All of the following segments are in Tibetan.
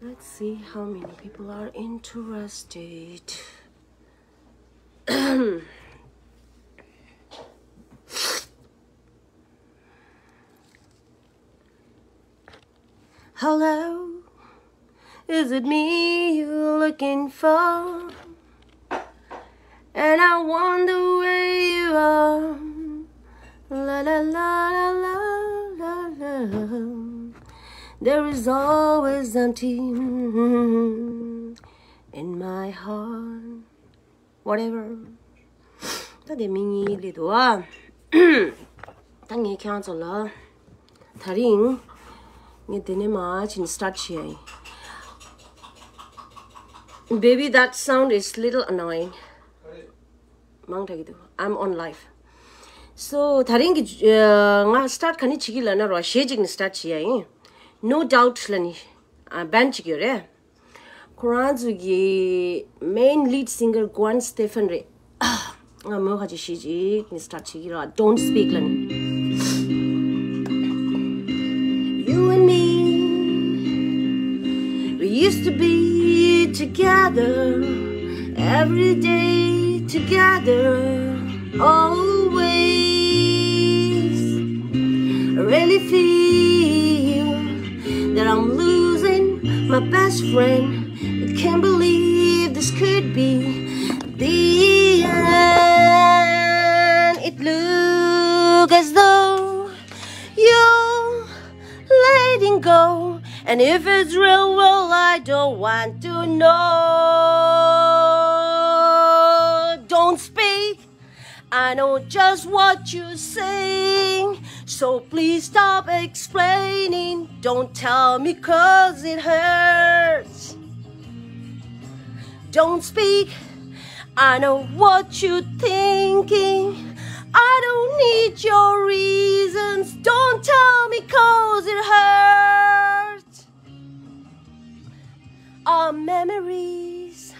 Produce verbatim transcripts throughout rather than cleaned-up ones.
Let's see how many people are interested. Hello, is it me you're looking for? And I wonder where you are. La la la la la la la. There is always something in my heart. Whatever. ད་དེ་མི་གཉིས་ལས་དོ། ད་ངས་ཁྱེད་རང་ཚོ་ལ། ད་རིང་། ངས་དེ་ནས་མར་ཕྱིན་start བྱེད་ཡ་ཡིན། Baby, that sound is little annoying. མང་དྲགས་ཀྱི་འདུག I'm on live. So ད་རིང་གི་ང་start ག་ནས་བྱེད་ཀྱི་ལབ་ན་རོ་གཞས་ཅིག་ནས་start བྱེད་ཡ་ཡིན། No Doubt ལབ་ནི་band ཅིག་ཡོད་རེད། ཁོ་རང་ཚོ་གི་main lead singer Gwen Stefani རེད། ང་མོ་ཁ་ཅིག་ཤེས་ཅིག་ནི་start བྱེད་ཀྱི་ར། Don't Speak ལབ་ནི། You and me, we used to be together every day, together always. I really feel that I'm losing my best friend. I can't believe this could be the end. It look as though you're letting go. And if it's real, well, I don't want to know. Don't speak. I know just what you're saying. So please stop explaining. Don't tell me 'cause it hurts. Don't speak. I know what you're thinking. I don't need your reasons. Don't tell me 'cause it hurts. Our memories,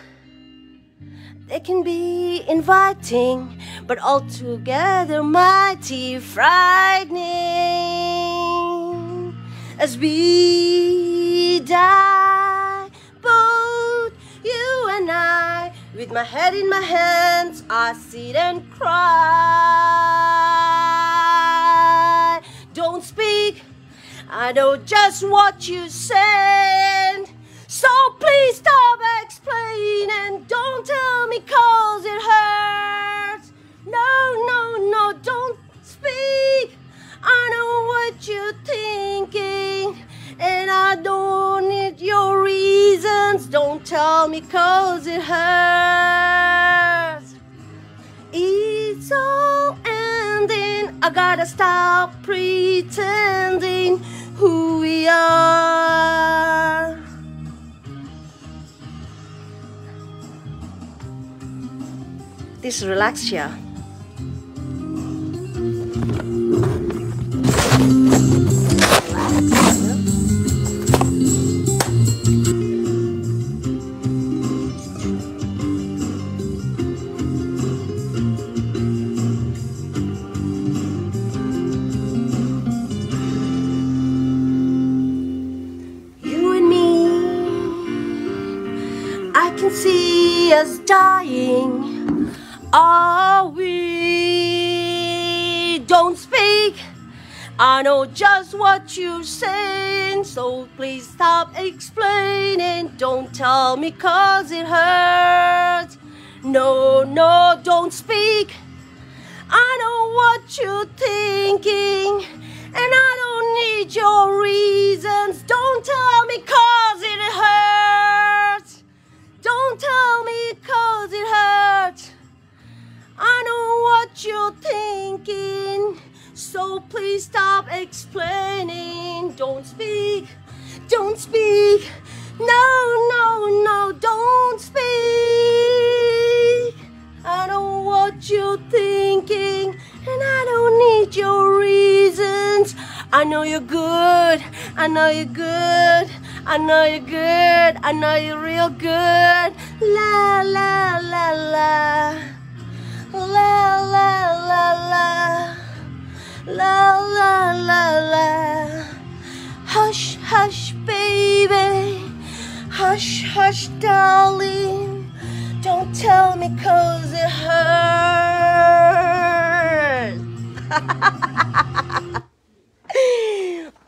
they can be inviting, but altogether mighty frightening. As we die, both you and I, with my head in my hands, I sit and cry. Don't speak, I know just what you send. So please stop explaining. Don't tell me 'cause it hurts. No, no, no, don't speak. I know what you're thinking. And I don't need your reasons. Don't tell me 'cause it hurts. It's all ending. I gotta stop pretending who we are. This relax here. You and me, I can see us dying. Are we? Don't speak. I know just what you're saying, so please stop explaining. Don't tell me 'cause it hurts. No, no, don't speak. I know what you're thinking, and I don't need your reasons. Don't tell me 'cause it hurts. Don't tell me 'cause it hurts. I know what you're thinking, so please stop explaining. Don't speak, don't speak. No, no, no, don't speak. I know what you're thinking, and I don't need your reasons. I know you're good, I know you're good, I know you're good, I know you're real good. La la la la. La la la la. La la la la. Hush, hush, baby. Hush, hush, darling. Don't tell me 'cause it hurts.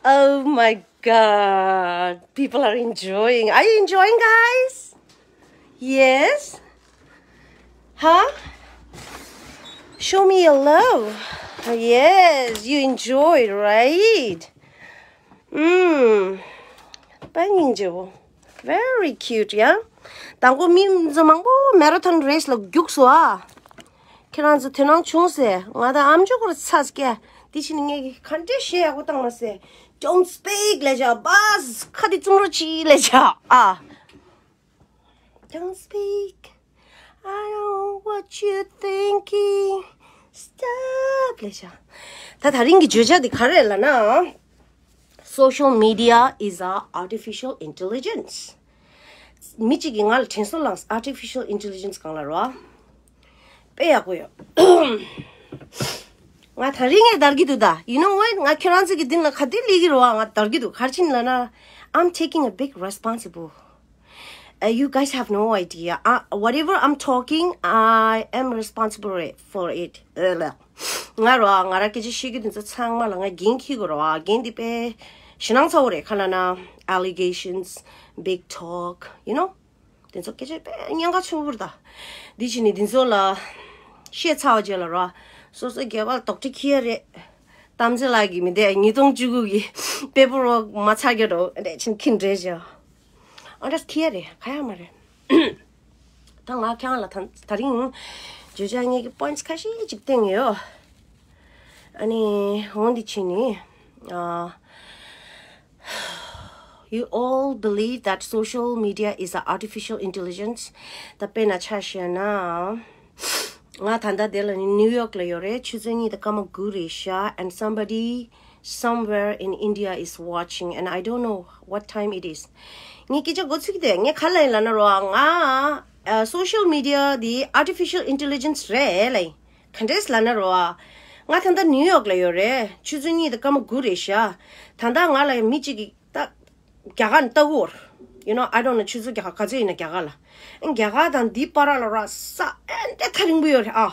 Oh my God. People are enjoying. Are you enjoying, guys? Yes? Huh? Show me your love. Yes, you enjoyed, right? Mm. Very cute, yeah? དང་པོ་མི་ཚོ་མང་པོ་marathon race ལ་རྒྱུགས་སོང་ཨ། ཁྱེད་རང་ཚོ་དོ་སྣང་བྱུང་ཟེར། ང་དང་ཨམ་ཅོག་གུར་ཚ་སྐྱ། དེ་ཕྱིན་ངས་གི་ག་འདྲས་ཞེ་ཡག་པོ་བཏང་མ་ཟེར། Don't speak ལས་བྱ། བས་ཁ་དེ་བཙུམ་རོགས་གྱིས་ལས་བྱ་ཨ། Don't speak. I don't know what you thinking. Stop ལས་བྱ། ད་ད་རིང་གི་བརྗོད་བྱ་དེ་ག་རེ་ལབ་ན། Social media is a artificial intelligence. མི་གཅིག་གིས་ང་ལ་དྲན་གསོ་བསླངས། Artificial intelligence གང་ལ་རོ། དཔེ་ཡག་པོ་ཡོད། ང་ད་རིང་ངས་འདར་གྱི་འདུག་ད། You know what? ང་ཁྱེད་རང་ཚོ་གི་མདུན་ལ་ག་དུས་སླེབས་ཀྱི་རེད་བ། ང་འདར་གྱི་འདུག་ག་རེ་བྱས་ནས་ལབ་ན། I'm taking a big responsible. Uh, you guys have no idea. Uh, whatever I'm talking, I am responsible for it. ང་རོ་ང་ར་སྐད་ཆ་བཤད་རྒྱུ་དེ་ཚོ་ཚང་མ་ལ་ང་འགན་འཁྱེར་དགོས་རོ། འགན་དེ་དཔེ་ཞེ་སྣང་ཚ་བོ་རེད། ཁ་ལ་ན་allegations, big talk, you know. དེ་ཚོ་སྐད་ཆ་དཔེ་ཉེན་ཁ་ཆེན་པོ་རེད་ད། འདི་བྱས་ནས་འདི་ཚོ་ལ་བཤད་ཚར་བ་རྗེས་ལ་རོ། སོ་སོའི་སྒལ་པ་ལ་དོག་ཁྲི་འཁྱེར་ཡ་རེད། གཏམ་ཚེ་ལགས་ཀྱིས་མི་འདས་ཉིས་སྟོང་བཅུ་དགུ་གི་པེ་པར་ཝརཀ་མ་ཚར་རྒྱུ་རོ། འདྲས་ཕྱིན་འཁྱེར་འདྲས་བྱས། ཨ་འདྲས་འཁྱེར་ཡ་རེད། ག་ཡ་མ་རེད། ད་ང་ཁྱེད་རང་ལ་ད་ད་རིང་བརྗོད་བྱ་ངེད་ཀྱི་points ཁ་ཤས་ཅིག་བསྟན་ཡོད། ཨ་ནི་འོང་འདི་ཕྱིན་ནི། ཨ། You all believe that social media is an artificial intelligence. ད་དཔེར་ན་ཆ་བཞག་ན། ང་ད་ལྟ་དེ་ལ་ནི་ནིའུ་ཡོག་ལ་ཡོད་རེད། ཆུ་ཚོད་གཉིས་དང་སྐར་མ་དགུ་རེད་ཤག and somebody somewhere in India is watching and I don't know what time it is. ངས་སྐད་ཆ་འགོ་ཚུགས་དེ་ངས་ག་ལ་ཡིན་ལབ་ན་རོ། ང་ཨ་social media དེ་artificial intelligence རེད་ལབ་ཡིན། ག་འདྲས་ལབ་ན་རོ། ང་ད་ལྟ་ནིའུ་ཡོག་ལ་ཡོད་རེད། ཆུ་ཚོད་གཉིས་དང་སྐར་མ་དགུ་རེད་ཤག་ད་ལྟ་ང་ལ་མི་གཅིག་གིས་ད་རྒྱ་གར་ནས་ལྟ་གི་ཡོད་རེད། You know, I don't know. ཆུ་ཚོད་རྒྱ་གར་ག་ཚོད་ཡིན་ན་རྒྱ་གར་ལ། རྒྱ་གར་དང་འདི་བར་ལ་ར་ས་ཨེ་འདྲ་ཐག་རིང་པོ་ཡོད་རེད་ཨ།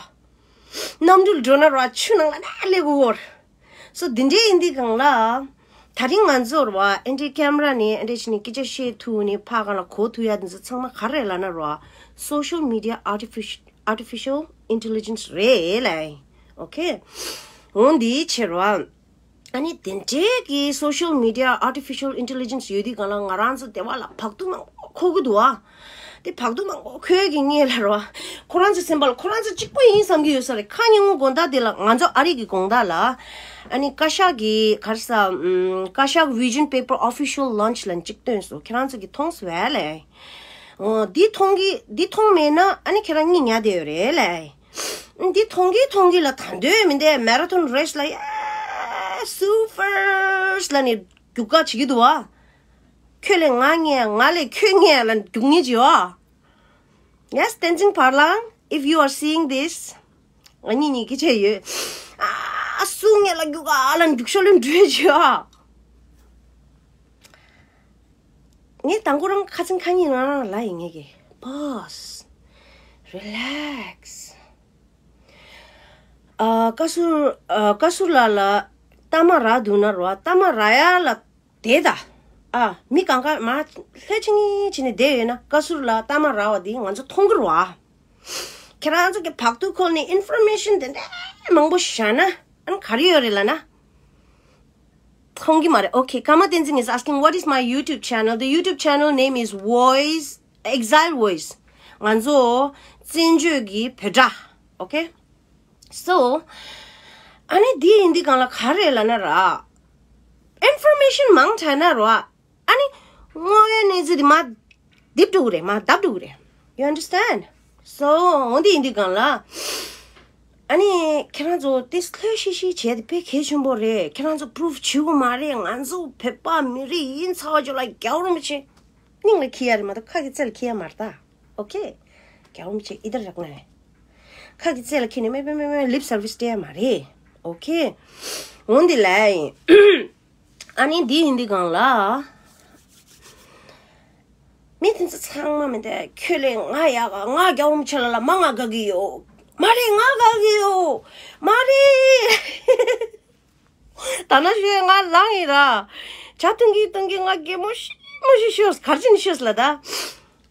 གནམ་གྲུ་ལ་འགྲོ་ན་ར་ཆུ་ནང་ལ་ན་སླེབས་དགོས་ཡོད་རེད། So འདི་འདྲའི་ཡིན་དུས་སྒང་ལ། ད་རིང་ང་ཚོར་བ་ཨེ་འདྲའི་ཀེམ་ར་ནས་ཨེ་འདྲའི་བྱས་ནས་སྐད་ཆ་བཤད་ཐུབ་ནས་ཕར་སྒང་ལ་གོ་ཐུབ་ཡ་འདི་ཚོ་ཚང་མ་ག་རེ་ལབ་ན་ར། Social media artificial artificial intelligence རེད་ལབ་ཡིན། Okay. འོ་འདི་ཕྱིར་བ། ཨ་ནི་དེ་འདྲའི་གི་social media artificial intelligence ཡོད་དུས་སྒང་ལ་ང་རང་ཚོ་སྡེ་བ་ལ་བག་ཐུག་མང་པོ་འཁོར་གི་འདུག་ཨ། དེ་བག་ཐུག་མང་པོ་འཁོར་གི་ངེས་ལ་རོ། ཁོ་རང་ཚོ་སེམས་པ་ལ་ཁོ་རང་ཚོ་གཅིག་པོ་ཡིན་བསམ་གི་ཡོད་ས་རེད། ཁ་ཉིན་མོ་དགོང་དག་དེ་ལ་ང་ཚོ་ཨ་རི་གི་དགོང་དག་ལ། ཨ་ནི་བཀའ་ཤག་གི་ག་རེ་ཟ། ཨམ། བཀའ་ཤག་vision paper official launch ལ་གཅིག་བཏོན་སོང་། ཁྱེད་རང་ཚོ་གི་མཐོང་སོང་བས་ལས། འོ། འདི་མཐོང་གི་འདི་མཐོང་མེད་ན་ཨ་ནི་ཁྱེད་རང་གཉིད་ཉལ་བསྡད་ཡོད་རེད་ལས། འདི་མཐོང་གི་མཐོང་གི་ལ་ད་འདོད་མི་འདས། marathon race ལ་ཡ་སུ་first ལ་ནི་རྒྱུག་ག་བྱེད་ཀྱི་འདུག་བ། ཁྱོད་ལས་ང་ཉལ། ང་ལས་ཁྱོད་ཉལ་ལ་རྒྱུག་ཉེ་བྱེད་བ། Yes, Tenzing Parlang, if you are seeing this. ང་གཉིས་གཉིས་ཀྱི་ཆེ་ཡོད། ཨ་སུ་ངེད་ལ་རྒྱུག་ག་ལ་རྒྱུག་ཤོག་ལུན་འགྲོས་བྱེད་བ། ངས་དང་པོ་རང་ཁ་ཚིག་ཁ་ཉིན་རང་རང་ལ་ཡིན་ངེས་ཀྱི། Pause. Relax. ཨ་བཀའ་ཟུར་ཨ་བཀའ་ཟུར་ལགས་ལ་གཏའ་མ་རག་འདུག་ན་རོ། གཏའ་མ་རག་ཡ་ལ་དེ་ད། ཨ་མི་གང་ག་མ་ལྷས་ཆི་ངི་ཆི་ནི་བསྡད་ཡོད་ན་བཀའ་ཟུར་ལགས་གཏའ་མ་རག་པ་འདི་ང་ཚོ་མཐོང་གི་རོ། ཨ་ཁྱེད་རང་ཚོ་གི་བག་ཐུག་ཁོལ་ནས་information དེ་འདྲ་མང་པོ་བཞག་ན་ཨ་ནི་ག་རེ་ཡོད་རེད་ལབ་ན། མཐོང་གི་མ་རེད། Okay, Kama Tenzing is asking, what is my YouTube channel? The YouTube channel name is Voice, Exile Voice. ང་ཚོ་བཙན་བྱོལ་གྱི་བོད་སྒྲ། Okay? So, ཨ་ནི་འདི་ཡིན་འདི་གང་ལ་ག་རེ་ལབ་ན་ར། Information མང་དྲགས་ན་ར། ཨ་ནི་དངོས་ཡོད་གནས་ཚུལ་འདི་མ་རྡིབ་འགྲོ་གི་རེད། མ་བརྡབ་འགྲོ་གི་རེད། You understand? So འོ་འདི་ཡིན་དུས་སྒང་ལ། ཨ་ནི་ཁྱེད་རང་ཚོ་དེ་ལྷོད་ཤིག་ཤིག་བྱས་ཏེ་དཔེ་གལ་ཆེན་པོ་རེད། ཁྱེད་རང་ཚོ་proof བྱེད་དགོས་མ་རེད། ང་ཚོ་བོད་པ་མི་རིགས་ཡིན་ཚར་བ་ཅོ་ལ་རྒྱལ་བ་རིན་པོ་ཆེ་སྙིང་ལ་འཁྱེར་ཡ་རེད་མ་གཏོགས་ཁ་གི་རྩེ་ལ་འཁྱེར་ཡ་མ་རེད་ད། Okay? རྒྱལ་བ་རིན་པོ་ཆེ་ཨི་དར་རག་ན་རེད། ཁ་གི་རྩེ་ལ་འཁྱེར་ནས་མེ་མེ་མེ་མེ་lip service སྤྲད་ཡ་མ་རེད། Okay? འོ་འདི་ལ་ཡིན། ཨ་ནི་འདི་ཡིན་འདི་སྒང་ལ། མི་དེ་ཚོ་ཚང་མ་མི་འདུག་ཁྱོད་ལས་ང་ཡག་ག་ང་རྒྱལ་བོ་མི་ཆེ་ལ་ལ་མ་ང་དགའ་གི་ཡོད། མ་རེད། ང་དགའ་གི་ཡོད། མ་རེད། ད་ན་ཞོས་ང་ལངས་ཡིན་ར། ཇ་འཐུང་གི་འཐུང་གི་ང་གད་མོ་ཤི་མོ་ཤི་ཤོས་གར་ཅིན་ཤོས་ལ་ད།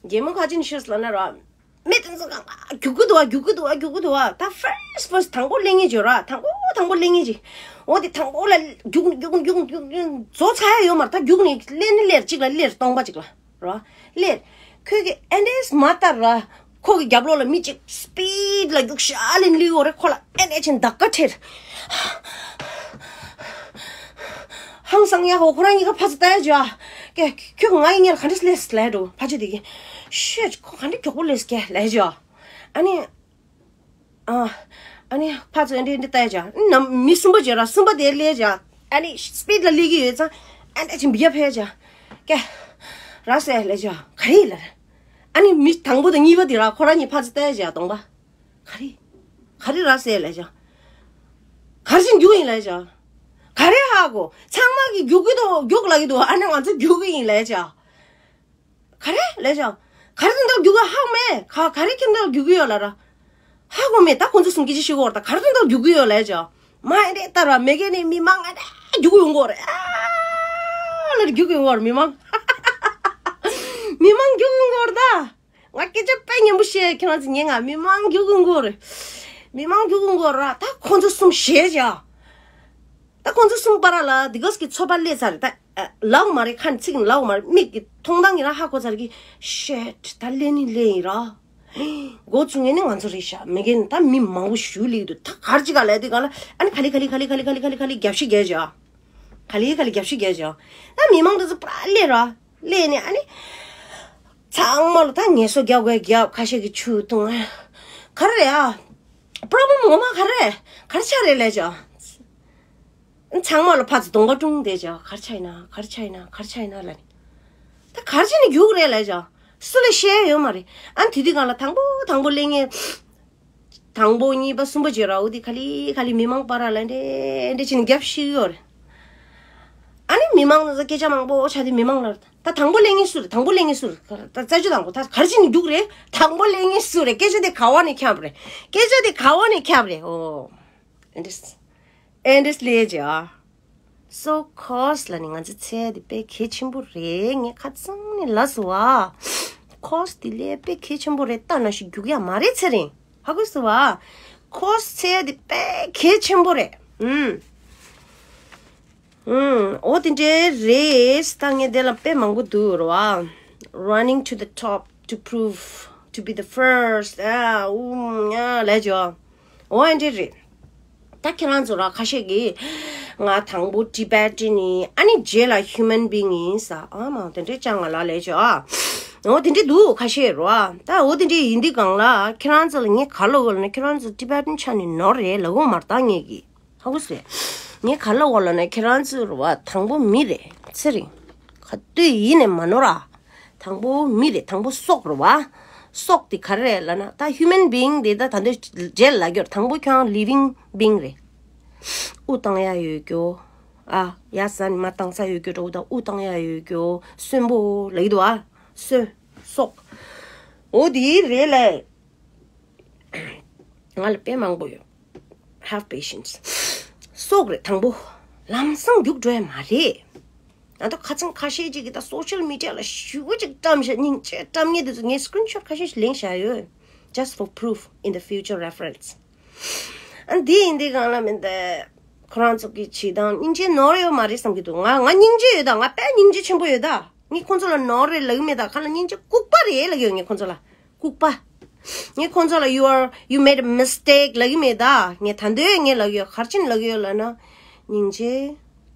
གད་མོ་གར་ཅིན་ཤོས་ལ་ན་ར། མི་དེ་ཚོ་གང་ག་རྒྱུག་གི་འདུག་བ། རྒྱུག་གི་འདུག་བ། རྒྱུག་གི་འདུག་བ། ད་first first དང་པོ་སླེབས་ངེས་བྱོས་ར། དང་པོ་དང་པོ་སླེབས་ངེས་ཅིག་འོ་དེ་དང་པོ་ལ་རྒྱུག་རྒྱུག་རྒྱུག་རྒྱུག་རྒྱུག་རྫོགས་ཚར་ཡ་ཡོད་མ་རེད། ད་རྒྱུག་ནས་སླེབས་ནི་སླེབས་གཅིག་ལ་སླེབས་སྟོང་པ་གཅིག་ལ་ར། སླེབས། ཁོས་གི་ཨེ་འདྲས་མ་ལྟར་ར། ཁོ་གི་རྒྱབ་ལོགས་ལ་མི་གཅིག་སྤིཌ་ལ་རྒྱུག་ཤ་ལེན་ལི་འོ་རེ་ཁོ་ལ་ཨེ་འདྲས་ཆེན་ད་ཀ་ཁྲེར། ཧང་སང་ཡ་ཧོ་ཁོ་རང་གཉིས་ཀ་ཕ་ཚོ་ལྟ་ཡ་ཇོ། ཀེ་ཁྱོད་ང་ཡི་ཉེར་ག་འདྲས་སླེབས་ལས་འགྲོ་ཕ་ཆེ་དེ་གི། ཤེད་ཁོ་ག་འདྲས་མགྱོགས་པོ་སླེབས་ཀེ་ལས་ཇོ། ཨ་ནི། ཨ། ཨ་ནི་ཕར་ཚུར་འདི་འདི་ལྟ་ཡ་ཅག་ནམ་མི་གསུམ་པ་ཅིག་ར། གསུམ་པ་དེ་སླེབས་ཅག་ཨ་ནི་སྤིཌ་ལ་སླེབས་ཀྱི་ཡོད་ཙང་ཨ་ནི་ཅིག་འབི་ཡ་ཕེ་ཅག་ཀེ། ར་སེ་ལས་ཅག་ག་རེ་ལ། ཨ་ནི་མི་དང་པོ་དང་གཉིས་པ་དེ་ར་ཁོ་རང་གཉིས་ཕར་ཚུར་ལྟ་ཡ་ཅག་གདོང་པ། ག་རེ། ག་རེ་ར་སེ་ལས་ཅག་ག་རེ་ཅིག་རྒྱུག་ཡིན་ལས་ཅག་ག་རེ་ཧ་གོ། ཚང་མ་གི་རྒྱུག་གི་འདུག་རྒྱུག་ལ་གི་འདུག་ཨ་ནི་ང་ཚོ་རྒྱུག་གི་ཡིན་ལས་ཅག་ག་རེ་ལས་བྱ། ག་རེ་དེ་འདྲ་རྒྱུག་གི་ཧ་གོ་མེད། ག་ག་རེ་ཁྱེད་འདྲ་རྒྱུག་གི་ཡོད་ལ་ར། ཧ་གོ་མེད། ད་ཁོང་ཚོ་གསུང་གི་ཅི་ཤི་གོ་ར། ད་ག་རེ་དེ་འདྲ་རྒྱུག་གི་ཡོད་ལས་བྱ། མ་ཨེ་རེད་ད་ར་མེ་གེ་ནི་མི་མང་ཨེ་རེད་རྒྱུག་གི་ཡོང་གོ་རེད། ཨ་ལ་རྒྱུག་གི་ཡོང་གོ་རེད་མི་མང་། མི་མང་རྒྱུག་གི་ཡོང་གོ་རེད་ད། ང་སྐད་ཆ་དཔེ་སྙན་པོ་བཤད། ཁྱེད་རང་ཚོ་ཉན་ང་། མི་མང་རྒྱུག་གི་ཡོང་གོ་རེད། མི་མང་རྒྱུག་གི་ཡོང་གོ་ར། ད་ཁོང་ཚོ་གསུམ་ཞེད་བྱ། ད་ཁོང་ཚོ་གསུམ་པ་ར་ལ་དེ་གས་ཀྱི་ཚོད་དཔག་སླེབས་ཚར་རེད་ད། ལའོ་མ་རེད། ཁ་ནས་ཚིག་ནས་ལའོ་མ་རེད། མིག་གི་མཐོང་སྟངས་ཡིན་ར་ཧ་གོ་ཚར་གི། ཤེད་ད་སླེབས་ནི་སླེབས་ཡིན་ར། འགོ་བཙུགས་ངེས་ནི་ང་ཚོ་རེད་ཤག་མེ་གེ་ནི་ད་མི་མང་པོ་ཞུ་ལེགས་འདུག་ད་གར་ཅི་ག་ལས་དེ་ག་ལ་ཨ་ནི་ག་ལི་ག་ལི་ག་ལི་ག་ལི་ག་ལི་ག་ལི་ག་ལི་རྒྱབ་ཤི་རྒྱལ་བྱ། ག་ལི་ག་ལི་རྒྱབ་ཤི་རྒྱལ་བྱ། ད་མི་མང་དེ་ཚོ་པྲ་སླེབས་ར། སླེབས་ནས་ཨ་ནི། ཚང་མ་ལ་ད་ངལ་གསོ་རྒྱག་དགོས་རྒྱབ། ཁ་ཤས་ཀྱི་ཆུ་བཏུང་། ག་རེ་རེད་ཨ། པྲོབ་ལེམ་ངོ་མ་ག་རེ་རེད། ག་རེ་ཆགས་རེད་ལས་བྱ། ཚང་མ་ལ་ཕར་ཚུར་གདོང་པ་བཀྲུངས་བསྡད་བྱ། ག་རེ་ཆགས་ཡིན་ན་ག་རེ་ཆགས་ཡིན་ན་ག་རེ་ཆགས་ཡིན་ན་ལབ་ནས། ད་ག་རེ་བྱས་ནས་རྒྱུག་རེད་ལས་བྱ། སུ་ལ་བཤད་ཡོད་མ་རེད། ཨ་ནི་དེ་དུས་སྒང་ལ་དང་པོ་དང་པོ་སླེབས་ངེས། དང་པོ་གཉིས་པ་གསུམ་པ་བརྗོད་ར། འོ་དེ་ག་ལི་ག་ལི་མི་མང་པ་ར་ལ་འདྲེ་འདྲེ་བྱས་ནས་རྒྱབ་ཤི་ཡོད་རེད། ཨ་ནི་མི་མང་ཚོ་སྐད་ཆ་མང་པོ་ཆགས་དུས་མི་མང་ལ་ད་དང་པོ་སླེབས་ངེས་སུ་རེད། དང་པོ་སླེབས་ངེས་སུ་རེད། ད་རྩ་ཆུ་དང་པོ་ད་གར་ཕྱིན་རྒྱུག་རེད། དང་པོ་སླེབས་ངེས་སུ་རེད། སྐད་ཆ་དེ་ག་བ་ནས་ཁྱབ་རེད། སྐད་ཆ་དེ་ག་བ་ནས་ཁྱབ་རེད། ཨོ། ཨེ་འདྲས། ཨེ་འདྲས་ལས་བྱ། སོ་ཁོས་ལ་ནི་ང་ཚོ་ཚེ་འདི་དཔེ་གལ་ཆེན་པོ་རེད། ངས་ཁ་ཚང་ནས་ལབ་སོང་བ། ཁོས་དེ་ལས་དཔེ་གལ་ཆེན་པོ་རེད། ལྟ་ན་ཞིག་རྒྱུག་ཡ་མ་རེད་ཚེ་རིང་། ཧ་གོ་སོང་བ། ཁོས་ཚེ་འདི་དཔེ་གལ་ཆེན་པོ་རེད། ཨུམ། ཨུམ། འོ་དེ་འདྲའི་རེད། ད་ངས་དེ་ལ་དཔེ་མང་པོ་འདུག་རེད་བ། Running to the top to prove to be the first. ཨ་ཨུམ་ཡ་ལས་ཇོ། འོ་ཨེ་འདྲ་རེད། ད་ཁྱེད་རང་ཚོ་ར་ཁ་ཤས་ཀྱིས་ང་དང་པོ་Tibetan་ཡིན། ཨ་ནི་རྗེས་ལ་human being་ཡིན་ས། ཨ་མ་དེ་འདྲའི་ཅང་ང་ལ་ལས་ཇོ་ཨ། འོ་དེ་འདྲའི་འདུག་ཁ་ཤས་རོ་ཨ། ད་འོ་དེ་འདྲའི་ཡིན་དུས་སྒང་ལ་ཁྱེད་རང་ཚོ་ལ་ངས་ག་ལ་འོ་ལ་ནི་ཁྱེད་རང་ཚོ་Tibetan་ཆ་ནས་ནོར་རེད་ལབ་ཡོང་མ་རེད་ད་ངས་ཀྱིས། ཧ་གོ་སོང་། ངས་ག་ལ་འོ་ལ་ནི་ཁྱེད་རང་ཚོ་རོ་ཨ་དང་པོ་མི་རེད་ཚེ་རིང་། ག་དུས་ཡིན་ནས་མ་ནོར་ཨ། དང་པོ་མི་རེད། དང་པོ་སྲོག་རེད་བ། སྲོག་དེ་ག་རེ་རེད་ལབ་ན་ད་human being་དེ་ད་ད་འདོད་རྗེས་ལ་རྒྱོར་དང་པོ་ཁྱོད་living being་རེད། དབུགས་བཏང་ཡ་ཡོད་རྒྱུ། ཨ་ཡ་ས་ནི་མ་བཏང་ས་ཡོད་རྒྱུ་འགྲོ་ད་དབུགས་བཏང་ཡ་ཡོད་རྒྱུ་གསོན་པོ་ལ་ཡིད་དུ་ཨ་གསོན་སྲོག་འོ་དེ་རེད་ལས། ང་ལ་དཔེ་མང་པོ་ཡོད། Have patience. སྲོག་རེད་དང་པོ། ལམ་སང་རྒྱུག་འགྲོ་ཡ་མ་རེད། ང་ཚོ་ཁ་ཚང་ཁ་ཤས་ཅིག་གིས་ད་social media་ལ་ཞུ་ཅིག་བཀྲམ་བཞག་སྙིང་རྗེ་བཀྲམ་མཁན་དེ་ཚོ་ངས་screenshot་ཁ་ཤས་ཤིག་ལེན་བཞག་ཡོད། Just for proof in the future reference. ཨ་འདི་ཡིན་དུས་སྒང་ལ་མི་འདི་ཁོ་རང་ཚོ་གི་བྱེད་སྟངས་སྙིང་རྗེ་ནོར་ཡོད་མ་རེད་བསམ་གྱི་འདུག་ང་ང་སྙིང་རྗེ་ཡོད་ད། ང་དཔེ་སྙིང་རྗེ་ཆེན་པོ་ཡོད་ད། ངས་ཁོང་ཚོ་ལ་ནོར་རེད་ལབ་ཀྱི་མེད་ད། ཁ་ལ་སྙིང་རྗེ་ལྐུགས་པ་རེད་ལབ་ཀྱི་ཡོད། ངས་ཁོང་ཚོ་ལ་ལྐུགས་པ། ངས་ཁོང་ཚོ་ལ་you are, you made a mistake་ལབ་ཀྱི་མེད་ད། ངས་ད་འདོད་ངས་ལབ་ཀྱི་ཡོད། ག་རེ་བྱས་ནས་ལབ་ཀྱི་ཡོད་ལབ་ན། སྙིང་རྗེ།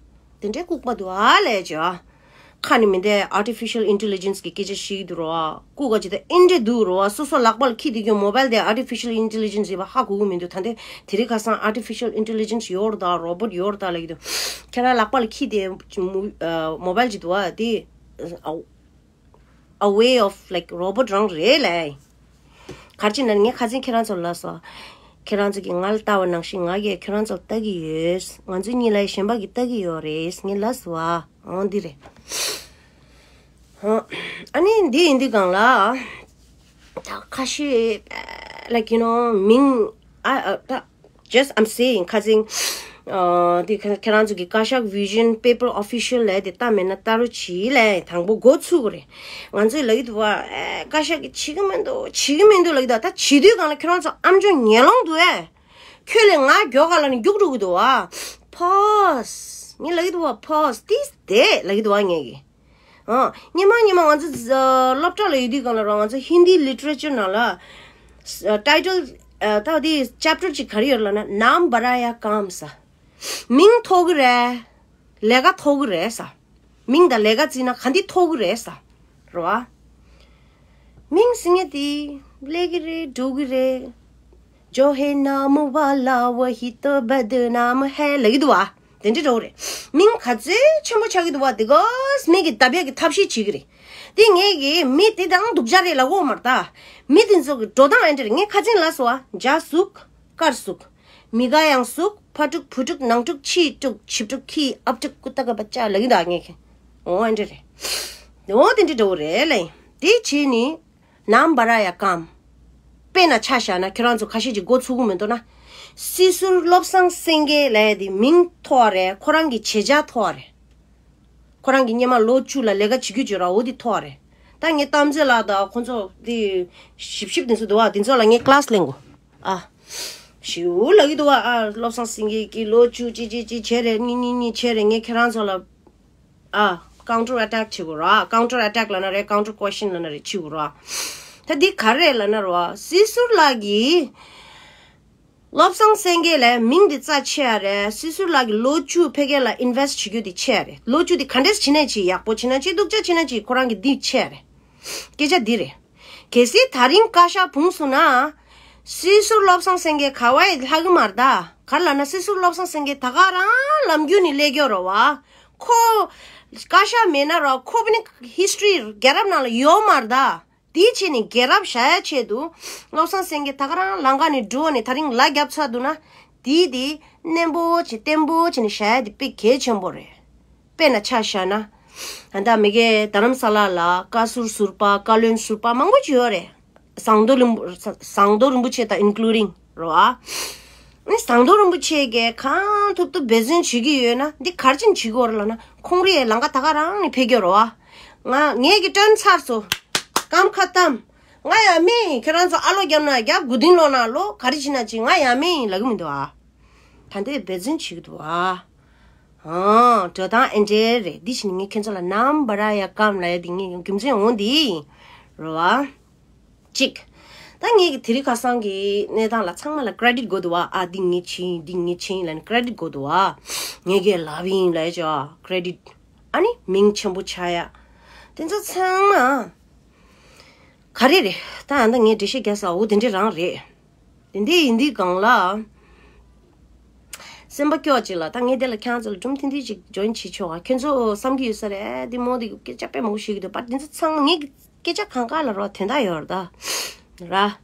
དེ་འདྲའི་ལྐུགས་པ་འདུག་ཨ་ལས་བྱ། ཁ་ནས་མི་འདི་artificial intelligence་གི་སྐད་ཆ་བཤད་ཀྱི་འདུག་རོ། ལྐུགས་པ་ཅིག་ད་ཨེ་འདྲས་འདུག་རོ། སོ་སོ་ལག་པ་ལ་འཁྱེར་བསྡད་ཀྱི་mobile་དེ་artificial intelligence་ཡིན་པ་ཧ་གོ་གི་མི་འདུག་ད་འདི་དེ་རིང་ཁ་སང་artificial intelligence་ཡོད་རེད་ད། robot་ཡོད་རེད་ད་ལབ་ཀྱི་འདུག་ཁྱེད་རང་ལག་པ་ལ་འཁྱེར་བསྡད་mobile་ཅིག་འདུག་ཨ། དེ་a way of like robot་རང་རེད་ལས། ག་རེ་བྱས་ན་ངས་ཁ་སང་ཁྱེད་རང་ཚོ་ལ་ལབ་སོང་། ཁྱེད་རང་ཚོ་གིས་ང་ལ་ལྟ་བ་ནང་བཞིན་ང་གིས་ཁྱེད་རང་ཚོ་ལ་ལྟ་གི་ཡོད། ང་ཚོ་གཉིས་ལ་གཞན་པ་གིས་ལྟ་གི་ཡོད་རེད། ངས་ལབ་སོང་ཨ། འོ་འདི་རེད། ཨ་ནི་འདི་ཡིན་དུས་སྒང་ལ། ད་ཁ་ཤས་like you know མིང་ཨ་ཨ་ད་just I'm saying ཁ་སང་ཨ་འདི་ཁ་ཁྱེད་རང་ཚོ་གི་བཀའ་ཤག་Vision Paper Official ལས་དེ་ལྟ་མེད་ན་ལྟ་རོགས་གྱིས་ལས་དང་པོ་འགོ་ཚུགས་དགོས་རེད། ང་ཚོས་ལབ་ཀྱི་འདུག་བ། ཨེ་བཀའ་ཤག་གིས་བྱེད་ཀྱི་མི་འདུག་བྱེད་ཀྱི་མི་འདུག་ལབ་ཀྱི་འདུག་ད་བྱེད་དུས་སྒང་ལ་ཁྱེད་རང་ཚོ་ཨམ་ཅོག་ཉན་ལོང་འདུག་ཨེ། ཁྱོད་ལས་ང་མགྱོགས་ག་ལ་ནི་རྒྱུགས་འགྲོ་གི་འདུག་བ། Pause ངས་ལབ་ཀྱི་འདུག་བ། Pause this day ལབ་ཀྱི་འདུག་བ་ངས་ཀྱི། ཨ། སྔོན་མ་སྔོན་མ་ང་ཚོ་ཨ་སློབ་གྲྭ་ལ་ཡོད་དུས་སྒང་ལ་རང་ང་ཚོ་Hindi literature ནང་ལ་ཨ་title ཨ་ད་དེ་chapter ཅིག་ག་རེ་ཡོད་ལབ་ན་नाम बड़ा या काम ཟེར། མིང་མཐོ་གི་རེད། ལས་ཀ་མཐོ་གི་རེད་ཟེར། མིང་དང་ལས་ཀ་བརྩིས་ན་ག་འདི་མཐོ་གི་རེད་ཟེར། རེད་བ། མིང་ཟེར་མཁན་དེ་སླེབས་ཀྱི་རེད། འགྲོ་གི་རེད། जो है नाम वाला वही तो बदनाम है ལབ་ཀྱི་འདུག་བ། དེ་འདྲ་འདྲ་བོ་རེད། མིང་ག་ཚོད་ཆེན་པོ་ཆགས་ཀྱི་འདུག་བ། དེ་གོས་མིང་གི་བརྡབ་ཡག་གི་ཐབས་ཤེས་བྱེད་ཀྱི་རེད། དེ་ངས་ཀྱི་མི་དེ་དང་སྡུག་ཅག་རེད་ལབ་གོ་མ་རེད་ད། མི་དེ་ཚོ་གི་འགྲོ་སྟངས་ཨེ་འདྲ་རེད། ངས་ཁ་ཆེན་ལ་སོ་བ། འཇའ་ཟུག་དཀར་ཟུག་མི་དགའ་ཡང་ཟུག་ཕ་དཀྲུག་བུ་དཀྲུག་ནང་དཀྲུག་ཕྱི་དཀྲུག་ཕྱི་དཀྲུག་ཁྱི་ཨབ་དཀྲུག་ཀུ་ཏ་ཀ་པ་ཅག་ལབ་ཀྱི་འདུག་ངས་ཀྱི། འོ་ཨེ་འདྲ་རེད། འོ་དེ་འདྲ་འདྲ་བོ་རེད་ལེ། དེ་བྱས་ནི། नाम बड़ा या काम དཔེར་ན་ཆ་བཞག་ན་ཁྱེད་རང་ཚོ་ཁ་ཤས་ཀྱིས་མགོ་ཚོས་ཀྱི་མི་འདུག་ན། སྲིད་ཟུར་བློ་བཟང་སེང་གེ་ལབ་ཡ་དེ་མིང་མཐོ་བ་རེད། ཁོ་རང་གི་བྱེད་བྱ་མཐོ་བ་རེད། ཁོ་རང་གི་སྔོན་མ་ལོ་བཅུ་ལ་ལས་ཀ་བྱེད་རྒྱུ་བྱེད་ར་འོ་དེ་མཐོ་བ་རེད། ད་ངས་གཏམ་རྫས་ལ་ད་ཁོ་ཚོ་དེ་ཞིབ་ཞིབ་དེ་ཚོ་འདུག་བ། དེ་ཚོ་ལ་ངས་ཀླ་སི་ལེན་དགོས། ཨ། ཞིའུ་ལབ་ཀྱི་འདུག་བ། ཨ་བློ་བཟང་སེང་གེ་གིས་ལོ་བཅུ་ཅི་ཅི་ཅི་བྱས་རེད། གཉིས་གཉིས་གཉིས་བྱས་རེད། ངས་ཁྱེད་རང་ཚོ་ལ། ཨ། counter attack བྱེད་དགོས་ར། counter attack ལབ་ན་རེད། counter question ལབ་ན་རེད། བྱེད་དགོས་ར། ད་འདི་ག་རེ་ལབ་ན་ར། སྲིད་ཟུར་ལགས་ཀྱིས། བློ་བཟང་སེང་གེ་ལ་མིང་འདི་རྩ་ཆེ་ཡ་རེད། སྲིད་ཟུར་ལགས་ཀྱིས་ལོ་བཅུ་ཕ་གི་ལ་invest བྱེད་རྒྱུ་འདི་ཆེ་ཡ་རེད། ལོ་བཅུ་འདི་ག་འདྲས་བྱེད་ན་ཅི། ཡག་པོ་བྱེད་ན་ཅི། སྡུག་ཅག་བྱེད་ན་ཅི། ཁོ་རང་གི་འདི་ཆེ་ཡ་རེད། སྐད་ཆ་འདི་རེད། གལ་སྲིད་ད་རིང་བཀའ་ཤག་སྤུངས་སོང་ན། སྲིད་ཟུར་བློ་བཟང་སེང་གེ་ག་བ་ཡི་ལྷག་གི་མ་རེད་ད། ག་རེ་ལབ་ན་སྲིད་ཟུར་བློ་བཟང་སེང་གེ་ད་ག་རང་ལམ་རྒྱུད་ནས་སླེབས་ཀྱི་ཡོད་རེད་བ། ཁོ་བཀའ་ཤག་མེད་ན་ར་ཁོ་པ་ནི་history རྒྱལ་རབས་ནང་ལ་ཡོད་མ་རེད་ད། དེའི་ཆེད་ནས་རྒྱལ་རབས་བཞག་ཡ་ཆེད་དུ་བློ་བཟང་སེང་གེ་ད་ག་རང་ལམ་ཁ་ནས་འགྲོ་ནས་ད་རིང་ལ་རྒྱབ་ཚར་འདུག་ན། དེའི་དེ་བརྟན་པོ་བྱས་བརྟན་པོ་བྱས་ནས་བཞག་ཡ་དེ་དཔེ་གལ་ཆེན་པོ་རེད། དཔེར་ན་ཆ་བཞག་ན། ད་མི་གེ་རྡ་རམ་ས་ལ་ལ་བཀའ་ཟུར་ཟུར་པ་བཀའ་བློན་ཟུར་པ་མང་པོ་ཅིག་ཡོད་རེད། ཟངས་མདོག་རིན་པོ་ཟངས་མདོག་རིན་པོ་ཆེ་དང་including རོ་ཨ། ནི་ཟངས་མདོག་རིན་པོ་ཆེ་གིས་གང་ཐུབ་ཐུབ་འབད་བརྩོན་བྱེད་ཀྱི་ཡོད་ན་འདི་ག་རེ་བྱས་ནས་བྱེད་ཀྱི་ཡོད་རེད་ལབ་ན་ཁོང་རའི་ལམ་ཁ་ད་ག་རང་ནས་ཕེབས་ཀྱི་ཡོད་རེད་བ། ང་ངས་ཀྱི་དྲན་ཚར་སོང་། སྐམ་ཁ་གཏམ། ང་ཡ་མིན། ཁྱེད་རང་ཚོ་ཨ་ལོ་བརྒྱབ་ན་རྒྱབ། དགུ་སྡིངས་ལོག་ན་ལོག་ག་རེ་བྱེད་ན་བྱེད། ང་ཡ་མིན་ལབ་ཀྱི་མི་འདུག་ཨ། ད་འདི་འབད་བརྩོན་བྱེད་ཀྱི་འདུག་ཨ། ཨང་། འགྲོ་སྟངས་ཨེ་འདྲས་རེད། འདི་བཞིན་ངས་ཁྱེད་ཚོ་ལ་नाम बड़ा या काम ལབ་ཡ་འདི་ངས་རྒྱུ་མཚན་འོང་འདི་རེད་བ། གཅིག་ད་ངས་ཀྱི་དེ་རིང་ཁ་སང་གི་གནས་སྟངས་ལ་ཚང་མ་ལ་credit དགོས་འདུག་བ། ཨ་འདི་ངས་བྱས་ཡིན། འདི་ངས་བྱས་ཡིན་ལབ་ནས་credit དགོས་འདུག་བ། ངས་ཀྱི་ལབ་ཡིན་ལབ་ཡ་ཅོ་credit ཨ་ནི་མིང་ཆེན་པོ་ཆགས་ཡ། དེ་ཚོ་ཚང་མ་ག་རེ་རེད། ད་ཨ་ད་ངས་འགྲེལ་བཤད་རྒྱག་ས་འོ་དེ་འདྲས་རང་རེད། དེ་འདྲས་ཡིན་དུས་སྒང་ལ། སེམས་པ་སྐྱོ་ཅིག་ལ་ད་ངས་དེ་ལ་ཁྱེད་ཚོ་ལ་སྒྲུང་ཐུང་ཐུང་ཅིག་join བྱེད་ཆོག་ག་ཁྱེད་ཚོ་བསམ་གྱི་ཡོད་ས་རེད། དེ་མོ་དེ་སྐད་ཆ་དཔེ་མང་པོ་ཤོད་ཀྱི་འདུག་པ་དེ་ཚོ་ཚང་མ་ངས་སྐད་ཆ་གང་ག་ལ་རོ་དོན་དག་ཡོད་རེད་ད། ར།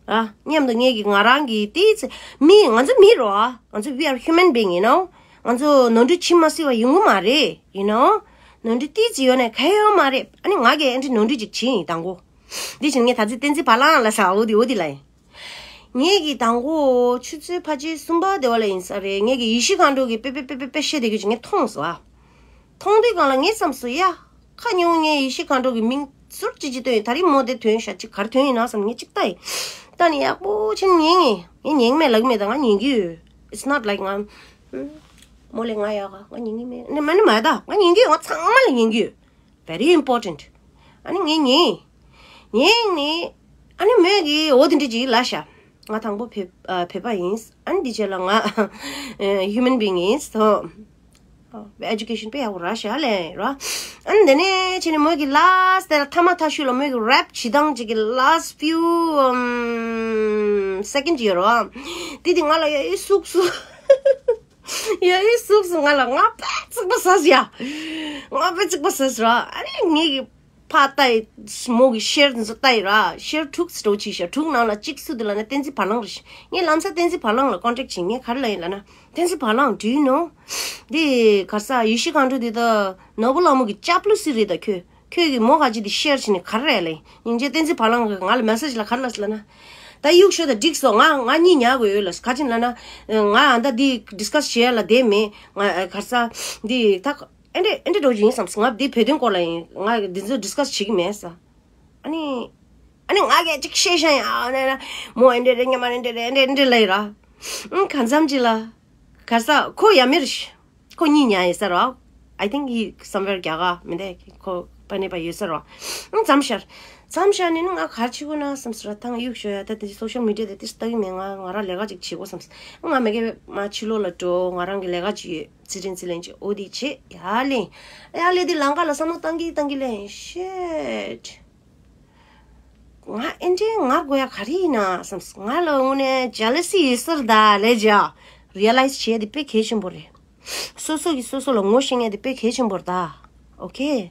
ར། མཉམ་དུ་ངས་ཀྱི་ང་རང་གི་དེའི་ཚེ་མི་ང་ཚོ་མི་རོ་ཨ། ང་ཚོ་we are human being you know. ང་ཚོ་ནོར་འཁྲུལ་བྱེད་མ་སྲིད་པ་ཡོང་གི་མ་རེད་you know. ནོར་འཁྲུལ་ཏིས་ཅིག་ཡོད་ནས་ག་ཡོད་མ་རེད། ཨ་ནི་ང་གིས་ཨེ་འདྲི་ནོར་འཁྲུལ་ཅིག་བྱས་ཡིན་དང་པོ། འདི་བཞིན་ངས་ད་ཚེ་བསྟན་འཛིན་བ་ལང་ལ་ས་འོ་དེ་འོ་དེ་ལ་ཡིན། ངས་ཀྱི་དང་པོ་ཆུ་ཚོད་ཕལ་ཆེར་གསུམ་པ་དེ་བ་ལ་ཡིན་ས་རེད། ངས་ཀྱི་ཡེ་ཤེས་མཁའ་འགྲོ་གི་པེ་པེ་པེ་པེ་པེ་བཤད་བསྡད་རྒྱུ་ཅིག་ངས་མཐོང་སོང་ཨ། མཐོང་དུས་སྒང་ལ་ངས་བསམ་སོང་ཡ། ཁ་ཉུང་ངས་ཡེ་ཤེས་མཁའ་འགྲོ་གི་མིང་ཟུར་ཅིག་ཅིག་བཏོན་ཡིན། ད་རིང་མོ་དེ་ཐོན་ཤག་ཅིག་ག་རེ་ཐོན་ཡིན་ན་བསམ་ངས་ཅིག་ལྟ་ཡིན། ལྟ་ནས་ཡག་པོ་བྱས་ནས་ཉན་ངས་ངས་ཉན་མེད་ལབ་མེད། ད་ང་ཉན་གི་ཡོད། It's not like ང་མོ་ལས་ང་ཡག་ག་ང་ཉན་གི་མེད་ནི་མ་ནི་མ་ད་ང་ཉན་གི་ཡོད། ང་ཚང་མ་ལ་ཉན་གི་ཡོད། Very important. ཨ་ནི་ངས་ཉན། ཉན་ནི། ཨ་ནི་མོས་གི་འོ་དེ་འདྲ་ཅིག་ལབ་ཤག་ང་དང་པོ་བོད་ཨ་བོད་པ་ཡིན། ཨ་ནི་འདི་རྗེས་ལ་ང་human being ཡིན་སོ། ཨ་education དཔེ་ཡག་པོ་རག་ཤག་ལས་ར། ཨ་ནི་དེ་ནས་ཕྱིན་ནས་མོས་གི་last དེ་ལ་ཐ་མ་ཐ་ཤུལ་ལ་མོས་གི་rap བྱེད་སྟངས་ཅིག་གི་last few um, second ཡོད་ར། དེ་དེ་ང་ལ་ཡ་ཡི་སུག་སུ། ཡ་ཡི་སུག་སུ་ང་ལ་ང་དཔེ་ཚིག་པ་ཟ་ཟ་ཡ། ང་དཔེ་ཚིག་པ་ཟ་ཟ་ར། ཨ་ནི་ངས་གི་ཕ་ལྟ་ཡི་མོ་གི་ཤེར་འཛུ་ལྟ་ཡི་ར། ཤེར་དྲུག་སི་འགྲོ་ཆི་ཤ་དྲུག་ནང་ལ་གཅིག་སུ་དེ་ལ་ན་བསྟན་འཛིན་བ་ལང་རེད་ཤི། ངས་ལམ་སང་བསྟན་འཛིན་བ་ལང་ལ་contact བྱིན། ངས་ག་རེ་ལབ་ཡིན་ལབ་ན། བསྟན་འཛིན་བ་ལང་do you know? འདི་ག་ས་ཡེ་ཤེས་མཁའ་འགྲོ་འདི་ད་ནོར་བུ་ལྷ་མོ་གི་ལྕགས་ལུ་སི་རེད་ད། ཁྱོད་ ཁྱོད་ཀྱིས་མོ་ག་ཅི་དེ་ཤེར་བྱས་ནས་ག་རེ་རེད་ལབ་ཡིན། སྙིང་རྗེ་བསྟན་འཛིན་བ་ལང་གིས་ང་ལ་མེ་སེ་ཇི་ལ་ག་རེ་ལབ་སོང་ལབ་ན། ད་གཡུག་ཞོག་དང་འགྲིག་སོང་། ང་ང་གཉིད་ཉལ་དགོས་ཡོད་ལབ། ག་ཅི་ལབ་ན། ང་ཨ་ད་འདི་ཌིས་ཀ་སི་བྱེད་ཡ་ལ་བསྡད་མེད། ང་ག་རེ་ཟ། འདི་ད་ཨེ་འདྲས་ཨེ་འདྲས་འགྲོ་རྒྱུ་ཡིན་བསམས། ང་འདི་བོད་དོན་སྐོར་ལ་ཡིན། ང་འདི་ཚོ་ཌིས་ཀ་སི་བྱེད་ཀྱི་མེད་ཟེར། ཨ་ནི། ཨ་ནི་ང་གིས་ཅིག་བཤད་ཤག་ཡ། ཨ་ནི་མོ་ཨེ་འདྲས་རེད། ཉི་མ་ཨེ་འདྲས་རེད། ཨེ་འདྲས་ཨེ་འདྲས་ལབ་ཡིན་ར། ཨང་གང་འཚམ་ཅིག་ལ། ག་རེ་ཟ། ཁོ་ཡ་མེར་ཤི། ཁོ་གཉིད་ཉལ་ཡིན་ས་རེད། I think he somewhere རྒྱ་གར་མི་འདུག་ཁོ་ཕ་ནས་ཕར་ཡོད་ས་རེད། ཨང་མཚམས་སྦྱར། མཚམས་སྦྱར་ནས་ནི་ང་ག་རེ་བྱེད་དགོས་ན་བསམས་སོང་ར། ད་ང་གཡུག་ཞོག་ཡ། ད་དེ་སོ་ཤལ་མི་ཌི་ཡ་དེ་ཏིས་ལྟ་གི་མེད། ང་ང་རང་ལས་ཀ་ཅིག་བྱེད་དགོས་བསམས། ང་མ་གི་མ་ཕྱི་ལོགས་ལ་འགྲོ། ང་རང་གི་ལས་ཀ་ཅིག་ཡོད། རྩིས་ཁྲ་རྩིས་ལེན་ཅིག་འོ་དེ་བྱེད། ཡར་ལེན། ཡར་ལེན་དེ་ལམ་ཁ་ལ་བསམ་བློ་བཏང་གི་བཏང་གི་ལེན། Shit. ང་ཨེ་འདྲས་ངར་དགོས་ཡ་ག་རེ་ཡིན་ན་བསམས། ང་ལ་དངོས་གནས་ཇེ་ལ་སི་ཡོད་ས་རེད་ད་ལབ་བྱས། རི་ཡ་ལའི་ཛི་བྱེད་ཡ་དེ་དཔེ་གལ་ཆེན་པོ་རེད། སོ་སོ་གིས་སོ་སོ་ལ་ངོ་ཤེས་མཁན་དེ་དཔེ་གལ་ཆེན་པོ་རེད་ད། ཨོ་ཁེ།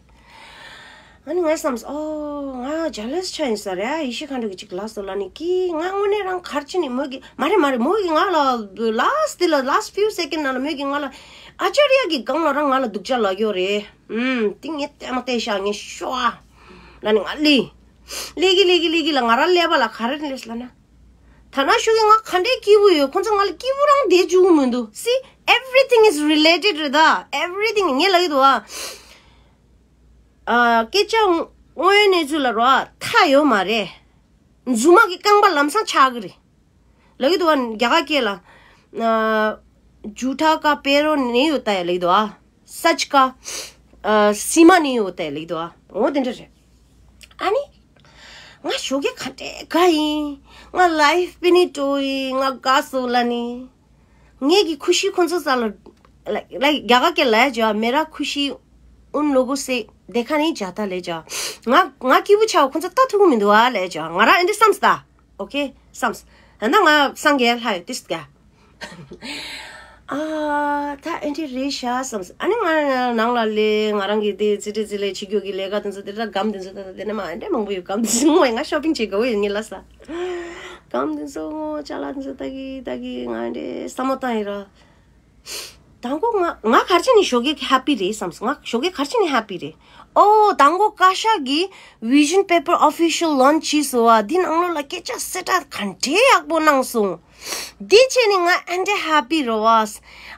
ཨ་ནི་ངས་བསམས། ཨོ་ང་ཇེ་ལ་སི་ཆགས་ཡིན་ས་རེད། ཡེ་ཤེས་མཁའ་འགྲོ་གིས་ཅིག་ལབ་སོང་ལབ་ནི་གི། ང་དངོས་གནས་རང་ག་རེ་བྱས་ནས་མོ་གིས་མ་རེད་མ་རེད། མོ་གིས་ང་ལ་ལཱ་སི་ཊི་དེ་ལ་ལཱ་སི་ཊི་ཕིའུ་སེ་ཀེན་ནང་ལ་མོ་གིས་ང་ལ་ཨ་ཅར་ཡ་གི་སྒང་ལ་རང་ང་ལ་སྡུག་ཅག་ལབ་ཡོད་རེད། ཨུམ། དེ་ངས་ལྟད་མོ་བལྟས་ཤག་ངས་ཤོག་ཨ་ལབ་ནི་ང་ལི། ལི་གི་ལི་གི་ལི་གི་ལ་ང་རང་ཀླད་པ་ལ་ག་རེ་སླེབས་ལབ་ན། ད་ན་ཤུ་གི་ང་ག་འདྲའི་སྐྱིད་པོ་ཡོད། ཁོང་ཚོ་ང་ལ་སྐྱིད་པོ་རང་བསྡད་བཅུག་གི་མི་འདུག See, everything is related རེད་ད། Everything ངས་ལབ་ཀྱི་འདུག་ཨ། ཨ། སྐད་ཆ་དངོས་ཡོད་གནས་ཚུལ་ལ་རོ་ཨ་མཐའ་ཡོད་མ་རེད། རྫུན་མ་གི་རྐང་པ་ལམ་སང་ཆག་གི་རེད། ལབ་ཀྱི་འདུག་བ། རྒྱ་གར་སྐད་ལ། ཨ། झूठा का पैरों नहीं होता है ལབ་ཀྱི་འདུག་བ། सच का, अ, सीमा नहीं होता है ལབ་ཀྱི་འདུག་བ། འོ་དེ་འདྲ་རེད། ཨ་ནི། ང་ཞོགས་ཀས་ག་འདྲས་དགའ་ཡིན། ང་ལའིཕ་དཔེ་ནི་སྤྲོ་ཡིན། ང་དགའ་སོང་ལབ་ནི། ངེད་ཀྱི་ཁུ་ཤི་ཁོང་ཚོ་ས་ལ། ལ་ལ་རྒྱ་གར་སྐད་ལ་ཡ་བྱས་པ། मेरा खुशी उन लोगों से देखा नहीं जाता ལབ་བྱས་པ། ང་ང་སྐྱིད་པོ་ཆགས་པ་ཁོང་ཚོ་ལྟ་ཐུབ་ཀྱི་མི་འདུག་ཨ་ལབ་བྱས་པ། ང་རང་ཨེ་འདྲ་བསམས་ད། ཨོ་ཁེ་བསམས། ད་ང་སངས་རྒྱས་ལྷ་ཡོད་ཏིས་ཀ། ཨ་ད་ཨེ་འདྲ་རེད་ཤག་བསམས། ཨ་ནི་ང་ནང་ལ་ལས་ང་རང་གི་དེ་རྩིས་ཁྲ་རྩིས་ལེན་བྱེད་རྒྱུ་གི་ལས་ཀ་དེ་ཚོ་དེ་འདྲ་སྒམ་དེ་ཚོ་ད་དེ་ནས་མ་ཨེ་འདྲ་མང་པོ་ཡོད། སྒམ་དེ་ཚོ་ངོ་ཡ་ང་ཤོ་པིང་བྱེད་དགའ་བོ་ཡོད་ངས་ལབ་ས། སྒམ་དེ་ཚོ་ངོ་ཅ་ལག་དེ་ཚོ་ལྟ་གི་ལྟ་གི་ང་ཨེ་འདྲ་བསམ་བློ་བཏང་ཡིན་ར། དང་པོ་ང་ང་ག་རེ་བྱས་ནས་ཞོགས་ཀས་ཧེ་པི་རེད་བསམས། ང་ཞོགས་ཀས་ག་རེ་བྱས་ནས་ཧེ་པི་རེད། ཨོ་དང་པོ་བཀའ་ཤག་གིས་Vision Paper Official launch བྱས་སོང་བ། འདི་ནང་ལོགས་ལ་སྐད་ཆ་གསལ་བསྒྲགས་ག་འདྲའི་ཡག་པོ་གནང་སོང་། འདི་བྱས་ནས་ང་ཨེ་འདྲ་ཧེ་པི་རེད་བ།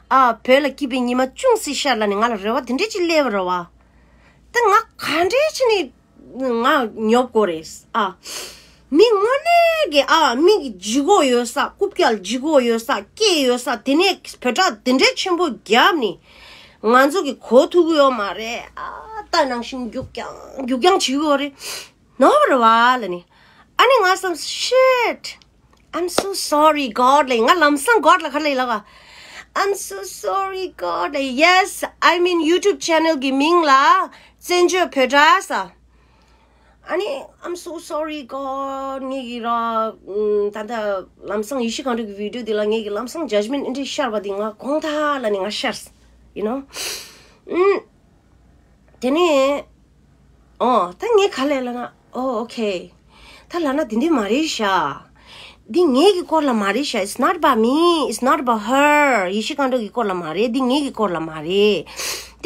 ཨ་བོད་ལ་སྐྱིད་པའི་ཉི་མ་ཅུང་ཟད་ཤར་ལབ་ནས་ང་ལ་རེ་བ་དེ་འདྲ་ཅིག་སླེབས་པ་རེད་བ། ད་ང་ག་འདྲ་བྱས་ནས་ང་ཉོབ་དགོས་རེད་ཨ། མི་དངོས་གནས་ཀྱི་ཨ་མི་གི་ལྗིད་ཁོག་ཡོད་ས། རྐུབ་བཀྱག་ལྗིད་ཁོག་ཡོད་ས། སྐད་ཡོད་ས། དེ་ནས་བོད་སྒྲ་དེ་འདྲའི་ཆེན་པོ་བརྒྱབ་ནས་ང་ཚོ་གི་གོ་ཐུབ་ཀྱི་ཡོད་མ་རེད་ཨ། ད་ནང་བཞིན་རྒྱུག་རྐྱང་རྒྱུག་རྐྱང་བྱེད་ཀྱི་ཡོད་རེད། ནོར་བ་རེད་བ་ལབ་ནས། ཨ་ནི་ང་བསམ། Shit, I'm so sorry God ལབ། ང་ལམ་སང་God ལ་ག་རེ་ལབ་ལབ་ག I'm so sorry God ལབ། Yes, I mean YouTube channel གི་མིང་ལ་བཙན་བྱོལ་བོད་སྒྲ་ཟེར། ཨ་ནི་I'm so sorry God ངེད་ཀྱི་ར། ཨུམ། ད་ལྟ་ལམ་སང་ཡེ་ཤེས་གང་འགྲོ་གི་བི་ཌི་ཡོ་འདི་ལ་ངེད་ཀྱི་ལམ་སང་ཇཇ་མེན་ཊི་འདི་འདྲ་ཤར་བ་འདི་ང་དགོངས་དག་ལབ་ནས་ང་ཤར། You know? ཨུམ། དེ་ནས། ཨོ། ད་ངས་ག་ལབ་ལབ་ན། ཨོ། ཨོ་ཁེ། ད་ལབ་ན་འདི་འདྲ་མ་རེད་ཤག་འདི་ངེད་ཀྱི་སྐོར་ལ་མ་རེད་ཤག It's not about me. It's not about her. ཡེ་ཤེས་མཁའ་འགྲོ་གི་སྐོར་ལ་མ་རེད། འདི་ངེད་ཀྱི་སྐོར་ལ་མ་རེད།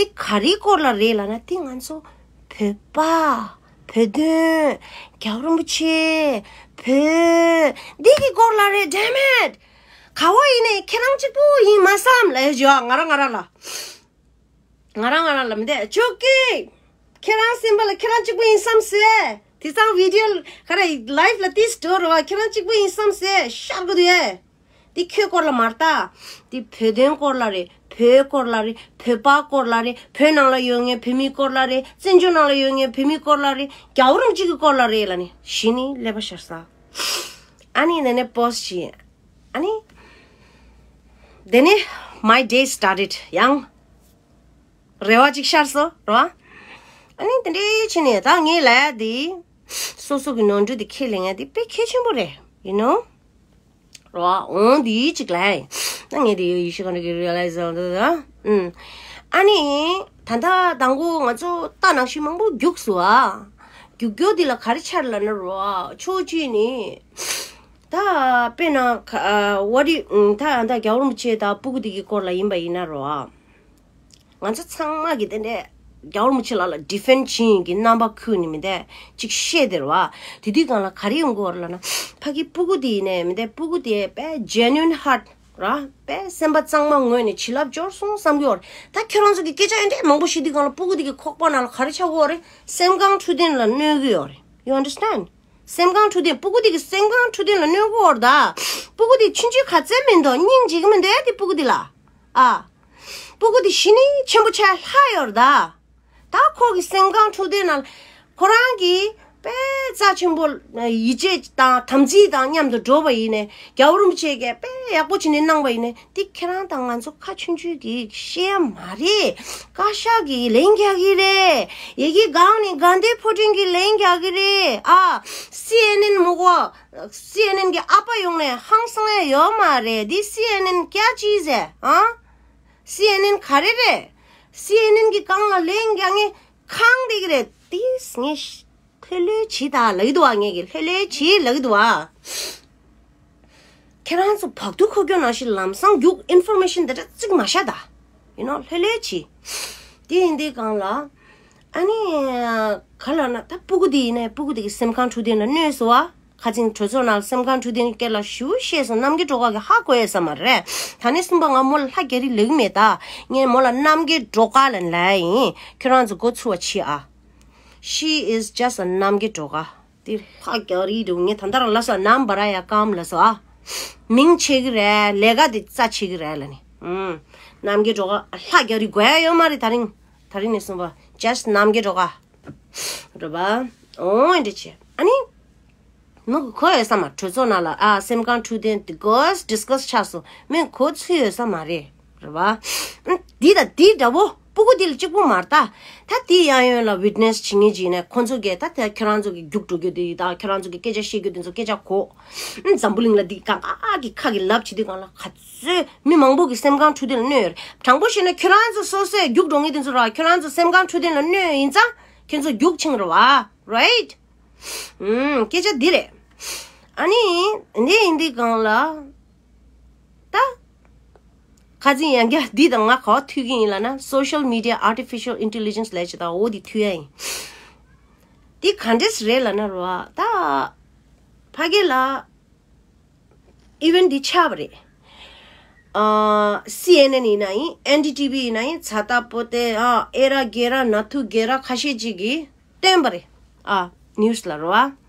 འདི་ག་རེའི་སྐོར་ལ་རེད་ལབ་ན། འདི་ང་ཚོ་བོད་པ། བོད་དོན། རྒྱལ་བ་རིན་པོ་ཆེ། བོད། འདི་གི་སྐོར་ལ་རེད། Damn it. ག་བ་ཡིན་ནའི་ཁྱེད་རང་གཅིག་པུ་ཡིན་མ་བསམ་ལབ་ཡ་ང་རང་ང་རང་ལ། ང་རང་ང་རང་ལ་མི་བསྡད་ཅོག་གི། ཁྱེད་རང་སེམས་པ་ལ་ཁྱེད་རང་གཅིག་པུ་ཡིན་བསམ་སོང་། དེང་སང་བི་ཌི་ཡོ་ག་རེ་ལའིབ་ལ་ཏིས་འགྲོ་རེད་བ། ཁྱེད་རང་གཅིག་པུ་ཡིན་བསམ་སོང་། ཤར་གི་འདུག་ཨེ། འདི་ཁྱོད་སྐོར་ལ་མ་རེད་ད། འདི་བོད་དོན་སྐོར་ལ་རེད། བོད་སྐོར་ལ་རེད། བོད་པ་སྐོར་ལ་རེད། བོད་ནང་ལ་ཡོད་མཁན་བོད་མི་སྐོར་ལ་རེད། བཙན་བྱོལ་ནང་ལ་ཡོད་མཁན་བོད་མི་སྐོར་ལ་རེད། རྒྱལ་བ་རིན་པོ་ཆེ་གི་སྐོར་ལ་རེད་ལབ་ནས་གཞི་ནས་ཀླད་པ་ཤར་ས། ཨ་ནི་དེ་ནས་པོ་སི་ཊི་བྱས། ཨ་ནི། དེ་ནས་my day started ཡང་། རེ་བ་ཅིག་ཤར་སོང་རེད་བ། ཨ་ནི་དེ་འདྲའི་ཕྱིན་ནས་ད་ངས་ལབ་ཡ་དེ། སོ་སོ་གི་ནོར་འཁྲུལ་དེ་ཁས་ལེན་ཡ་དེ་དཔེ་གལ་ཆེན་པོ་རེད། You know? རེད་བ། འོང་དེ་ཅིག་ལབ་ཡ་ཡིན། ད་ངས་དེ་ཡོད་ཡེ་ཤེས་མཁའ་འགྲོ་གི་རི་ཡ་ལའི་ཟེར་འདུག་ད། ཨུམ། ཨ་ནི། ད་ལྟ་དང་པོ་ང་ཚོ་རྟ་ནང་བཞིན་མང་པོ་རྒྱུགས་སོང་ཨ། རྒྱུགས་རྒྱུགས་དེ་ལ་ག་རེ་ཆགས་ལབ་ན་རེད་བ། ཕྱོགས་གཅིག་ནས། ད་དཔེར་ན་ཁ་ཨ་what do you ད་ད་རྒྱལ་བ་རིན་པོ་ཆེ་དང་སྤུ་གུ་དེ་གི་སྐོར་ལ་ཡིན་པ་ཡིན་ན་རོ། ང་ཚོ་ཚང་མ་གི་དེ་འདྲས་ རྒྱལ་བ་རིན་པོ་ཆེ་ལགས་ལ་ཌི་ཕེན་ཌི་བྱེད་ཡིན་གྱི་རྣམ་པ་ཁུལ་ནི་མི་འདས་ཅིག་བཤད་དེ་རེད་བ། དེ་དུས་སྒང་ལ་ག་རེ་ཡོང་གི་ཡོད་རེད་ལབ་ན། ཕ་གི་སྤུ་གུ་དེ་ཡིན་ནའི་མི་འདས་སྤུ་གུ་དེ་དཔེ་ཇེ་ནུ་ཨིན་ཧར་ཊི་ར་དཔེ་སེམས་པ་གཙང་མ་ངོས་ནས་བྱིན་རླབས་འབྱོར་སོང་བསམ་གྱི་ཡོད་རེད། ད་ཁྱོད་རང་ཚོ་གི་སྐད་ཆ་ཨེ་འདྲས་མང་པོ་བཤད་དུས་སྒང་ལ་སྤུ་གུ་དེ་གི་ཁོག་པ་ནང་ལ་ག་རེ་ཆགས་ཀྱི་ཡོད་རེད། སེམས་ཁམས་འཕྲོད་བསྟེན་ལ་གནོད་ཀྱི་ཡོད་རེད། You understand? སེམས་ཁམས་འཕྲོད་བསྟེན། སྤུ་གུ་དེ་གི་སེམས་ཁམས་འཕྲོད་བསྟེན་ལ་གནོད་ཀྱི་ཡོད་རེད་ད། སྤུ་གུ་དེ་ཆུང་ཆུང་ག་ཚད་མིན་འདུག་སྙིང་རྗེ་གི་མི་འདུག་ཨེ་དེ་སྤུ་གུ་དེ་ལ། ཨ། སྤུ་གུ་དེ་གཞི་ནས་ཆེན་པོ་ཆགས་ལྷག་ཡོད་རེད་ད། ད་ཁོ་གི་སེམས་ཁམས་འཕྲོད་བསྟེན་ནང་ཁོ་རང་གི་དཔེ་རྩ་ཆེན་པོ་ཡིད་ཆེས་དང་དམ་ཚིག་དང་མཉམ་དུ་འགྲོགས་པ་ཡིན་ནའི་རྒྱལ་བ་རིན་པོ་ཆེ་གིས་དཔེ་ཡག་པོ་བྱས་ནས་གནང་པ་ཡིན་ནའི་འདི་ཁྱེད་རང་དང་ང་ཚོ་ཁ་ཆུང་ཆུང་གིས་ཤེས་ཡ་མ་རེད། བཀའ་ཤག་གིས་ལན་རྒྱག་གི་རེད། ཡ་གི་སྒང་ནས་དགའ་ལྡན་ཕོ་བྲང་གིས་ལན་རྒྱག་གི་རེད། ཨ། སི་ཨེན་ཨེན་མོ་གོ། སི་ཨེན་ཨེན་གི་ཨ་ཕ་ཡོང་ནས་ཧང་སང་ཡ་ཡོད་མ་རེད། འདི་སི་ཨེན་ཨེན་ཀྱ་ཅི་ཟེར། ཨ། སི་ཨེན་ཨེན་ག་རེ་རེད། སི་ཨེན་ཨེན་གི་སྒང་ལ་ལན་རྒྱག་མཁན་ཁང་བསྡད་ཀྱི་རེད། ཏིས་ངས་ལྷོད་ལྷོད་བྱེད་ད་ལབ་ཀྱི་འདུག་བ། ངས་ཀྱི་ལྷོད་ལྷོད་བྱེད་ལབ་ཀྱི་འདུག་བ། ཁྱེད་རང་ཚོ་བག་ཐུག་ཁོ་སྐྱོ་ནང་བཞིན་ལམ་སང་རྒྱུགས་ཨིན་ཕོར་མེ་ཤིན་དེ་འདྲ་བརྩི་གི་མ་བཞག་ད། ཡིན་ནོ་ལྷོད་ལྷོད་བྱེད། དེ་ཡིན་དུས་སྒང་ལ། ཨ་ནི། ག་ལབ་ན་ད་སྤུ་གུ་དེ་ཡིན་ནའི་སྤུ་གུ་དེ་གི་སེམས་ཁམས་འཕྲོད་བསྟེན་ལ་གནོད་སོང་བ། ཁ་ཅིག་གྲོས་ཚོགས་ནང་སེམས་ཁམས་འཕྲོད་བསྟེན་སྐད་ལ་ཞུ་བཤད་སོང་། རྣམ་རྒྱལ་སྒྲོལ་དཀར་གི་ཧ་གོ་ཡས་ས་མ་རེད། ད་ནས་གསུམ་པ་ང་མོ་ལ་ལྷ་རྒྱ་རི་ལབ་ཀྱི་མེད་ད། ངས་མོ་ལ་རྣམ་རྒྱལ་སྒྲོལ་དཀར་ལབ་ལབ་ཡིན། ཁྱོད་རང་ཚོ་མགོ་ཚོས་པ་བྱེད་ཨ། She is just a རྣམ་རྒྱལ་སྒྲོལ་དཀར། དེ་ལྷ་རྒྱ་རི་འདྲ་བོ་ངས་ད་ལྟ་རང་ལབ་སོང་། རྣམ་པར་ཡ་ཀམ་ལབ་སོང་ཨ། མིང་ཆེ་གི་རེད། ལས་ཀ་དེ་རྩ་ཆེ་གི་རེད་ལབ་ནི། ཨུམ། རྣམ་རྒྱལ་སྒྲོལ་དཀར་ལྷ་རྒྱ་རི་དགོས་ཡ་ཡོད་མ་རེད། ད་རིང་། ད་རིང་ནས་གསུམ་པ་just རྣམ་རྒྱལ་སྒྲོལ་དཀར། རེད་པ། འོ་འདི་བྱས། ཨ་ནི། མི་གོ་ཡོད་ས་མ། གྲོས་ཚོགས་ནང་ལ་ཨ་སེམས་ཁམས་འཕྲོད་བསྟེན་དེ་གོས་ཌིས་ཀ་སི་ཆགས་སོང་། མི་གོ་ཚུལ་ཡོད་ས་མ་རེད། རེད་པ། འདི་དང་འདི་འདྲ་བོ་སྤུ་གུ་འདི་ལ་གཅིག་པུ་མ་རེད་ད། ད་འདི་གཡས་གཡོན་ལ་ཝིཊ་ནེ་སི་བྱེད་མཁན་ཅིག་ཡིན་ན་ཁོང་ཚོ་གིས་ད་ད་ཁྱེད་རང་ཚོ་གི་རྒྱུགས་འགྲོ་རྒྱུ་དེ་དང་ཁྱེད་རང་ཚོ་གི་སྐད་ཆ་བཤད་རྒྱུ་དེ་ཚོ་སྐད་ཆ་གོ། འཛམ་བུ་གླིང་ལ་འདི་གང་ག་གི་ཁ་གི་ལབ་བྱེད་དུས་སྒང་ལ་ག་ཚོད་མི་མང་པོ་གི་སེམས་ཁམས་འཕྲོད་བསྟེན་ལ་གནོད་ཡོད་རེད། དྲང་པོ་བཤད་ན་ཁྱོད་རང་ཚོ་སོ་སོས་རྒྱུགས་འགྲོ་མཁན་དེ་ཚོ་ར་ཁྱོད་རང་ཚོ་སེམས་ཁམས་འཕྲོད་བསྟེན་ལ་གནོད་ཡིན་ཙང་ཁྱོད་ཚོ་རྒྱུགས་ཕྱིན་རེད་པ། རའིཊ། ཨུམ། སྐད་ཆ་འདི་རེད། ཨ་ནི། འདི་ཡིན་དུས་སྒང་ལ། ད། ཁ་ཅིག་ཡང་བསྐྱར་འདི་དང་ང་ག་པར་མཐུད་ཀྱི་ཡིན་ལབ་ན་social media artificial intelligence ལབ་ཅིག་དང་འོ་འདི་མཐུད་ཡ་ཡིན། འདི་ག་འདྲས་རེད་ལབ་ན་རེད་པ། ད། ཕ་གི་ལ། ཨི་ཝེན་ཊི་འདི་ཆགས་པ་རེད། ཨ། སི་ཨེན་ཨེན་ཡིན་ན་ཡིན། ཨེན་ཌི་ཊི་ཝི་ཡིན་ན་ཡིན། ཛ་ཏ་པོ་ཏེ། ཨ། ཨེ་ར་གེ་ར་ན་ཐུ་གེ་ར་ཁ་ཤས་ཅིག་གིས་བཏོན་པ་རེད། ཨ། ནིའུ་སི་ལ་རེད་པ།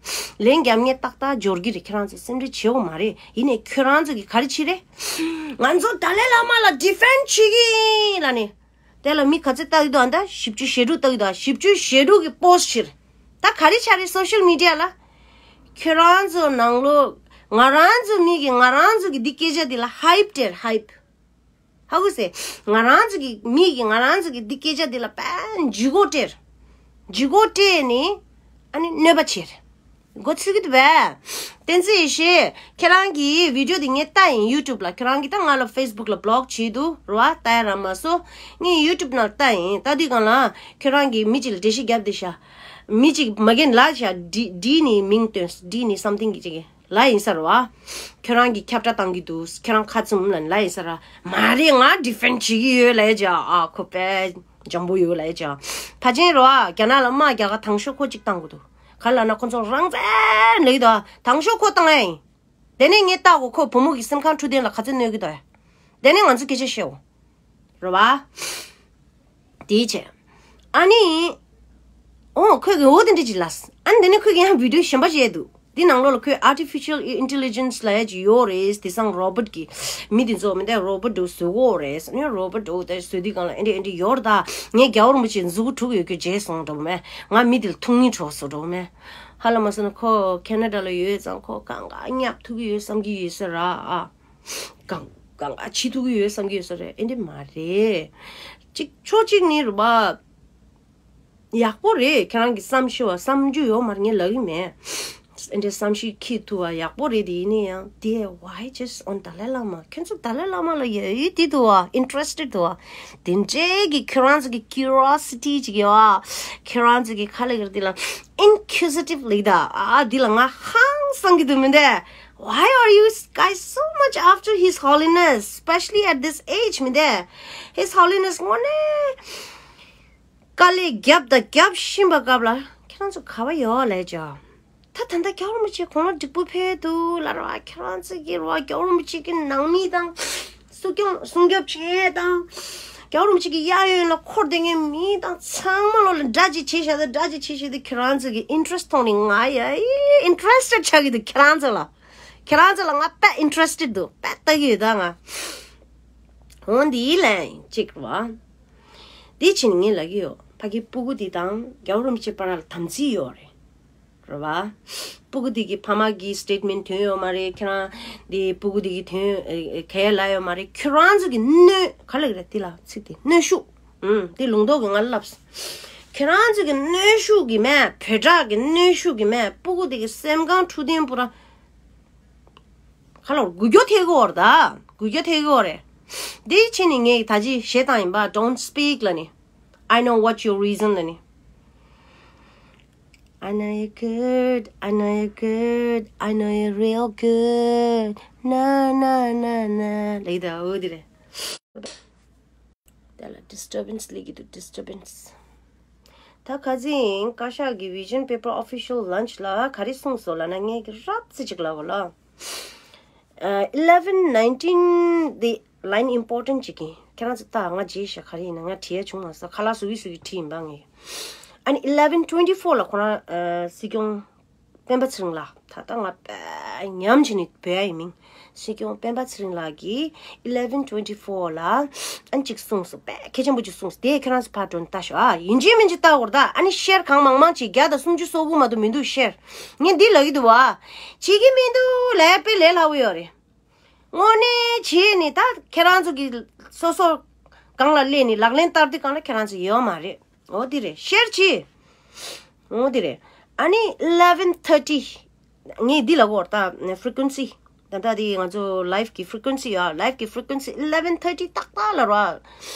ལན་རྒྱབ་མཁན་ཏག་ཏག་འབྱོར་གྱི་རེད། ཁྱེད་རང་ཚོ་སེམས་ཁྲལ་བྱེད་དགོས་མ་རེད། ཡིན་ནའི་ཁྱོད་རང་ཚོ་གིས་ག་རེ་བྱེད་རེད། ང་ཚོ་ཏཱ་ལའི་བླ་མ་ལ་ཌི་ཕེན་ཌི་བྱེད་ཀྱི་ཡིན་ལབ་ནས། དེ་ལ་མི་ག་ཚོད་ལྟ་གི་འདུག་ཨ། ད་བཞི་བཅུ་ཞེ་དྲུག་ལྟ་གི་འདུག་ཨ། བཞི་བཅུ་ཞེ་དྲུག་གི་པོ་སི་ཊི་ཕྱིར། ད་ག་རེ་ཆགས་རེད་སོ་ཤལ་མི་ཌི་ཡ་ལ། ཁྱོད་རང་ཚོ་ནང་ལོགས་ང་རང་ཚོ་མི་གིས་ང་རང་ཚོ་གི་འདི་སྐད་ཆ་འདི་ལ་ཧའིབ་སྤྲད། ཧའིབ། ཧ་གོ་སོང་། ང་རང་ཚོ་གི་མི་གིས་ང་རང་ཚོ་གི་འདི་སྐད་ཆ་འདི་ལ་དཔེ་ལྗིད་ཁོག་སྤྲད། ལྗིད་ཁོག་སྤྲད་ནས་ཨ་ནི་གནོད་པ་བྱས། མགོ་ཚོས་ཀྱི་འདུག་པས། བསྟན་འཛིན་ཡེ་ཤེས། ཁྱེད་རང་གིས་བི་ཌི་ཡོ་འདི་ངས་ལྟ་ཡིན་ཡུ་ཊུབ་ལ། ཁྱེད་རང་གིས་ད་ང་ལ་ཕེ་སི་བུག་ལ་བི་ལོག་བྱས་འདུག་རེད་པ། ལྟ་ཡ་རག་མ་སོང་། ངས་ཡུ་ཊུབ་ནང་ལྟ་ཡིན། ལྟ་དུས་སྒང་ལ་ཁྱོད་རང་གིས་མི་གཅིག་ལ་འགྲེལ་བཤད་བརྒྱབ་བསྡད་ཤག་མི་གཅིག་མ་རྒན་ལབ་ཤག་ཌི་ཌི་ནི་མིང་བཏོན། ཌི་ནི་སམ་ཐིང་གི་ཅིག་ལབ་ཡིན་ས་རེད་པ། ཁྱོད་རང་གིས་ཁྱབ་བསྒྲགས་བཏང་གི་འདུག་ཁྱོད་རང་ཁ་བཙུམ་ལབ་ལབ་ཡིན་ས་རེད། མ་རེད། ང་ཌི་ཕེན་ཌི་བྱེད་ཀྱི་ཡོད་ལབ་ཡ་ཅིག་ཨ། ཁོ་དཔེ་འཇམ་པོ་ཡོད་ལབ་ཡ་ཅིག་ཕལ་ཆེར་རེད་པ། རྒྱ་ནག་ལ་དམག་རྒྱག་ག་དང་ཤོག་ཁོ་གཅིག་བཏང་དགོས་འདུག་ག་ལབ་ན་ཁོ་ཚོ་རང་བཙན་ལབ་ཀྱི་འདུག་དང་ཤོག་ཁོ་བཏང་ཡ་ཡིན། དེ་ནས་ངས་ལྟ་གོ། ཁོ་བུ་མོ་གི་སེམས་ཁམས་འཕྲོད་བསྟེན་ལ་ག་ཚོད་གནོད་ཀྱི་འདུག་ཡ། དེ་ནས་ང་ཚོ་སྐད་ཆ་བཤད་འོ། རེད་པ། དེའི་ཆེད། ཨ་ནི། ཨོ་ཁོས་གི་འོ་དེ་འདྲ་ཅིག་ལབ། ཨ་ནི་དེ་ནས་ཁོས་གི་ཡང་བི་ཌི་ཡོ་གཞན་པ་བྱས་འདུག་དེ་ནང་ལོགས་ལ་ཁོས་artificial intelligence ལབ་ཡ་ཅིག་ཡོད་རེད། དེང་སང་རོ་བོཊ་གི་མི་དེ་ཚོ་མི་དེ་རོ་བོཊ་འདྲ་བོ་བཟོ་གི་ཡོད་རེད། ཨ་ནི་རོ་བོཊ་འདྲ་བོ་དེ་བཟོ་དུས་སྒང་ལ་ཨེ་འདྲ་ཨེ་འདྲ་ཡོད་རེད་ད། ངས་རྒྱལ་བ་རིན་པོ་ཆེ་མཛུ་གུ་དྲུག་ཡོད་རྒྱུ་བརྗེད་སོང་འདྲ་བོ་མེད། ང་མི་དེ་ལ་ཐུག་སྙིང་བྲོ་སོང་འདྲ་བོ་མེད། ཧ་ལམ་མ་སོང་ན་ཁོ་ཁེ་ན་ཌ་ལ་ཡོད་ཙང་ཁོ་གང་ག་བརྙབ་ཐུབ་ཀྱི་ཡོད་བསམ་གྱི་ཡོད་ས་རེད་ཨ། གང་གང་ག་བྱེད་ཐུབ་ཀྱི་ཡོད་བསམ་གྱི་ཡོད་ས་རེད། ཨེ་འདྲ་མ་རེད། གཅིག་ཕྱོགས་གཅིག་ནས་རེད་པ། ཡག་པོ་རེད། ཁྱེད་རང་གི་བསམ་ཤེས་པ་བསམ་རྒྱུ་ཡོད་མ་རེད། ངས་ལབ་ཀྱི་མེད། ཨེ་འདྲ་བསམ་ཤེས་འཁྱེར་ཐུབ་པ་ཡག་པོ་རེད། དེ་ཡིན་ན་ཡང་དེ་why just on Dalai Lama? ཁྱོད་ཚོ་ཏཱ་ལའི་བླ་མ་ལ་ཡ་ཡི་དེ་འདུག་པ། ཨིན་ཊི་རེ་སི་ཊེཌ་འདུག་པ། དེ་འདྲའི་གི་ཁྱོད་རང་ཚོ་གི་ཀིའུ་རི་ཡོ་སི་ཊི་ཅིག་ཡོད་པ། ཁྱོད་རང་ཚོ་གི་ག་ལབ་ཀྱི་རེད་དེ་ལ། Inquisitive ལབ་ཀྱི་འདུག་ཨ། འདི་ལ་ང་ཧང་སང་གི་འདུག་མི་འདུག Why are you guys so much after His Holiness, especially at this age? མི་འདུག His Holiness དངོས་གནས། དཀའ་ལས་བརྒྱབ་དང་བརྒྱབ་བཞིན་པ་སྐབས་ལ་ཁྱེད་རང་ཚོ་ག་བ་ཡོད་ལས་ཅོ། ད་ད་ལྟ་རྒྱལ་བ་རིན་པོ་ཆེ་དགུང་ལོ་འགྲིག་པོ་ཕེབས་འདུག་ལབ་ར་བ། ཁྱེད་རང་ཚོ་གི་ར་བ་རྒྱལ་བ་རིན་པོ་ཆེ་གི་ནང་མི་དང་སྲུང་སྐྱོང་སྲུང་སྐྱོབ་བྱེད་དང་། རྒྱལ་བ་རིན་པོ་ཆེ་གི་གཡས་གཡོན་ལ་འཁོར་བསྡད་མཁན་མི་དང་ཚང་མ་ལོ་ལ་འདྲ་ཅིག་བྱས་བཞག་ད་འདྲ་ཅིག་བྱས་བཞག་ད་ཁྱེད་རང་ཚོ་གི་ཨིན་ཊི་རེ་སི་ཊི་མཐོང་ནས་ང་ཡ་ཨིན་ཊི་རེ་སི་ཊེཌ་ཆགས་ཀྱི་འདུག་ཁྱེད་རང་ཚོ་ལ། ཁྱེད་རང་ཚོ་ལ་ང་དཔེ་ཨིན་ཊི་རེ་སི་ཊེཌ་འདུག་དཔེ་ལྟ་གི་ཡོད་ད་ང་། འོ་འདི་ལན་གཅིག་ར་བ། འདི་ཕྱིན་ངས་ལབ་ཀྱི་ཡོད། ཕ་གི་སྤུ་གུ་འདི་དང་རྒྱལ་བ་རིན་པོ་ཆེ་བར་ལ་དམ་ཚིག་ཡོད་རེད། རེད་བ། སྤུ་གུ་འདི་གི་ཕ་མ་གི་སི་ཊེཊ་མེན་ཊི་ཐོན་ཡོད་མ་རེད། ཁྱེད་རང་འདི་སྤུ་གུ་འདི་གི་ཐོན་གལ་ལ་ཡོད་མ་རེད། ཁྱེད་རང་ཚོ་གི་གནོན་ག་ལ་གི་རེད་འདི་ལ་ཚིག་འདི་གནོན་ཤུགས། ཨུམ་འདི་ལུང་རྟོགས་གི་ང་ལབས། ཁྱེད་རང་ཚོ་གི་གནོན་ཤུགས་གི་མེད་བོད་ཀྱི་གནོན་ཤུགས་གི་མེད་སྤུ་གུ་འདི་གི་སེམས་ཁམས་འཕྲོད་བསྟེན་པུ་ར། ཁ་ལོར་འགུལ་སྐྱོད་ཐེབས་ཀྱི་ཡོད་རེད་ད། འགུལ་སྐྱོད་ཐེབས་ཀྱི་ཡོད་རེད། འདི་ཕྱིན་ནས་ངས་ད་ཅི་བཤད་སྟངས་ཡིན་པ། Don't speak ལབ་ནི། I know what your reason ལབ་ནི། I know you good, I know you good, I know you real good. Na na na na. ལེགས་ད་འོ་འདི་རེད། དེ་ལ་ཌི་སི་ཊར་བན་སི་ལེགས་ཀྱི་འདུག་ཌི་སི་ཊར་བན་སི། ད་ཁ་སང་བཀའ་ཤག་གི་Vision Paper Official Launch ལ་ག་རེ་གསུངས་སོང་ལབ་ན་ངས་ཀྱི་རབ་ཙི་ཅིག་ལབ་གོ་ལ། ཨ་eleven nineteen འདི་line important ཅིག་ཡིན། ཁྱེད་རང་ཚོ་ད་ང་རྗེས་ཤ་ག་རེ་ཡིན་ན་ང་བྲིས་ཡ་བྱུང་མ་སོང་། ཁ་ལག་བཟོ་གི་བཟོ་གི་བྲིས་ཡིན་པ་ངས། ཨ་ནི་eleven twenty four ལ་ཁོ་རང་ཨ་སྲིད་སྐྱོང་སྤེན་པ་ཚེ་རིང་ལགས། ད་ལྟ་ང་དཔེ་ཉམས་བྱས་ནས་བོད་ཡ་ཡིན་མིན། སྲིད་སྐྱོང་སྤེན་པ་ཚེ་རིང་ལགས་ཀྱིས་eleven twenty four ལ་ཨ་ནི་ཅིག་གསུངས་སོང་། དཔེ་གལ་ཆེན་པོ་ཅིག་གསུངས་སོང་། དེ་ཁྱེད་རང་ཚོ་ཕར་འགྲོ་ནས་ལྟ་ཤོག་ཨ། ཡིན་གཅིག་མིན་གཅིག་ལྟ་དགོས་རེད་ད། ཨ་ནི་ཤེར་གང་མང་མང་ཅིག་བརྒྱ་དང་སུམ་ཅུ་སོ་དགུ་མ་གཏོགས་མི་འདུག་ཤེར། ངས་འདི་ལབ་ཀྱི་འདུག་བ། བྱེད་ཀྱི་མི་འདུག་ལབ་ཡ་དཔེ་ལས་སླ་པོ་ཡོད་རེད། དངོས་གནས་བྱས་ནས་ད་ཁྱེད་རང་ཚོ་གི་སོ་སོ་སྒང་ལ་སླེབས་ནས་ལག་ལེན་བསྟར་དུས་སྒང་ལ་ཁྱེད་རང་ཚོ་ཡོད་མ་རེད། འོ་འདི་རེད། ཤེར་བྱེད། འོ་འདི་རེད། ཨ་ནི་eleven thirty ངས་འདི་ལབ་ཀྱི་ཡོད་རེད་ད། Frequency ད་ལྟ་འདི་ང་ཚོ་ལའིབ་གི་Frequency ཡོད། ལའིབ་གི་Frequency eleven thirty ཏག་ཏག་ལ་ར།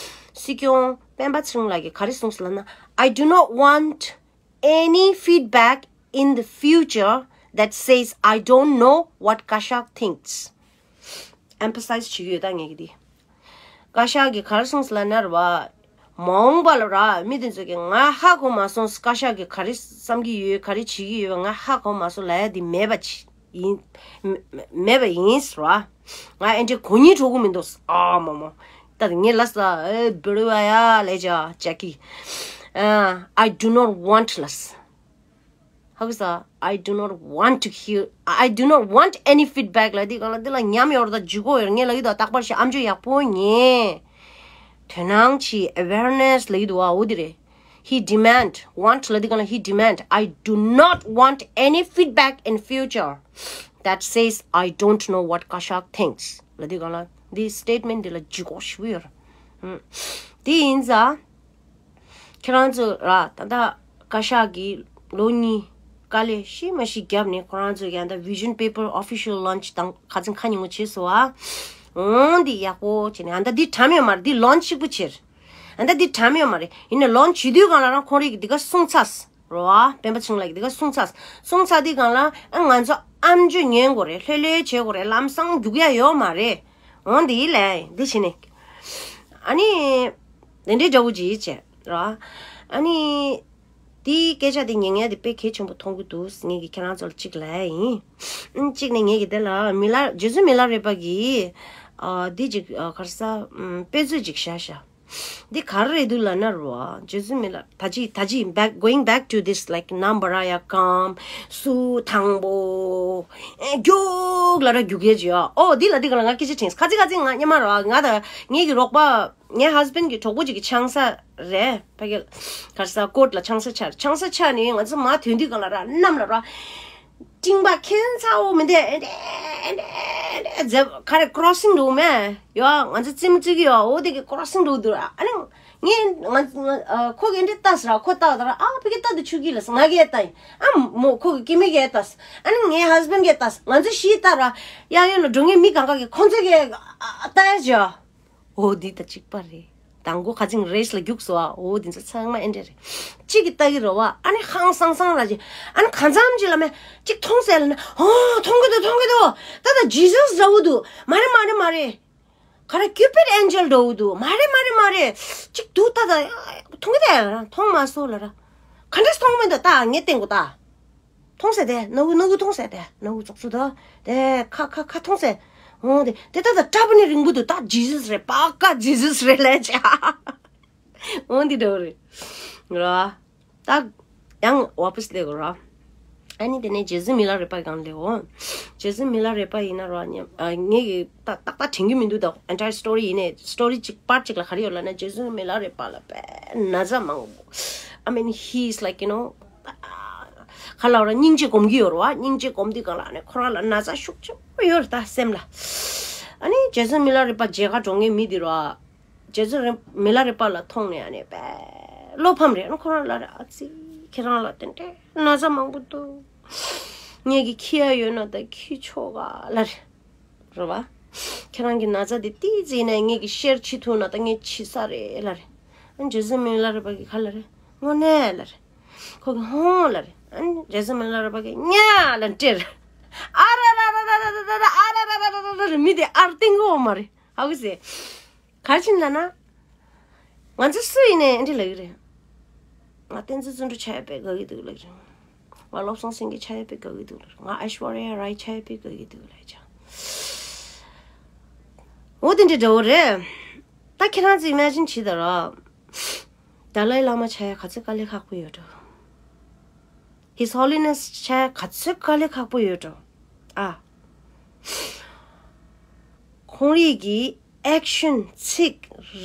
སྲིད་སྐྱོང་སྤེན་པ་ཚེ་རིང་ལགས་ཀྱིས་ག་རེ་གསུངས་སོང་ལབ་ན། I do not want any feedback in the future that says I don't know what བཀའ་ཤག thinks. Emphasize བྱེད་ཀྱི་ཡོད་ད་ངས་ཀྱི་འདི། བཀའ་ཤག་གིས་ག་རེ་གསུངས་སོང་ལབ་ན་ར་བ། མ་འོངས་པ་ལ་ར་མི་དེ་ཚོ་གིས་ང་ཧ་གོ་མ་སོང་། བཀའ་ཤག་གིས་ག་རེ་བསམ་གྱི་ཡོད་ག་རེ་བྱེད་ཀྱི་ཡོད་ང་ཧ་གོ་མ་སོང་ལབ་ཡ་འདི་མེད་པ་ཅིག་ཡིན། མེད་པ་ཡིན་ཟེར་བ། ང་ཨེ་འདྲའི་གོ་སྙིང་འདོགས་ཀྱི་མི་འདུག་ཨ་མ་མ། ད་ངས་ལབ་ས་ཨེ་བུ་རི་བ་ཡ་ལས་ཅ་ཅ་ཀི། I do not want ལབ་ས། ཧ་གོ་ས། I do not want to hear, I do not want any feedback ལབ་དུས་སྒང་ལ་འདི་ལ་ཉམས་ཡོད་རེད་ད། ལྗིད་ཁོག་ཡོད་རེད། ངས་ལབ་ཀྱི་འདུག་རྟག་པར་བྱས་ཨ་མཆོག་ཡག་པོ་ཉན། དོ་སྣང་བྱེད། Awareness ལབ་ཀྱི་འདུག་བ། འོ་འདི་རེད། He demand, want ལབ་དུས་སྒང་ལ། He demand, I do not want any feedback in future that says I don't know what བཀའ་ཤག thinks ལབ་དུས་སྒང་ལ། འདི་སི་ཊེཊ་མེན་ཊི་འདི་ལ་ལྗིད་ཁོག་ཞེ་པོ་ཡོད་རེད། ཨུམ། དེ་ཡིན་ཙང་ཁྱེད་རང་ཚོ་ར་ད་ལྟ་བཀའ་ཤག་གིས་ལོ་གཉིས་དཀའ་ལས་ཤི་མ་ཤི་བརྒྱབ་ནས་ཁོ་རང་ཚོ་གི་ཨ་ད་Vision Paper Official Launch དང་ཁ་སང་ཁ་ཉིན་མོ་བྱས་སོང་ཨ། འོང་འདི་ཡག་པོ་བྱས་ནས་ཨ་ད་འདི་གྲམ་ཡོད་མ་རེད། འདི་ལོན་ཆི་གཅིག་པུ་བྱས། ཨ་ད་འདི་གྲམ་ཡོད་མ་རེད། ཡིན་ནའི་ལོན་ཆི་དུས་སྒང་ལ་རང་ཁོང་རིགས་འདི་ག་གསུངས་ཚར། རོ་ཨ། སྤེན་པ་ཚེ་རིང་ལགས་ཀྱིས་འདི་ག་གསུངས་ཚར། གསུངས་ཚར་དུས་སྒང་ལ་ཨ་ང་ཚོ་ཨ་མཆོག་ཉན་དགོས་རེད། ལྷོད་ལྷོད་བྱེད་དགོས་རེད། ལམ་སང་རྒྱུག་ཡ་ཡོད་མ་རེད། འོ་འདི་ལས་འདི་བྱས་ནས། ཨ་ནི། དེ་འདྲའི་འདྲ་བོ་ཅིག་བྱས་རོ་ཨ། ཨ་ནི། དེའི་སྐད་ཆ་དེ་ཉན་ཡ་དེ་དཔེ་གལ་ཆེན་པོ་མཐོང་གི་འདུག་ངས་ཀྱིས་ཁྱེད་རང་ཚོ་ལ་གཅིག་ལབ་ཡ་ཡིན། ཨ་གཅིག་ནས་ངས་ཀྱིས་དེ་ལ་མི་ལ་རྗེ་བཙུན་མི་ལ་རས་པ་གིས་ཨ་འདི་ཅིག་ཨ་ག་རེ་ཟ་ཨམ་དཔེ་མཛོད་ཅིག་བཞག་ཤག་འདི་ག་རེ་རེད་འདུག་ལབ་ན་རོ་ཨ། རྗེ་བཙུན་མི་ལ་ད་ཅི་ད་ཅི་back, going back to this, like, རྣམ་པར་ཡ་ཀམ་སུ་དང་པོ་ཨེ་རྒྱུག་ལ་ར་རྒྱུག་ཡས་ཅི་ཡ། ཨོ་འདི་ལ་འདི་ག་ལ་ང་སྐད་ཆ་དྲིས། ཁ་ཅིག་ཁ་ཅིག་ང་སྔོན་མ་རོ་ཨ། ང་དང་ངེད་ཀྱི་རོགས་པ། ངའི་ཧས་བྷེན་གྱི་གྲོགས་པོ་ཅིག་གི་ཆང་ས་རེད། ཕ་གི་ག་རེ་ཟ་ཀོར་ཊི་ལ་ཆང་ས་ཆགས། ཆང་ས་ཆགས་ནས་ང་ཚོ་མར་ཐོན་དུས་སྒང་ལ་ར་གནམ་ལ་ར་སྤྲིན་པ་ཁྱེད་ཚ་བོ་མི་འདུག་ཨེ་འདྲ་ཨེ་འདྲ་ཨེ་འདྲ་ཛ་ག་རེ་ཀོ་རོ་སིང་འགྲོ་མེད་ཡོ། ང་ཚོ་རྩེད་མོ་རྩེ་གི་ཡོ། འོ་དེ་གི་ཀོ་རོ་སིང་འགྲོ་འདུག་ཨ་ནི་ངས་ང་ང་ཁོ་གི་ཨེ་འདྲ་ལྟ་ས་ར། ཁོ་ལྟ་བ་ད་ར་ཨ་ཕ་གི་ལྟ་འདུག་ཆུ་གི་ལ་ང་གི་ལྟ་ཡིན། ཨ་མོ་ཁོ་གི་སྐྱེ་དམན་གི་ལྟ་ས། ཨ་ནི་ངའི་ཧས་བྷེན་གི་ལྟ་ས། ང་ཚོ་བཞི་ལྟ་ར་གཡས་གཡོན་ལ་འགྲོ་མཁན་མི་གང་ག་གི་ཁོ་ཚོ་གི་ལྟ་ཡ་ཅི་ཡོ། འོ་འདི་དང་གཅིག་པ་རེད། དང་པོ་ཁ་ཅིག་རེས་ལ་རྒྱུགས་སོ་ཨ། འོ་འདི་ཚོ་ཚང་མ་ཨེ་འདྲ་རེད། གཅིག་གིས་ལྟ་གི་རེད་བ། ཨ་ནི་ཧང་སང་སང་ལ་ཅིག་ཨ་ནི་གང་འཚམ་ཅིག་ལ་མེད་ཅིག་མཐོང་ཟེར་ལ་ནི། ཨོ་མཐོང་གི་འདུག་མཐོང་གི་འདུག་ད་ད་ཇི་ཟུས་འདྲ་བོ་འདུག་མ་རེད་མ་རེད་མ་རེད། ག་རེ་ཀུ་པིད་ཨེན་ཇེལ་འདྲ་བོ་འདུག་མ་རེད་མ་རེད་མ་རེད། ཅིག་འདུག་ད་ད། མཐོང་གི་དེ་མཐོང་མ་སོང་ལབ་ར། ག་འདྲས་མཐོང་མི་འདུག་ད་ངས་བསྟན་གོ་ད། མཐོང་ཟེར་དེ་ནག་འུ་ནག་འུ་མཐོང་ཟེར་དེ་ནག་འུ་ཙོག་ཙོ་ད། དེ་ཁ་ཁ་ཁ་མཐོང་ཟེར། འོང་དེ་དེ་ད་ད་སྐྲ་པ་ནི་རིང་པོ་འདུག་ད་ཇི་ཟུས་རེད་པ་ཀ་ཇི་ཟུས་རེད་ལས་ཅ། འོང་འདི་འདྲ་བོ་རེད། ར། ད་ཡང་ཝ་པས་སླེབས་དགོས་ར། ཨ་ནི་དེ་ནས་ཇེ་སི་མི་ལ་རེ་པ་གང་སླེབས་འོང་། ཇེ་སི་མི་ལ་རེ་པ་ཡིན་ན་ར་ཉམས་ཨ་ངས་ཀྱི་ད་ཏག་ཏག་དྲན་གྱི་མི་འདུག་ད་ཨེན་ཊ་ཡར་སི་ཊོ་རི་ཡིན་ནས་སི་ཊོ་རི་གཅིག་པར་གཅིག་ལ་ག་རེ་ཡོད་ལབ་ན་ཇེ་སི་མི་ལ་རེ་པ་ལ་པས་ན་ཚ་མང་པོ། I mean he's like you know ག་ལ་བ་ར་སྙིང་རྗེ་སྒོམ་གྱི་ཡོད་ར་བ། སྙིང་རྗེ་སྒོམ་དུས་གང་ལ་ཨ་ནི་ཁོ་རང་ལ་ན་ཚ་ཤུགས་ཆེན་པོ་ཡོད་རེད་ད་སེམས་ལ། ཨ་ནི་ཇེ་སི་མི་ལ་རེ་པ་མཇལ་ཁ་འགྲོ་མཁན་མི་འདི་ར། རྗེ་བཙུན་རེ་མི་ལ་རས་པ་ལ་མཐོང་ནས་ཨ་ནི་པས་བློ་ཕམ་རེད། ཨ་ནི་ཁོ་རང་ལ་རེ་ཨ་ཙི་ཁྱེད་རང་ལ་དེ་འདྲའི་ན་ཚ་མང་པོ་འདུག་ངེད་ཀྱི་ཁྱི་ཡ་ཡོད་ན་ད་ཁྱི་ཆོག་ག་ལ་རེ་རེད་བ། ཁྱེད་རང་གི་ན་ཚ་དེ་ཏིས་ཡིན་ནས་ངེད་ཀྱི་ཤེར་བྱེད་ཐུབ་ན་ད་ངས་བྱེད་ས་རེད་ལ་རེ། ཨ་ནི་རྗེ་བཙུན་མི་ལ་རས་པ་གི་ཁ་ལ་རེ་དངོས་གནས་ལ་རེ། ཁོ་གི་ཧོང་ལ་རེ། ཨ་ནི་རྗེ་བཙུན་མི་ལ་རས་པ་གི་ཉ་ལ་སྤྲེལ། ཨ་ར་ར་ར་ར་ར་ར་ར་ར་ར་ར་ར་ར་ར་ར་ར་མི་དེ་ཨར་ཏིང་གོ་མ་རེད། ཧ་གོ་སེ། ག་རེ་བྱས་ནས་ལབ་ན། ང་ཚོ་སུ་ཡིན་ནའི་འདི་ལབ་ཀྱི་རེད། ང་བསྟན་འཛིན་བརྩོན་འགྲུས་ཆགས་ཡ་དཔེ་དགའ་གི་འདུག་ལབ་ཀྱི་རེད། ང་བློ་བཟང་སེང་གེ་ཆགས་ཡ་དཔེ་དགའ་གི་འདུག་ལབ་ཀྱི་རེད། ང་ཨེ་ཤ་ཝར་ཡ་རའི་ཆགས་ཡ་དཔེ་དགའ་གི་འདུག་ལབ་ཀྱི་རེད། འོ་དེ་འདྲ་འདྲ་བོ་རེད། ད་ཁྱེད་རང་ཚོ་ཨི་མེ་ཇིན་བྱེད་དང་ར། ཏཱ་ལའི་བླ་མ་ཆགས་ཡ་ག་ཚོད་དཀའ་ལས་ཁག་པོ་ཡོད་འགྲོ། His Holiness ཆགས་ཡ་ག་ཚོད་དཀའ་ལས་ཁག་པོ་ཡོད་འགྲོ། ཨ། ཁོང་རིགས་ཀྱི་ཨེག་ཤན་ཚིག་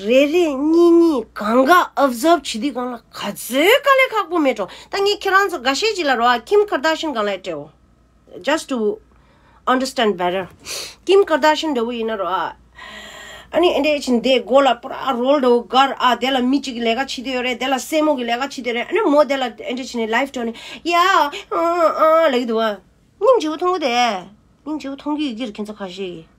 རེ་རེ་གཉིས་གཉིས་གང་ག་ཨོབ་ཛརབ་བྱེད་དུས་སྒང་ལ་ག་ཚོད་དཀའ་ལས་ཁག་པོ་མེད་འགྲོ། ད་ངས་ཁྱེད་རང་ཚོ་འགའ་ཤས་ཅིག་ལ་རོ་ཨ་ཀིམ་ཁར་དཱ་ཤན་སྒང་ལ་སྤྲད་འོ། Just to understand better. ཀིམ་ཁར་དཱ་ཤན་འདྲ་བོ་ཡིན་ན་རོ་ཨ། ཨ་ནི་ཨེ་འདྲས་ཕྱིན་དེ་མགོ་ལ་པུ་ར་རོལ་འདྲ་བོ་གར་ཨ་དེ་ལ་མི་གཅིག་གི་ལས་ཀ་བྱེད་དུ་ཡོད་རེད། དེ་ལ་སྲས་མོ་གི་ལས་ཀ་བྱེད་དུ་ཡོད་རེད། ཨ་ནི་མོ་དེ་ལ་ཨེ་འདྲས་ཕྱིན་ནས་ལའིབ་སྤྲོད་ནས་ཡ་ཨ་ཨ་ལབ་ཀྱི་འདུག་བ། སྙིང་རྗེ་བོ་མཐོང་གི་དེ། སྙིང་རྗེ་བོ་མཐོང་གི་ཡོད་ཀྱི་རེད་ཁྱེད་ཚོ་ཁ་ཤས་ཀྱིས།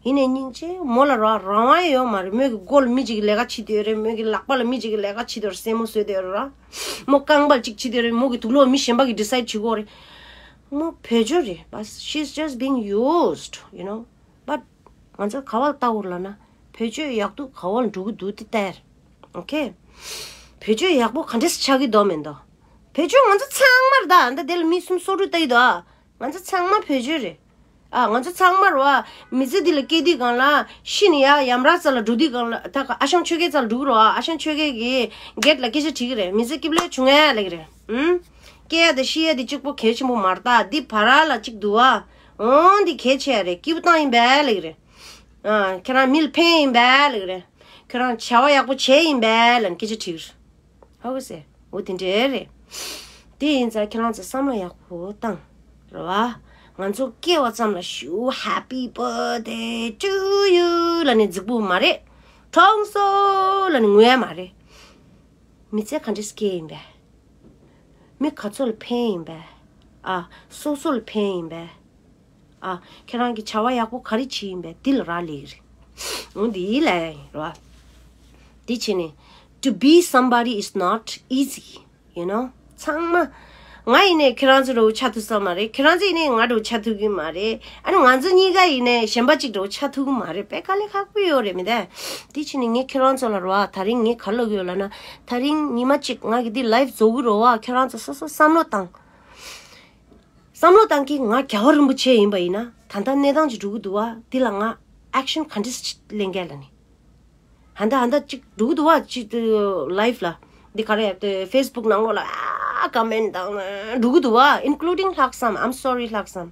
ཡིན་ནའི་སྙིང་རྗེ་མོ་ལ་རོ་རང་དབང་ཡོད་མ་རེད། མོས་ཀྱི་མགོ་ལ་མི་གཅིག་གི་ལས་ཀ་བྱེད་དུ་ཡོད་རེད། མོས་ཀྱི་ལག་པ་ལ་མི་གཅིག་གི་ལས་ཀ་བྱེད་དུ་ཡོད་རེད། སྲས་མོ་བཟོས་དུ་ཡོད་རེད་ར། མོ་རྐང་པ་གཅིག་བྱེད་དུ་ཡོད་རེད། མོ་གི་དུག་ལོག་མི་གཞན་པ་གིས་ཌི་སའིཌ་བྱེད་དགོས་རེད། མོ་བེད་སྤྱོད་རེད། But she's just being used, you know. But ང་ཚོ་ག་བ་ལ་ལྟ་དགོས་ལབ་ན་བེད་སྤྱོད་ཡག་སྡུག་ག་བ་ལ་འགྲོ་གི་འདུག་དེ་ལྟར། ཨོ་ཁེ། བེད་སྤྱོད་ཡག་པོ་ག་འདྲས་ཆགས་ཀྱི་འདུག་མེད་འདུག་བེད་སྤྱོད་ང་ཚོ་ཚང་མར་ད་ད་དེ་ལ་མི་གསུམ་སོ་དྲུག་ལྟ་ཡི་འདུག་ང་ཚོ་ཚང་མ་བེད་སྤྱོད་རེད། ཨ་ང་ཚོ་ཚང་མ་རོ་ཨ། མི་ཚེ་འདི་ལ་སྐྱེ་དུས་སྒང་ལ་ཤི་ནས་ཡ་ཡམ་ར་རྩ་ལ་འགྲོ་དུས་སྒང་ལ་ད་ཨ་ཞང་ཆོས་རྒྱལ་རྩ་ལ་འགྲོ་གི་རོ་ཨ། ཨ་ཞང་ཆོས་རྒྱལ་གྱིས་གེ་ཊི་ལ་སྐད་ཆ་དྲིས་ཀྱི་རེད། མི་ཚེ་སྐྱིད་པོ་ལས་བྱུང་ངས་ལབ་ཀྱི་རེད། ཨུམ། སྐྱེ་ཡ་དང་ཤི་ཡ་དེ་གཅིག་པོ་གལ་ཆེན་པོ་མ་རེད་ད། འདི་བར་ལ་གཅིག་འདུག་ཨ། འོང་འདི་གལ་ཆེ་ཡ་རེད། སྐྱིད་པོ་བཏང་ཡིན་པས་ལབ་ཀྱི་རེད། ཨ་ཁྱེད་རང་མི་ལ་ཕན་ཡིན་པས་ལབ་ཀྱི་རེད། ཁྱེད་རང་བྱ་བ་ཡག་པོ་བྱས་ཡིན་པས་ལབ་ནས་སྐད་ཆ་དྲིས་ཀྱི་རེད། ཧ་གོ་སེ། འོ་དེ་འདྲས་རེད། དེ་ཡིན་ཙང་ཁྱེད་རང་ཚོ་བསམ་བློ་ཡག་པོ་བཏང་། རེད་བ། ང་ཚོ་སྐྱེ་བ་ཙམ་ལ་ཞུ་Happy Birthday to you ལབ་ནས་རྫིག་པོ་མ་རེད། གྲོངས་སོ་ལབ་ནས་ངུ་ཡ་མ་རེད། མི་ཚེ་ག་འདྲས་སྐྱེ་ཡིན་པས། མི་ག་ཚོད་ལ་ཕན་ཡིན་པས། ཨ་སོ་སོ་ལ་ཕན་ཡིན་པས། ཨ་ཁྱེད་རང་གི་བྱ་བ་ཡག་པོ་ག་རེ་བྱེད་ཡིན་པས་འདི་ལ་རག་ལས་ཀྱི་རེད། འོ་འདི་ལ་ཡིན་རོ། འདི་བྱས་ནས། To be somebody is not easy, you know. ཚང་མ། ང་ཡིན་ནའི་ཁྱེད་རང་ཚོ་འདྲ་བོ་ཆགས་ཐུབ་ས་མ་རེད། ཁྱེད་རང་ཚོ་ཡིན་ནའི་ང་འདྲ་བོ་ཆགས་ཐུབ་ཀྱི་མ་རེད། ཨ་ནི་ང་ཚོ་གཉིས་ཀ་ཡིན་ནའི་གཞན་པ་གཅིག་འདྲ་བོ་ཆགས་ཐུབ་ཀྱི་མ་རེད། དཔེ་དཀའ་ལས་ཁག་པོ་ཡོད་རེད་མི་འདུག་འདི་བྱས་ནས་ངས་ཁྱེད་རང་ཚོ་ལ་རོ། ད་རིང་ངས་ག་རེ་ལབ་ཀྱི་ཡོད་ལབ་ན། ད་རིང་ཉི་མ་གཅིག་ང་གི་འདི་ལའིབ་བཟོ་གི་རོ་བ། ཁྱེད་རང་ཚོ་སོ་སོ་བསམ་བློ་བཏང་། བསམ་བློ་བཏང་གི་ང་རྒྱལ་བ་རིན་པོ་ཆེ་ཡིན་པ་ཡིན་ན་ད་ལྟ་གནས་སྟངས་ཅིག་འགྲོ་གི་འདུག་བ། འདི་ལ་ང་ཨེག་ཤན་ག་འདྲ་ཞིག་ལེན་ག་ལ་ནི། ཧ་ད་ཧ་ད་ཅིག་འགྲོ་གི་འདུག་བ། ཅིག་ལའིབ་ལ་འདི་ག་རེ་ཡ་ཕེ་སི་བུག་ནང་ལོགས་ལ་ཨ་ཀོ་མེན་ཊི་བཏང་ན་འགྲོ་གི་འདུག་བ། Including ལྷག་བསམ། I'm sorry ལྷག་བསམ།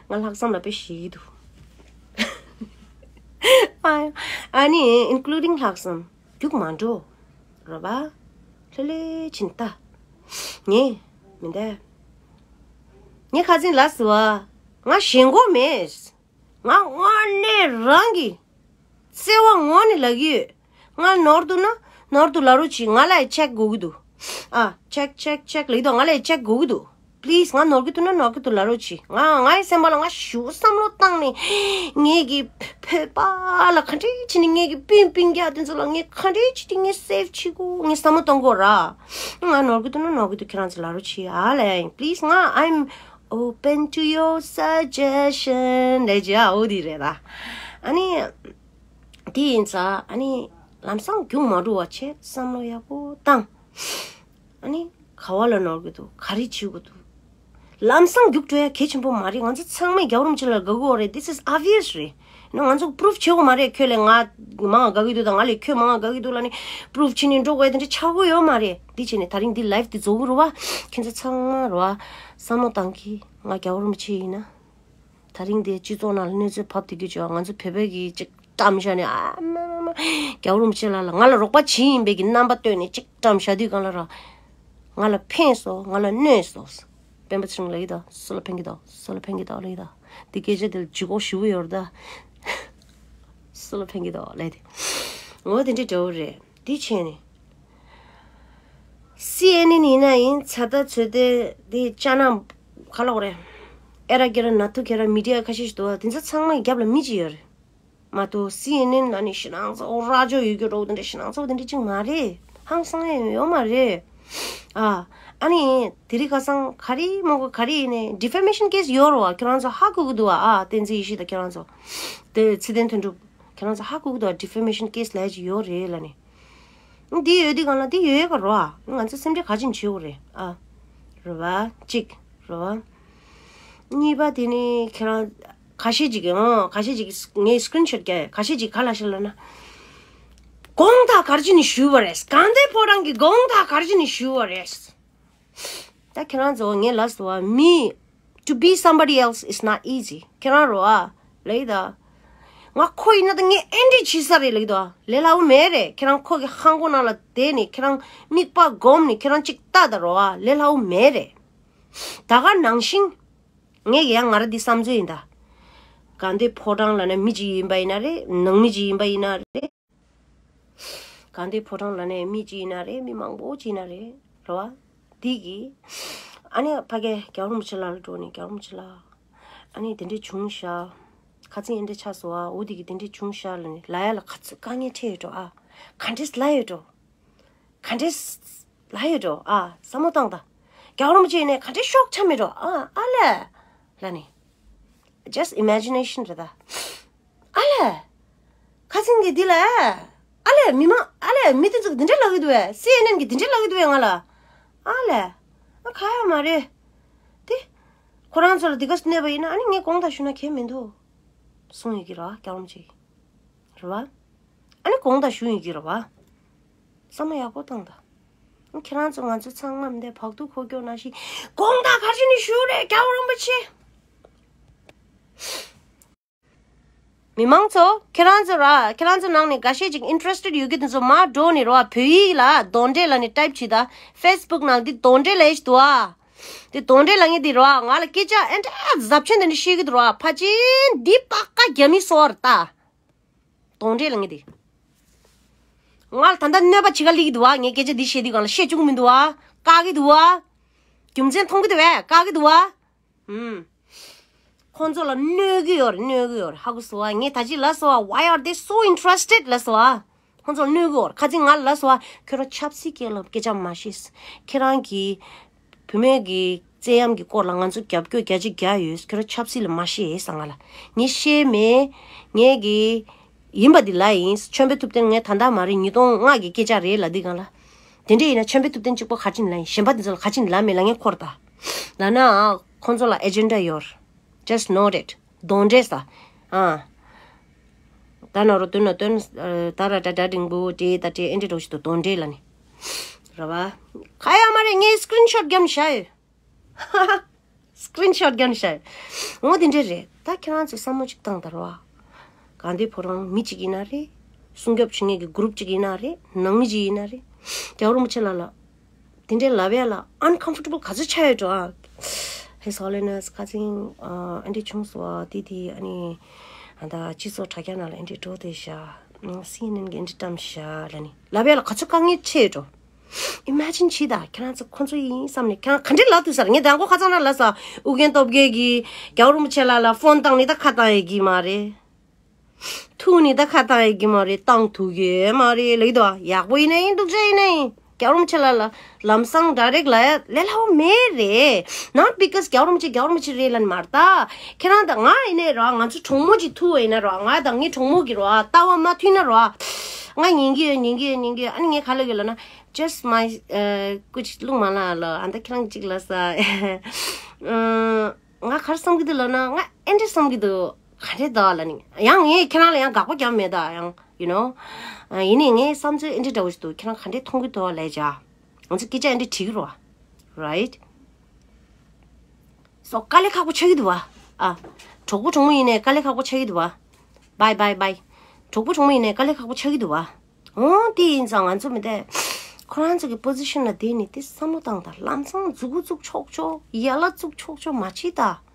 ང་ལྷག་བསམ་ལ་དཔེ་ཞེད་ཀྱི་འདུག་ཨ་ནི་including ལྷག་བསམ། རྒྱུགས་མ་འགྲོ། རོ་བ། ལྷོད་ལྷོད་ཕྱིན་ལྟ། ངས། མི་འདའ། ངས་ཁ་སང་ལབ་སོང་བ། ང་ཞེན་ཁོག་མེད། ང་དངོས་གནས་རང་གི་བརྩེ་བ་ངོ་ནས་ལབ་ཀྱི་ཡོད། ང་ནོར་འདུག་ན་ནོར་འདུག་ལབ་རོགས་གྱིས། ང་ལ་ཡི་ཅེག་དགོས་ཀྱི་འདུག་ཨ་ཅེག་ཅེག་ཅེག་ལབ་ཀྱི་འདུག་ང་ལ་ཡི་ཅེག་དགོས་ཀྱི་འདུག Please ང་ནོར་གྱི་འདུག་ན་ནོར་གྱི་འདུག་ལབ་རོགས་གྱིས། ང་ངའི་སེམས་པ་ལ་ང་ཞེ་པོ་བསམ་བློ་བཏང་ནས་ངེད་ཀྱི་བོད་པ་ལ་ག་འདྲས་བྱས་ནས་ངེད་ཀྱི་སྤུན་སྤུན་ཀྱག་དེ་ཚོ་ལ་ངས་ག་འདྲས་བྱས་ཏེ་ངས་སེབ་བྱེད་དགོས། ངས་བསམ་བློ་གཏོང་དགོས་ར། ང་ནོར་གྱི་འདུག་ན་ནོར་གྱི་འདུག་ཁྱེད་རང་ཚོ་ལབ་རོགས་གྱིས། ཨ་ལས། Please ང་I'm open to your suggestion ལབ་ཀྱི་ཨ། འོ་དེ་རེད་ད། ཨ་ནི། དེ་ཡིན་ཙང་ཨ་ནི། ལམ་སང་རྒྱུག་མ་འགྲོ་བ་བྱས་བསམ་བློ་ཡག་པོ་བཏང་། ཨ་ནི། ག་བ་ལ་ནོར་གི་འདུག་ག་རེ་བྱེད་དགོས་འདུག་ལམ་སང་རྒྱུག་འགྲོ་ཡ་གལ་ཆེན་པོ་མ་རེད། ང་ཚོ་ཚང་མས་རྒྱལ་བ་རིན་པོ་ཆེ་ལ་དགའ་གི་ཡོད་རེད། This is obvious རེད། ནི་ང་ཚོ་པུ་རུབ་བྱེད་དགོས་མ་རེད། ཁྱོད་ལས་ང་མང་ང་དགའ་གི་འདུག་དང་ང་ལས་ཁྱོད་མང་ང་དགའ་གི་འདུག་ལབ་ནི་པུ་རུབ་བྱེད་ནི་འགྲོ་དགོས་དེ་འདྲ་ཆགས་ཀྱི་ཡོད་མ་རེད། འདི་བྱས་ནས་ད་རིང་འདི་ལའེབ་འདི་རྫོགས་གི་རེད་བ། ཁྱེད་ཚོ་ཚང་མ་རེད་བ། བསམ་བློ་བཏང་གི། ང་རྒྱལ་བ་རིན་པོ་ཆེ་ཡིན་ན། ད་རིང་འདི་སྤྱི་ཚོགས་ནང་ལ་གནོད་འཚེ་བབས་བསྡད་རྒྱུ་ཅོག་ང་ཚོ་བོད་པའི་གི་ཅིག་བཀྲམ་བཞག་ནས། ཨ་མ་མ་མ། རྒྱལ་བ་རིན་པོ་ཆེ་ལགས་ལ་ང་ལ་རོགས་པ་བྱེད་ཡིན་པའི་གི་རྣམ་པ་སྟོན་ནས་ཅིག་བཀྲམ་བཞག་དུས་གང་ལ་ར། ང་ལ་ཕན་སོང་། ང་ལ་གནོད་སོང་། སྤེན་པ་ཚེ་རིང་ལབ་ཀྱི་འདུག་སུ་ལ་ཕན་གྱི་འདུག་སུ་ལ་ཕན་གྱི་འདུག་ལབ་ཀྱི་འདུག་འདི་སྐད་ཆ་འདི་ལ་ལྗིད་ཁོག་ཞེ་པོ་ཡོད་རེད་ད། སུ་ལ་ཕན་གྱི་འདུག་ལབ་དེ། འོ་དེ་འདྲའི་འདྲ་བོ་རེད། འདི་བྱས་ནས། སི་ཨེན་ཨེན་ཡིན་ན་ཡིན། ཚ་ད་ཚོད་དེ་དེ་ཅ་ན་ག་ལ་འོ་རེད། ཨེ་ར་ཀེ་ར་ན་ཐུ་ཁེ་ར་མི་ཌི་ཡ་ཁ་ཤས་ཤིག་འདུག་བ། དེ་ཚོ་ཚང་མའི་རྒྱབ་ལ་མི་གཅིག་ཡོད་རེད། མ་གཏོགས་སི་ཨེན་ཨེན་ལ་ནི་ཞེད་སྣང་ཚ་བོ་ར་ཅོ་ཡོད་རྒྱུ་འདྲ་བོ་དེ་འདྲ་ཞེད་སྣང་ཚ་བོ་དེ་འདྲ་གཅིག་མ་རེད། ཧང་སང་ཡང་ཡོད་མ་རེད། ཨ། ཨ་ནི་དེ་རིང་ཁ་སང་ག་རེ་མོ་གོ་ག་རེ་ཡིན་ནའི་ཌི་ཕེ་མེ་ཤན་ཀེ་སི་ཡོད་རེད་བ། ཁྱེད་རང་ཚོ་ཧ་གོ་གི་འདུག་བ། ཨ། བསྟན་འཛིན་ཡེ་ཤེས་དང་ཁྱེད་རང་ཚོ། དེ་ཚེ་བརྟན་དོན་གྲུབ། ཁྱེད་རང་ཚོ་ཧ་གོ་གི་འདུག་བ། ཌི་ཕེ་མེ་ཤན་ཀེ་སི་ལབ་ཡ་ཅིག་ཡོད་རེད་ལབ་ནི། འདི་ཡོད་དུས་གང་ལ་འདི་ཡོད་ག་རོ། ང་ཚོ་སེམས་ཁྲལ་ག་ཅིག་བྱེད་དགོས་རེད་ཨ། རེད་བ། གཅིག་རེད་བ། གཉིས་པ་དེ་ནི་ཁྱེད་རང་ཁ་ཤས་ཅིག་གིས་ཨང་ཁ་ཤས་ཅིག་གིས་ངའི་སི་ཀི་རིན་ཤོཊ་རྒྱག་ཡ། ཁ་ཤས་ཅིག་ག་ལ་ཤི་ལ་ན། དགོངས་དག་ག་རེ་བྱས་ནས་ཞུས་པ་རེད། དགའ་ལྡན་ཕོ་བྲང་གི་དགོངས་དག་ག་རེ་བྱས་ནས་ཞུས་པ་རེད། ད་ཁྱེད་རང་ཚོ་ངས་ལབ་སོང་བ། མི། To be somebody else is not easy. ཁྱེད་རང་རོ་ཨ། ལེ་ད། ང་ཁོ་ཡིན་ན་ད་ངས་ཨེ་འདྲས་བྱེད་ས་རེད་ལེ་ད། ལས་སླ་བོ་མེད་རེད། ཁྱེད་རང་ཁོ་གི་ཧང་གོ་ནང་ལ་བསྡད་ནས་ཁྱེད་རང་མིག་པ་སྒོམ་ནས་ཁྱེད་རང་ཅིག་ལྟ་ད་རོ་ཨ། ལས་སླ་བོ་མེད་རེད། ད་ག་ནང་བཞིན། ངས་ཡང་ང་ར་འདི་བསམ་ཚུལ་ཡིན་ད། དགའ་ལྡན་ཕོ་བྲང་ལབ་ན་མི་གཅིག་ཡིན་པ་ཡིན་ན་རེད། ནང་མི་གཅིག་ཡིན་པ་ཡིན་ན་རེད། དགའ་ལྡན་ཕོ་བྲང་ལབ་ནས་མི་གཅིག་ཡིན་ན་རེད། མི་མང་པོ་གཅིག་ཡིན་ན་རེད། རེད་བ། འདི་གི། ཨ་ནི་ཕ་གི་རྒྱལ་བ་རིན་པོ་ཆེ་ལགས་ལ་འགྲོ་ནས་རྒྱལ་བ་རིན་པོ་ཆེ་ལགས། ཨ་ནི་དེ་འདྲས་བྱུང་ཤག་ཁ་ཚིག་ཨེ་འདྲས་ཆགས་སོང་བ། འོ་འདི་གི་དེ་འདྲས་བྱུང་ཤག་ལབ་ནས་ལབ་ཡ་ལ་ག་ཚོད་དཀའ་ངལ་འཕྲད་ཡོད་འགྲོ་ཨ། ག་འདྲས་ལབ་ཡོད་འགྲོ། ག་འདྲས་ལབ་ཡོད་འགྲོ་ཨ། བསམ་བློ་བཏང་ད། རྒྱལ་བ་རིན་པོ་ཆེ་ཡིན་ནས་ག་འདྲས་ཤོག་ཆགས་མེད་འགྲོ་ཨ། ཨ་ལས། ལབ་ནས། Just imagination རེད་ད། ཨ་ལས། ཁ་སང་གི་འདི་ལ། ཨ་ལས་མི་མང་ཨ་ལས་མི་དེ་ཚོ་གི་འདི་འདྲ་ལབ་གི་འདུག་བས། སི་ཨེན་ཨེན་གི་འདི་འདྲ་ལབ་གི་འདུག་བས་ང་ལ། ཨ་ལས། ཨ་ཁ་ཡ་མ་རེད། དེ། ཁོ་རང་ཚོ་ལ་འདི་ག་གནོད་པ་ཡིན་ན་ཨ་ནི་ངས་དགོངས་དག་ཞུ་ན་གལ་མི་འདུག་གསུང་ཡོད་ཀྱི་རེད་བ། རྒྱལ་བ་རིན་པོ་ཆེ་གིས། རེད་བ། ཨ་ནི་དགོངས་དག་ཞུ་ཡོད་ཀྱི་རེད་བ། བསམ་བློ་ཡག་པོ་བཏང་དང་། ཁྱེད་རང་ཚོ་ང་ཚོ་ཚང་མ་འདི་བག་ཐུག་ཁོག་སྐྱོག་ནང་བཞིན་དགོངས་དག་ག་རེ་བྱས་ནས་ཞུ་རེད། རྒྱལ་བ་རིན་པོ་ཆེ། མི་མང་ཚོ་ཁྱེད་རང་ཚོ་ར་ཁྱེད་རང་ཚོ་ནང་ནས་འགའ་ཤས་ཅིག་ཨིན་ཊེ་རེ་སི་ཊེཌ་ཡོད་ཀྱི་དེ་ཚོ་མར་འགྲོ་ནས་ར་བོད་ཡིག་ལ་གདོན་འདྲེ་ལབ་ནས་ཊའིབ་བྱེད་ད། ཕེ་སི་བུག་ནང་འདི་གདོན་འདྲེ་ལབ་ཡས་ཞིག་འདུག་ཨ། འདི་གདོན་འདྲེ་ལབ་མཁན་འདི་ར་ང་ལ་སྐད་ཆ་ཨེ་འདྲ་ཟབ་ཆེན་དེ་འདྲ་བཤད་ཀྱི་འདུག་ར། ཕལ་ཆེར་འདི་པ་ཀ་རྒྱ་མི་སོ་བར་ལྟ། གདོན་འདྲེ་ལབ་མཁན་འདི། ང་ལ་ད་ལྟ་གནོད་པ་བྱེད་ག་སླེབས་ཀྱི་འདུག་ཨ། ངས་སྐད་ཆ་འདི་བཤད་དུས་སྒང་ལ་བཤད་བཅུག་གི་མི་འདུག་ཨ། བཀག་གི་འདུག་ཨ། རྒྱུ་མཚན་མཐོང་གི་འདུག་བས། བཀག་གི་འདུག་ཨ། ཨུམ། ཁོང་ཚོ་ལ་གནོད་ཀྱི་ཡོད་རེད། གནོད་ཀྱི་ཡོད་རེད། ཧ་གོ་སོང་ཨ། ངས་ད་ཅི་ལབ་སོང་ཨ། Why are they so interested ལབ་སོང་ཨ། ཁོང་ཚོ་ལ་གནོད་ཀྱི་ཡོད་རེད། ཁ་ཚིག་ང་ལ་ལབ་སོང་ཨ། ཁྱོད་རང་ཆབ་སྲིད་སྐོར་ལ་སྐད་ཆ་མ་བཤད། ཁྱེད་རང་གིས་བུད་མེད་ཀྱི་བཙན་གཡེམ་གྱི་སྐོར་ལ་ང་ཚོ་རྒྱབ་སྐྱོར་རྒྱ་ཆེ་རྒྱག་ཡོད། ཁྱོད་རང་ཆབ་སྲིད་ལ་མ་བཤད་ཟེར་ང་ལ། ངས་བཤད་མེད། ངས་ཀྱི་ཡིན་པ་འདི་ལ་ཡིན། ཆོས་འཕེལ་ཐུབ་བསྟན་ངས་ད་ལྟ་མ་རེད། ཉིས་སྟོང་ལྔ་གི་སྐད་ཆ་རེད་ལབ་དུས་སྒང་ལ། དེ་འདྲ་ཡིན་ན་ཆོས་འཕེལ་ཐུབ་བསྟན་གཅིག་པོ་ག་རེ་བྱས་ནས་ལབ་ཡིན། གཞན་པ་དེ་ཚོ་ལ་ག་རེ་བྱས་ནས་ལབ་མེད་ལབ་མཁན་ཁོ་རེད་ད། ལབ་ན་ཨ་ཁོང་ཚོ་ལ་ཨེ་ཇེན་ཌ་ཡོད། Just note it. གདོན་འདྲེ་ཟེར། ཨ། ད་ན་རོ་དོན་ན་དོན། ད་ར་ད་ད་འགྲེང་བུ་འདྲེ་ད་འདྲེ་ཨེ་འདྲེ་འགྲོ་ཞིག་ཏུ་གདོན་འདྲེ་ལབ་ནི། རེད་བ། ག་ཡང་མ་རེད། ངས་སི་ཀི་རིན་ཤོཊ་བརྒྱབ་ནས་བཞག་ཡོད། སི་ཀི་རིན་ཤོཊ་བརྒྱབ་ནས་བཞག་ཡོད། འོ་དེ་འདྲ་རེད། ད་ཁྱེད་རང་ཚོ་བསམ་བློ་ཅིག་བཏང་དང་རེད་བ། དགའ་ལྡན་ཕོ་བྲང་མི་གཅིག་ཡིན་ན་རེད། སྲུང་སྐྱོབ་བྱེད་མཁན་གྱི་གུ་རུབ་གཅིག་ཡིན་ན་རེད། ནང་མི་གཅིག་ཡིན་ན་རེད། རྒྱལ་བ་རིན་པོ་ཆེ་ལགས་ལ། དེ་འདྲའི་ལབ་ཡ་ལ་ཨན་ཁམ་ཕོར་ཊེ་བལ་ག་ཚོད་ཆགས་ཡོད་འགྲོ་ཨ། His Holiness ཁ་སང་ཨ་འདྲ་བྱུང་སོང་བ། དེ་དེ་ཨ་ནི་ཨ་ད་སྤྱི་ཚོགས་དྲ་རྒྱ་ནང་ལ་འདྲ་འགྲོ་བསྡད་ཤག་སི་ཨེན་ཨེན་གྱིས་འདྲ་བཀྲམ་ཤག་ལབ་ནི་ལབ་ཡ་ལ་ག་ཚོད་དཀའ་ངལ་འཕྲད་འགྲོ། ཨི་མེ་ཇིན་བྱེད་ད། ཁྱེད་རང་ཚོ་ཁོ་ཚོ་ཡིན་བསམ་ནས་ཁྱེད་རང་ག་འདྲ་ལབ་ཐུབ་ས་རེད། ངས་ད་མགོ་ཁ་ཚང་ན་ལབ་ས། ཨུ་རྒྱན་སྟོབས་རྒྱལ་གྱིས་རྒྱལ་བ་རིན་པོ་ཆེ་ལགས་ལ་ཕོན་བཏང་ནི་ད་ཁ་བཏང་ཡོད་ཀྱི་མ་རེད། ཐུག་ནི་ད་ཁ་བཏང་ཡོད་ཀྱི་མ་རེད། བཏང་ཐུབ་ཀྱི་མ་རེད་ལབ་ཀྱི་འདུག་ཡག་པོ་ཡིན་ན་ཡིན། སྡུག་ཅག་ཡིན་ན་ཡིན། རྒྱལ་བ་རིན་པོ་ཆེ་ལ་ལ་ལམ་སང་direct་ལ་ལས་སླ་བོ་མེད་རེད། Not because་རྒྱལ་བ་རིན་པོ་ཆེ་རྒྱལ་བ་རིན་པོ་ཆེ་རེད་ལབ་ནི་མ་རེད་ད། ཁྱེད་རང་དང་ང་ཡིན་ནའི་རོ། ང་ཚོ་གྲོགས་མོ་ཅིག་ཐུག་པ་ཡིན་ན་རོ། ང་དང་ངའི་གྲོགས་མོ་གི་རོ། ལྟ་བ་མ་མཐུན་ན་རོ། ང་ཉན་གི་ཡོད། ཉན་གི་ཡོད། ཉན་གི་ཡོད། ཨ་ནི་ངས་ག་ལབ་ཡོད་ལབ་ན། Just my ཨ། སྐུ་མཁྱེན་རླུང་མ་ལངས་ལ། ཨ་ད་ཁྱེད་རང་གཅིག་ལ་ས། ཨ། ང་ག་རེ་བསམ་གྱི་འདུག་ལབ་ན། ང་ཨེ་འདྲ་བསམ་གྱི་འདུག་ག་འདྲས་འདུག་ལབ་ནི། ཡང་ངས་ཁྱེད་རང་ལ་ཡང་དགག་པ་རྒྱབ་མེད་ད་ཡང་། You know། ཡིན་ནའི་ངའི་བསམ་ཚུལ་ཨེ་འདྲ་འདྲ་བོ་ཞིག་འདུག་ཁྱེད་རང་ག་འདྲས་མཐོང་གི་འདུག་ལབ་བྱས། ང་ཚོ་སྐད་ཆ་ཨེ་འདྲ་དྲིས་ཀྱི་རེད་བ། Right། སོ། དཀའ་ལས་ཁག་པོ་ཆགས་ཀྱི་འདུག་བ། ཨ། གྲོགས་པོ་གྲོགས་མོ་ཡིན་ནའི་དཀའ་ལས་ཁག་པོ་ཆགས་ཀྱི་འདུག་བ། Bye bye bye། གྲོགས་པོ་གྲོགས་མོ་ཡིན་ནའི་དཀའ་ལས་ཁག་པོ་ཆགས་ཀྱི་འདུག་བ། འོ་དེ་ཡིན་ཙང་ང་ཚོ་མི་དེ་ཁོ་རང་ཚོ་གི་position་ལ་བསྡད་ནས་དེ་བསམ་བློ་བཏང་དང་། ལམ་སང་མཛུ་གུ་བཙུགས་ཆོག་ཆོག་ཡ་ལ་བཙུགས་ཆོག་ཆོག་མ་བྱེད་ད།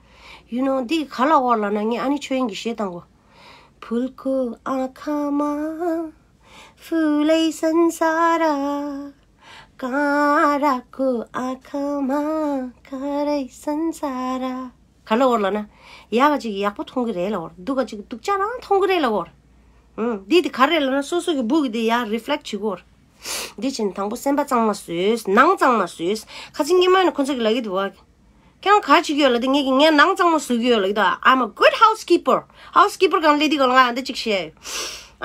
You know། འདི་ག་ལབ་ཡོད་ལབ་ན། ངས་ཨ་ནི་ཆོས་དབྱིངས་ཀྱི་གཞས་བཏང་གོ། ཕུལ་ཁུ་ཨ་ཁ་མ་ཕུ་ལེ་སན་ས་ར། ཀ་ར་ཀུ་ཨ་ཁ་མ་ཀ་རེ་སན་ས་ར། ག་ལབ་ཡོད་ལབ་ན། ཡག་ག་ཅིག་ཡག་པོ་མཐོང་གི་རེད་ལབ་ཡོད། སྡུག་ག་ཅིག་སྡུག་ཅག་རང་མཐོང་གི་རེད་ལབ་ཡོད། ཨུམ། འདི་དེ་ག་རེ་ལབ་ན། སོ་སོ་གི་སྦུག་གི་དེ་ཡར་reflect་བྱེད་དགོས། འདི་བྱས་ནས་དང་པོ་སེམས་པ་གཙང་མ་བཟོས། ནང་གཙང་མ་བཟོས། ཁ་སང་ཉི་མ་ནས་ཁོ་ཚོ་གི་ལབ་ཀྱི་འདུག་བ། ཁྱེད་རང་ག་རེ་བྱེད་ཀྱི་ཡོད་ལབ་དུས། ངས་ཀྱི་ངས་ནང་གཙང་མ་བཟོ་གི་ཡོད་ལབ་ཀྱི་འདུག I'm a good housekeeper། Housekeeper་གང་ལས་དེ་གང་ལ་ང་འདི་གཅིག་བཤད།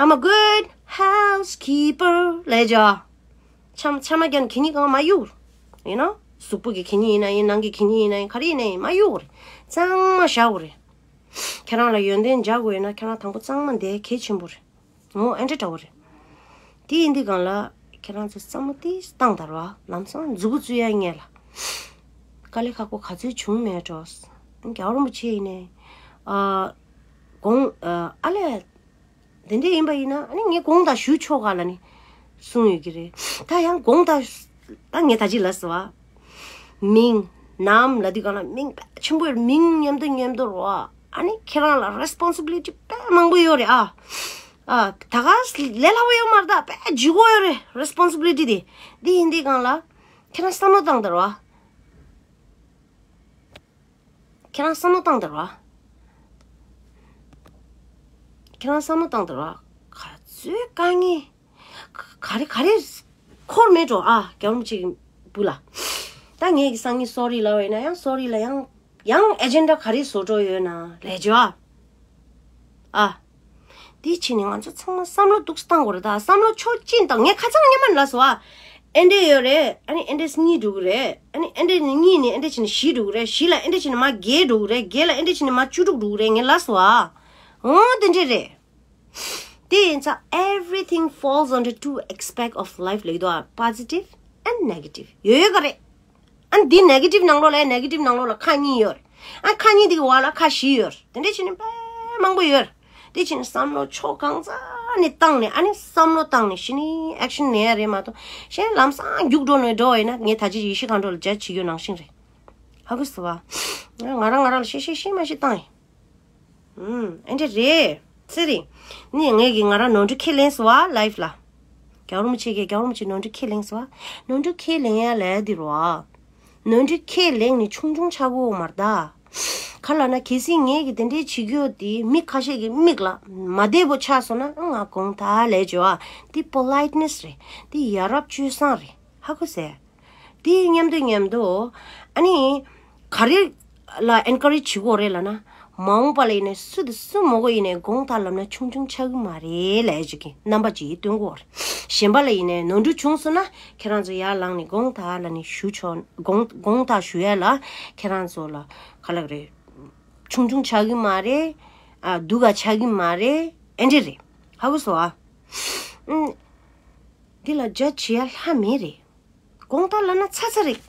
I'm a good housekeeper་ལབ་བྱས། ཆམ་ཆམ་རྒྱག་ནས་གད་སྙིགས་གང་མ་གཡུག་རེད། You know། གཟུགས་པོ་གི་གད་སྙིགས་ཡིན་ན་ཡིན། ནང་གི་གད་སྙིགས་ཡིན་ན་ཡིན། ག་རེ་ཡིན་ན་ཡིན། མ་གཡུག་རེད། གཙང་མ་བཞག་དགོས་རེད། ཁྱེད་རང་ལ་ཡོན་ཏན་འཇགས་དགོས་ཡོད་ན། ཁྱེད་རང་དང་པོ་གཙང་མ་བསྡད་གལ་ཆེན་པོ་རེད། ངོ་ཨེ་འདྲ་འདྲ་བོ་རེད། དེ་ཡིན་དུས་གང་ལ་ཁྱེད་རང་ཚོ་བསམ་བློ་ཏིས་བཏང་དར་བ། ལམ་སང་མཛུ་གུ་བཙུགས་ཡ་ངེས་ལ། དཀའ་ལས་ཁག་པོ་ག་ཚོད་བྱུང་མེད་འགྲོ། རྒྱལ་བ་རིན་པོ་ཆེ་ཡིན་ནའི། ཨ། དགོངས། ཨ་ལས། དེ་འདྲ་ཡིན་པ་ཡིན་ན་ཨ་ནི་ངས་དགོངས་དག་ཞུ་ཆོག་ག་ལབ་ནི་གསུངས་ཡོད་ཀྱི་རེད། ད་ཡང་དགོངས་དག་ད་ངས་ད་ཅི་ལབ་སོང་བ། མིང་ནམ་ལབ་དུས་གང་ལ་མིང་དཔེ་ཆེན་པོ་ཡོད་རེད། མིང་མཉམ་དུ་མཉམ་དུ་རོ། ཨ་ནི་ཁྱེད་རང་ལ་responsibility་དཔེ་མང་པོ་ཡོད་རེད་ཨ། ཨ། ད་ག་ལས་སླ་བོ་ཡོད་མ་རེད། ད་དཔེ་ལྗིད་ཁོག་ཡོད་རེད། responsibility་དེ། འདི་ཡིན་དུས་གང་ལ་ཁྱེད་རང་བསམ་བློ་བཏང་དར་བ། ཁྱེད་རང་བསམ་བློ་བཏང་དར་བ། ཁྱེད་རང་བསམ་བློ་བཏང་དར་བ། ག་ཚོད་དཀའ་ངལ་ག་རེ་ག་རེ་འཁོར་མེད་འགྲོ་ཨ། རྒྱལ་བ་རིན་པོ་ཆེ་གི་སྦུག་ལ། ད་ངས་ཀྱི་སང་ཉིན་sorry་ལབ་པ་ཡིན་ན་ཡང་། sorry་ལ་ཡང་ཡང་agenda་ག་རེ་བཟོ་འགྲོ་ཡོད་ན་ལས་བྱོས་ཨ། ཨ། དེ་ཕྱིན་ནས་ང་ཚོ་ཚང་མ་བསམ་བློ་འདུག་སེ་བཏང་དགོས་རེད་ད། བསམ་བློ་ཕྱོགས་གཅིག་ནས་བཏང་། ངས་ཁ་སང་སྔོན་མ་ནས་ལབ་སོང་ཨ། ཨེ་འདྲས་ཡོད་རེད། ཨ་ནི་ཨེ་འདྲས་གཉིས་འགྲོ་གི་རེད། ཨ་ནི་ཨེ་འདྲས་ནས་གཉིས་ནས་ཨེ་འདྲས་བྱས་ནས་བཞི་འགྲོ་གི་རེད། བཞི་ལ་ཨེ་འདྲས་བྱས་ནས་མར་བརྒྱད་འགྲོ་གི་རེད། བརྒྱད་ལ་ཨེ་འདྲས་བྱས་ནས་མར་བཅུ་དྲུག་འགྲོ་གི་རེད། ངས་ལབ་སོང་ཨ། འོ་དེ་འདྲས་རེད། དེ་ཡིན་ཙང་everything falls under two aspect of life་ལབ་ཀྱི་འདུག་ཨ། positive and negative་ཡོད་ཡོད་ག་རེད། ཨ་ནི་འདི་negative་ནང་ལོགས་ལ་negative་ནང་ལོགས་ལ་ཁག་གཉིས་ཡོད་རེད། ཨ་ཁག་གཉིས་དེ་གི་བར་ལ་ཁག་བཞི་ཡོད་རེད། དེ་འདྲས་བྱས་ནས་དཔེ་མང་པོ་ཡོད་རེད། དེ་བྱས་ནས་བསམ་བློ་ཕྱོགས་གང་ས་ནས་བཏང་ནས། ཨ་ནི་བསམ་བློ་བཏང་ནས་གཞི་ནས་action་ལེན་ཡ་རེད་མ་གཏོགས། གཞན་ལམ་སང་རྒྱུགས་འགྲོ་ནས་འགྲོ་བ་ཡིན་ན། ངས་ད་ཅི་ཡེ་ཤེས་མཁའ་འགྲོ་ལ་judge་བྱེད་རྒྱུ་ནང་བཞིན་རེད། ཧ་གོ་སོང་བ། ང་རང་ང་རང་ལ་བཤད་བཤད་བཤད་མ་བཤད་བཏང་ཡིན། ཨུམ། ཨེ་འདྲ་རེད། ཚེ་རིང་། ནི་ངས་ཀྱི་ང་རང་ནོར་འཁྲུལ་ཁས་ལེན་སོང་བ། life་ལ། རྒྱལ་བ་རིན་པོ་ཆེ་གིས། རྒྱལ་བ་རིན་པོ་ཆེ་ནོར་འཁྲུལ་ཁས་ལེན་སོང་བ། ནོར་འཁྲུལ་ཁས་ལེན་ཡ་ལས་འདི་རོ། ནོར་འཁྲུལ་ཁས་ལེན་ནི་ཆུང་ཆུང་ཆགས་ཀྱི་ཡོད་མ་རེད་ད། ག་ལབ་ན་གལ་སྲིད་ངས་ཀྱི་དེ་འདྲའི་བྱེད་ཀྱི་ཡོད་དེ་མི་ཁ་ཤས་ཀྱི་མིག་ལ་མ་བདེ་པོ་ཆགས་སོང་ན། ང་དགོངས་དག་ལས་བྱོས་ཨ། འདི་politeness་རེད། འདི་ཡ་རབས་སྤྱོད་བཟང་རེད། ཧ་གོ་སོང་། དེ་མཉམ་དུ་མཉམ་དུ་ཨ་ནི་ག་རེ་ལ་encourage་བྱེད་དགོས་རེད་ལབ་ན། མ་འོངས་པ་ལ་ཡིན་ནའི་སུ་དང་སུ་མོ་གོ་ཡིན་ནའི་དགོངས་དག་ལབ་ན་ཆུང་ཆུང་ཆགས་ཀྱི་མ་རེད་ལབ་ཅིག་གི་རྣམ་པ་ཅིག་སྟོན་དགོས་རེད། གཞན་པ་ལ་ཡིན་ནའི་ནོར་འཁྲུལ་བྱུང་སོང་ན། ཁྱེད་རང་ཚོ་ཡར་ལངས་ནས་དགོངས་དག་ལབ་ནས་ཞུ་ཆོག་དགོངས་དགོངས་དག་ཞུ་ཡ་ལ་ཁྱེད་རང་ཚོ་ལ་ག་ལབ་རེད། ཆུང་ཆུང་ཆགས་ཀྱི་མ་རེད། ཨ། སྡུག་ག་ཆགས་ཀྱི་མ་རེད། ཨེ་འདྲ་རེད། ཧ་གོ་སོང་ཨ། ཨུམ། འདི་ལ་judge་བྱེད་ཡ་ལྷ་མེད་རེད། དགོངས་དག་ལབ་ན་ཚ་ཚ་རེད།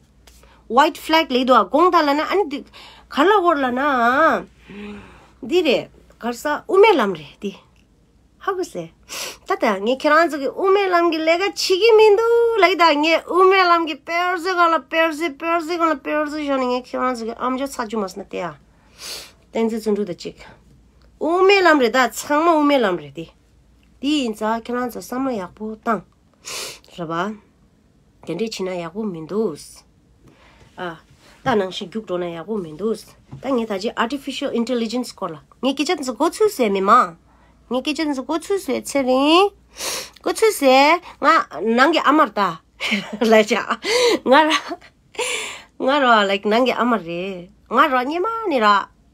White flag་ལབ་འདུག་ཨ། དགོངས་དག་ལབ་ན། ཨ་ནི་འདི་ག་ལབ་དགོས་ལབ་ན། འདི་རེད། ག་རེ་ཟ། དབུ་མའི་ལམ་རེད་འདི། ཧ་གོ་སོང་། ད་ལྟ་ངས་ཁྱེད་རང་ཚོ་གི་དབུ་མའི་ལམ་གྱི་ལས་ཀ་བྱེད་ཀྱི་མི་འདུག་ལབ་ཀྱི་ད། ངས་དབུ་མའི་ལམ་གྱི་དཔེར་བརྗོད་སྒང་ལ་དཔེར་བརྗོད། དཔེར་བརྗོད་སྒང་ལ་དཔེར་བརྗོད་བཞག་ནས་ངས་ཁྱེད་རང་ཚོ་གི་ཨམ་ཅོག་ཚ་རྒྱུ་མ་སོང་ན་བལྟས་ཨ། བསྟན་འཛིན་བརྩོན་འགྲུས་དང་གཅིག་དབུ་མའི་ལམ་རེད་ད། ཚང་མ་དབུ་མའི་ལམ་རེད་དེ། དེ་ཡིན་ཙང་ཁྱེད་རང་ཚོ་བསམ་བློ་ཡག་པོ་བཏང་། རེད་པ། དེ་འདྲས་བྱས་ན་ཡག་པོ་མི་འདུག་ཨ། ད་ནང་བཞིན་རྒྱུགས་འགྲོ་ན་ཡག་པོ་མི་འདུག་ད་ངས་ད་ཅི་artificial intelligence་སྐོར་ལ་ངས་སྐད་ཆ་འདི་ཚོ་གོ་ཚུལ་ཟེར་མི་མང་། ངས་སྐད་ཆ་འདི་ཚོ་གོ་ཚུལ་ཟེར། ཚེ་རིང་། གོ་ཚུལ་ཟེར། ང་ནང་གི་ཨ་མར་ད། ལ་ཅག་ང་ར། ང་ར་ལའིཀ་ནང་གི་ཨ་མ་རེད། ང་ར་སྔོན་མ་ནས་ར་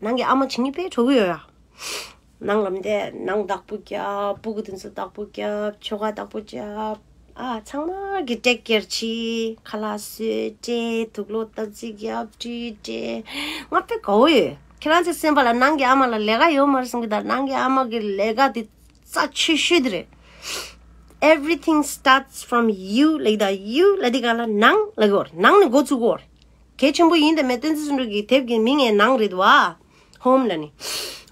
ནང་གི་ཨ་མ་བྱེད་སྙིང་དཔེ་འདོད་ཀྱི་ཡོད་ཡ། ནང་ལ་མི་དེ་ནང་བདག་པོ་རྒྱབ། སྤུ་གུ་དེ་ཚོ་བདག་པོ་རྒྱབ། ཁྱོ་ག་བདག་པོ་རྒྱབ། ཨ་ཚང་མ་གི་ཊེག་ཀེར་བྱེད། ཁ་ལག་བཟོས་སྤྲད། དུག་ལོག་ཏོག་ཙམ་རྒྱབ་བཀྲུས་སྤྲད། ང་དཔེ་དགའ་བོ་ཡོད། ཁྱེད་རང་ཚོའི་སེམས་པ་ལ་ནང་གི་ཨ་མ་ལ་ལས་ཀ་ཡོད་མ་རེད་བསམ་གི། ད་ནང་གི་ཨ་མ་གི་ལས་ཀ་དེ་རྩ་ཆེ་ཤོས་དེ་རེད། Everything starts from you. ལབ་ད་ཡུ་ལབ་དེ་ག་ལ་ནང་ལབ་གི་ཡོད་རེད། ནང་ནས་འགོ་བཙུགས་གི་ཡོད་རེད། གལ་ཆེན་པོ་ཡིན་དེ་མེད། བསྟན་འཛིན་བསམ་གྲུབ་ཀྱི་དེབ་ཀྱི་མིང་ཡང་ནང་རེད་འདུག་བ། ཧོམ་ལབ་ནི།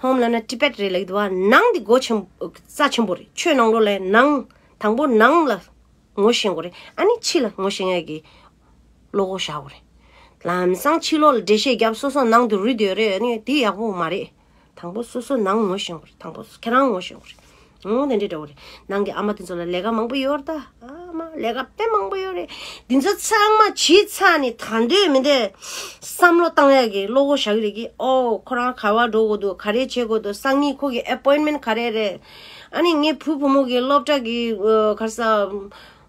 ཧོམ་ལབ་ན་ཊི་བེཊ་རེད་ལབ་ཀྱི་འདུག་བ། ནང་འདི་འགོ་ཆེན་རྩ་ཆེན་པོ་རེད། ཆོས་ནང་ལོགས་ལ་ནང་། དང་པོ་ནང་ལ་ངོ་ཤེས་དགོས་རེད། ཨ་ནི་ཕྱི་ལ་ངོ་ཤེས་ཡག་གི་བློ་ཁོག་བཞག་དགོས་རེད། ལམ་སང་ཕྱི་ལོགས་ལ་འགྲེལ་བཤད་རྒྱབ། སོ་སོ་ནང་དུ་རུལ་སྡོད་རེད། ཨ་ནི་དེ་ཡག་པོ་མ་རེད། དང་པོ་སོ་སོ་ནང་ངོ་ཤེས་དགོས་རེད། དང་པོ་ཁྱེད་རང་ངོ་ཤེས་དགོས་རེད། འོ་དེ་འདྲ་འདྲ་བོ་རེད། ནང་གི་ཨ་མ་དེ་ཚོ་ལ་ལས་ཀ་མང་པོ་ཡོད་རེད་ད། ཨ་མ་ལས་ཀ་དཔེ་མང་པོ་ཡོད་རེད། འདི་ཚོ་ཚང་མ་བྱས་ཚར་ནས་ད་འདོད་མི་འདོད་བསམ་བློ་བཏང་ཡག་གི་བློ་ཁོག་བཞག་གི་རེད་གི། ཨོ་ཁོ་རང་ག་པར་འགྲོ་དགོས་འདུག་ག་རེ་བྱེད་དགོས་འདུག་སང་ཉིན་ཁོ་གི་ཨེ་པོའིན་མེན་ག་རེ་རེད། ཨ་ནི་ངའི་བུ་བུ་མོ་གི་སློབ་གྲྭ་གི་ཨ་ག་རེ་ཟ།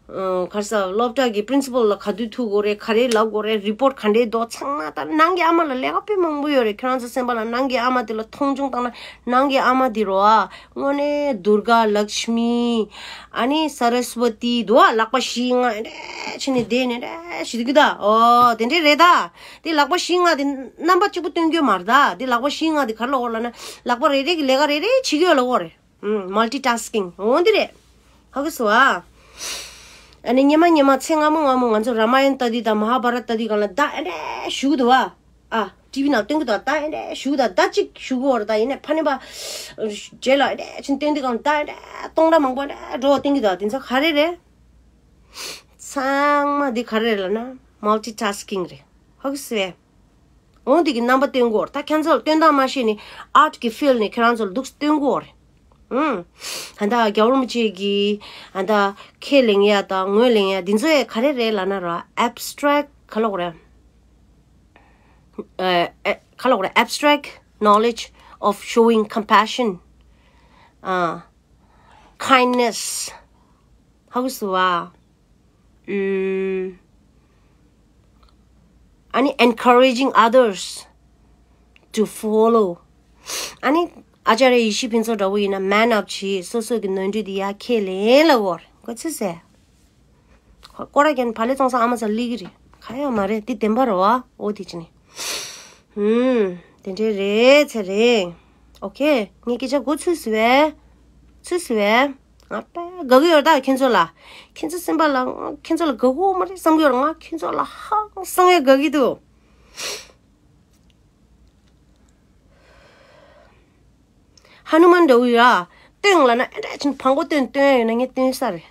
ཨ་ག་རེ་ཟ། སློབ་གྲྭ་གི་པི་རིན་སི་པལ་ལ་ག་དུས་ཐུག་དགོས་རེད། ག་རེ་ལབ་དགོས་རེད། རི་པོཊ་ག་འདྲས་འདུག་ཚང་མ་ད་ནང་གི་ཨ་མ་ལ་ལས་ཀ་དཔེ་མང་པོ་ཡོད་རེད། ཁྱེད་རང་ཚོ་སེམས་པ་ལ་ནང་གི་ཨ་མ་དེ་ལ་མཐོང་ཆུང་བཏང་ན། ནང་གི་ཨ་མ་དེ་རོ་ཨ། དངོས་གནས་དུརྒ་ལཀྵ་མི། ཨ་ནི་ས་ར་སི་ཝ་ཏི་འདུག་ཨ། ལག་པ་བཞི་ལྔ་དེ་འདྲས་བྱས་ནས་བསྡད་ནས་འདྲས་བྱེད་ཀྱི་ད། ཨོ་དེ་འདྲས་རེད་ད། དེ་ལག་པ་བཞི་ལྔ་དེ་རྣམ་པ་གཅིག་པུ་སྟོན་གྱི་ཡོད་མ་རེད་ད། དེ་ལག་པ་བཞི་ལྔ་དེ་ག་རེ་ལབ་དགོས་ལབ་ན། ལག་པ་རེ་རེ་གི་ལས་ཀ་རེ་རེ་བྱེད་ཀྱི་ཡོད་ལབ་དགོས་རེད། ཨུམ། མལ་ཊི་ཊཱ་སི་ཀིང་འོ་འདི་རེད། ཧ་གོ་སོང་ཨ། ཨ་ནི་སྔོན་མ་སྔོན་མ་ཚེ་སྔ་མོ་སྔ་མོ་ང་ཚོ་ར་མ་ཡན་ལྟ་དུས་དང་མ་ཧཱ་བྷ་རཏ་ལྟ་དུས་སྒང་ལ་ད་ཨེ་འདྲས་བཞུགས་འདུག་བ། ཨ། ཊི་ཝི་ནང་སྟོན་གྱི་འདུག་ད་ཨེ་འདྲས་བཞུགས་ད། ད་གཅིག་བཞུགས་གི་ཡོད་རེད། ད་ཡིན་ནའི་ཕ་ནི་པ་རྗེས་ལ་ཨེ་འདྲས་ཕྱིན་སྟོན་དུས་སྒང་ད་ཨེ་འདྲས་སྟོང་ཕྲག་མང་པོ་ཨེ་འདྲས་འགྲོ་བ་སྟོན་གྱི་འདུག་དེ་ཚོ་ག་རེ་རེད། ཚང་མ་འདི་ག་རེ་རེད་ལབ་ན་མལ་ཊི་ཊཱ་སི་ཀིང་རེད། ཧ་གོ་སོང་ཨེ། འོ་འདི་གི་རྣམ་པ་སྟོན་གྱི་ཡོད་རེད། ད་ཁྱེད་ཚོ་ལ་སྟོན་སྟངས་མ་ཤེས་ནི་ཨརཊ་གི་ཕིལ་ནི་ཁྱེད་རང་ཚོ་ལ་འདུག་སྟོན་གྱི་ཡོད་རེད། ཨུམ། ད་ལྟ་རྒྱལ་བ་རིན་པོ་ཆེ་གི་ད་ལྟ་ཁས་ལེན་ཡ་དང་ངོས་ལེན་ཡ་འདི་ཚོ་ཡ་ག་རེ་རེད་ལབ་ན་ར། ཨེབ་སི་ཊེག་ག་ལབ་དགོས་རེད། ཨ་ཨེ་ག་ལབ་དགོས་རེད། Abstract knowledge of showing compassion, uh, kindness. ཧ་གོ་སོང་བ། ཨུམ། ཨ་ནི་encouraging others to follow. ཨ་ནི་ཨ་ཅཱརྱ་ཡེ་ཤེས་ཕུན་ཚོགས་འདྲ་བོ་ཡིན་ན་མན་ཨབ་བྱེད། སོ་སོ་གི་ནོར་འཁྲུལ་དེ་ཡ་ཁས་ལེན་ལབ་དགོས་རེད། གོ་ཚོད་ཟེར། ཁོ་སྐོར་ར་རྒྱན་ཕ་ལེ་བཙོང་ས་ཨ་མ་ཚ་ལི་གི་རེད། ག་ཡ་མ་རེད། དེ་བདེན་པ་རེད་བ། འོ་དེ་ཅི་ནི། ཧུམ། དེ་འདྲས་རེད་ཚེ་རེད། ཨོ་ཁེ། ངས་སྐད་ཆ་གོ་ཚོད་ཟེར་བས། ཚོད་ཟེར་བས། ང་དཔེ་དགའ་གི་ཡོད་ད་ཁྱེད་ཚོ་ལ། ཁྱེད་ཚོ་སེམས་པ་ལ་ཁྱེད་ཚོ་ལ་དགའ་གི་ཡོད་མ་རེད་བསམ་གི་ཡོད་རེད། ང་ཁྱེད་ཚོ་ལ་ཧང་སང་ཡ་དགའ་གི་འདུག་ཧ་ནུ་མན་འདྲ་བོ་ཡོད་ཨ། སྟོན་ལབ་ན་ཨེ་འདྲ་ཅིག་བང་པོ་སྟོན་སྟོན་ཡོད་ན་ངས་སྟོན་ས་རེད།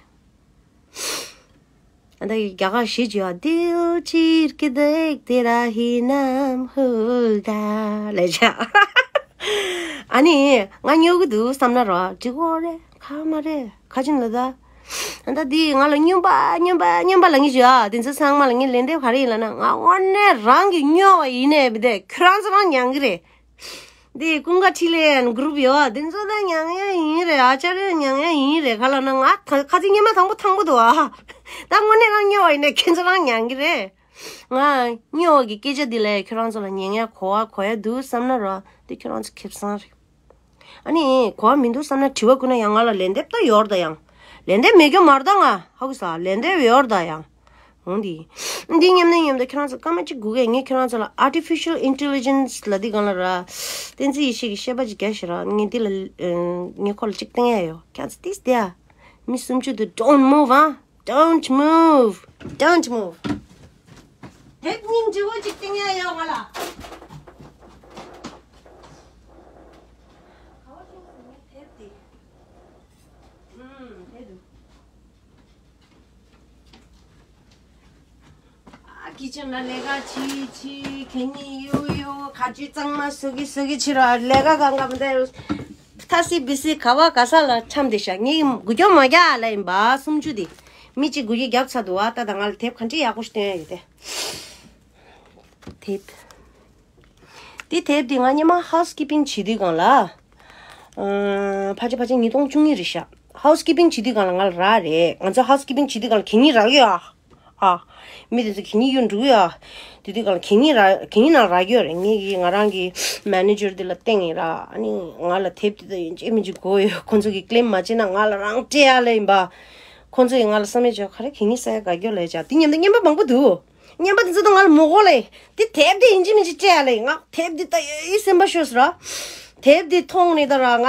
ཨ་ད་རྒྱ་གར་གཞས་ཅིག་ཡོད་ཨ། दिल चीर के देख तेरा ही नाम होगा ལབ་བྱ། ཨ་ནི་ང་སྨྱོ་གི་འདུག་བསམ་ན་རོ་འགྲིག་གོ་རེད། ག་མ་རེད། ག་ཅིན་ལ་ད། ཨ་ད་འདི་ང་ལ་སྨྱོན་པ་སྨྱོན་པ་སྨྱོན་པ་ལབ་ངེས་ཅིག་ཡོད་ཨ། དེ་ཚོ་ཚང་མ་ལ་ངས་ལན་འདེབས་ག་རེ་ཡིན་ལབ་ན། ང་དངོས་གནས་རང་གི་སྨྱོ་བ་ཡིན་ནས་བི་དེ་ཁྱོད་རང་ཚོ་རང་མྱང་གི་རེད། འདི་ཀུན་དགའ་འཕྲིན་ལས་གུ་རུབ་ཡོད། འདི་ཚོ་ད་མྱང་ཡ་ཡིན་རེད། ཨ་ཅར་ཡ་མྱང་ཡ་ཡིན་རེད། ག་ལབ་ན་ང་ད་ཁ་ཚིག་སྔོན་མ་དང་པོ་ཐང་པོ་འདུག་ཨ། ད་དངོས་གནས་རང་སྨྱོ་བ་ཡིན་ནས་ཁྱེད་ཚོ་རང་མྱང་གི་རེད། ང་སྨྱོ་བ་གི་སྐད་ཆ་འདི་ལས་ཁྱོད་རང་ཚོ་ལ་ཉན་ཡ་གོ་བ་གོ་ཡ་འདུག་བསམ་ན་རོ། འདི་ཁྱོད་རང་ཚོ་ཁེ་བཟང་རེད། ཨ་ནི་གོ་བ་མི་འདུག་བསམ་ན་དྲི་བ་བསྐུར་ན་ཡང་ང་ལ་ལན་འདེབས་ད་ཡོད་རེད་ད་ཡང་། ལན་འདེབས་མེད་རྒྱུ་མ་རེད་ད་ང་། ཧ་གོ་སོང་། ལན་འདེབས་ཡོད་རེད་ད་ཡང་། འོང་འདི། འདི་མཉམ་ནས་མཉམ་དུ་ཁྱེད་རང་ཚོ་སྐར་མ་གཅིག་སྒུག་གས། ངས་ཁྱེད་རང་ཚོ་ལ་artificial intelligence ལབ་དུས་སྒང་ལ་ར། བསྟན་འཛིན་ཡེ་ཤེས་ཀྱི་བཤད་པ་ཅིག་རྒྱག་ཤེས་ར། ངས་འདི་ལ་ཨ་ངས་ཁོ་ལ་གཅིག་བསྟན་ཡ་ཡོད། ཁྱེད་ཚོ་ཏིས་དེ་ཨ། མི་སུམ་ཅུ་དུ་don't move ཨ། Don't move. Don't move. དེབ་སྙིང་རྗེ་བོ་ཅིག་བསྟན་ཡ་ཡོད་ང་ལ། ག་བ་ཤོག་ཟེར་ནས་དེབ་དེ། ཨུམ་དེ་འདུག་ཨ་ཁི་ཆན་ལ་ལས་ཀ་བྱེད་བྱེད་གད་སྙིགས་གཡུག་གཡུག་ག་ཅི་གཙང་མ་བཟོ་གི་བཟོ་གི་བྱེད་ར། ལས་ཀ་གང་ག་མ་འདྲ། ཐ་སི་བི་སི་ག་བ་ག་ས་ལ་འཁྱམས་བསྡད་ཤག་ངས་འགུལ་སྐྱོད་མ་རྒྱག་ལབ་ཡིན་པ། སུམ་ཅུ་དེ་མི་གཅིག་འགུལ་སྐྱོད་རྒྱབ་ཚར་འདུག་བ། ད་ད་ང་ལ་དེབ་ག་འདྲ་ཡག་པོ་ཞིག་སྟོན་ཡ་ཡོད་དེ། དེབ། དེ་དེབ་དེ་ང་སྔོན་མ་ཧའུ་སི་ཀི་པིང་བྱེད་དུས་སྒང་ལ། ཨ་ཕལ་ཆེར་ཕལ་ཆེར་ཉིས་སྟོང་བཅུ་གཉིས་རེད་ཤག་ཧའུ་སི་ཀི་པིང་བྱེད་དུས་སྒང་ལ་ང་ལ་རག་རེད། ང་ཚོ་ཧའུ་སི་ཀི་པིང་བྱེད་དུས་སྒང་ལ་གད་སྙིགས་རག་ཡོད་ཨ། ཨ། མི་དེ་ཚོ་གད་སྙིགས་གཡུག་འགྲོ་གི་ཡ། དེ་དུས་གང་ལ་གད་སྙིགས་ར་གད་སྙིགས་ནང་རག་གི་ཡོད་རེད། ངེད་ཀྱིས་ང་རང་གི་མེ་ནེ་ཇར་དེ་ལ་བསྟན་ཡིན་ར། ཨ་ནི་ང་ལ་དེབ་དེ་ད་ཡིན་གཅིག་མིན་གཅིག་དགོས་ཡོད། ཁོ་ཚོ་གིས་ཀི་ལེམ་མ་བྱས་ན་ང་ལ་རང་སྤྲད་ཡ་ལེ་ཡིན་པ། ཁོ་ཚོ་ཡིས་ང་ལ་བསམ་ཡས་བྱོས་ག་རེ་གད་སྙིགས་ཟ་ཡ་དགའ་སྐྱོ་ལས་བྱ། དེ་མཉམ་དུ་རྔན་པ་མང་པོ་འདུག་རྔན་པ་དེ་ཚོ་ད་ང་ལ་མོ་གོ་ལེ། དེ་དེབ་དེ་ཡིན་གཅིག་མིན་གཅིག་སྤྲད་ཡ་ལེ། ང་དེབ་དེ་ད་ཡོད་སེམས་པ་ཤོར་སོང་ར། དེབ་དེ་མཐོང་ནས་ད་ར་ང་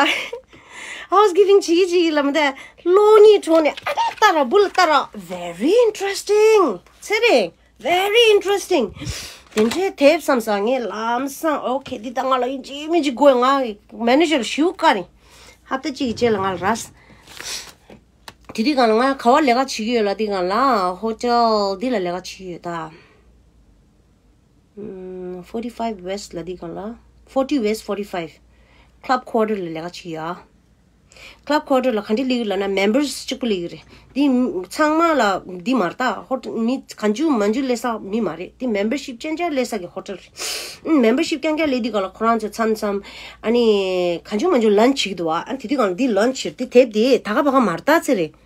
ཧའུ་སི་ཀིབ་པིང་བྱེད་ཀྱི་བྱེད་ཀྱི་ལ་མི་དེ་གློག་བརྙན་འཕྲོ་ནས་ཨ་ད་ལྟ་ར་བུ་ལ་ལྟ་ར། Very interesting. ཚེ་རིང་། Very interesting. དེ་འདྲའི་དེབ་བསམ་ས་ངས་ལམ་སང་ཨོ་ཁེ་འདི་ད་ང་ལ་ཡིན་གཅིག་མིན་གཅིག་དགོས། ང་མེ་ནེ་ཇར་ལ་ཞུ་བཀའ་ནི་ཧབ་ཏ་གཅིག་གི་རྗེས་ལ་ང་ལ་རག་དེ་དུས་གང་ལ་ང་ག་བ་ལས་ཀ་བྱེད་ཀྱི་ཡོད་ལ། དེ་གང་ལ་ཧོ་ཊེལ་འདི་ལ་ལས་ཀ་བྱེད་ཀྱི་ཡོད་ད། ཨམ། forty five West ལ་འདི་གང་ལ། forty West forty five Club Quarter ལ་ལས་ཀ་བྱེད་ཀྱི་ཡོད། Club Quarter ལ་ག་འདྲ་སླེབས་ཀྱི་ལབ་ན་མེམ་བར་སི་གཅིག་པུ་སླེབས་ཀྱི་རེད། འདི་ཚང་མ་ལ་འདི་མ་རེད་ད། ཧོ་ཊེལ་མི་གང་བྱུང་མང་བྱུང་སླེབས་ས་མི་མ་རེད། འདི་མེམ་བར་ཤིབ་རྐྱང་རྐྱང་སླེབས་ས་གི་ཧོ་ཊེལ་རེད། ཨམ། མེམ་བར་ཤིབ་རྐྱང་རྐྱང་སླེབས་དུས་གང་ལ་ཁོ་རང་ཚོ་མཚམས་མཚམས་ཨ་ནི་གང་བྱུང་མང་བྱུང་ལན་ཆི་བྱེད་ཀྱི་འདུག་བ། ཨ་ནི་དེ་དུས་གང་ལ་འདི་ལན་ཆི་རེད། འདི་དེབ་འདི་ད་ག་པ་ག་མ་རེད་ད། ཚེ་རིང་།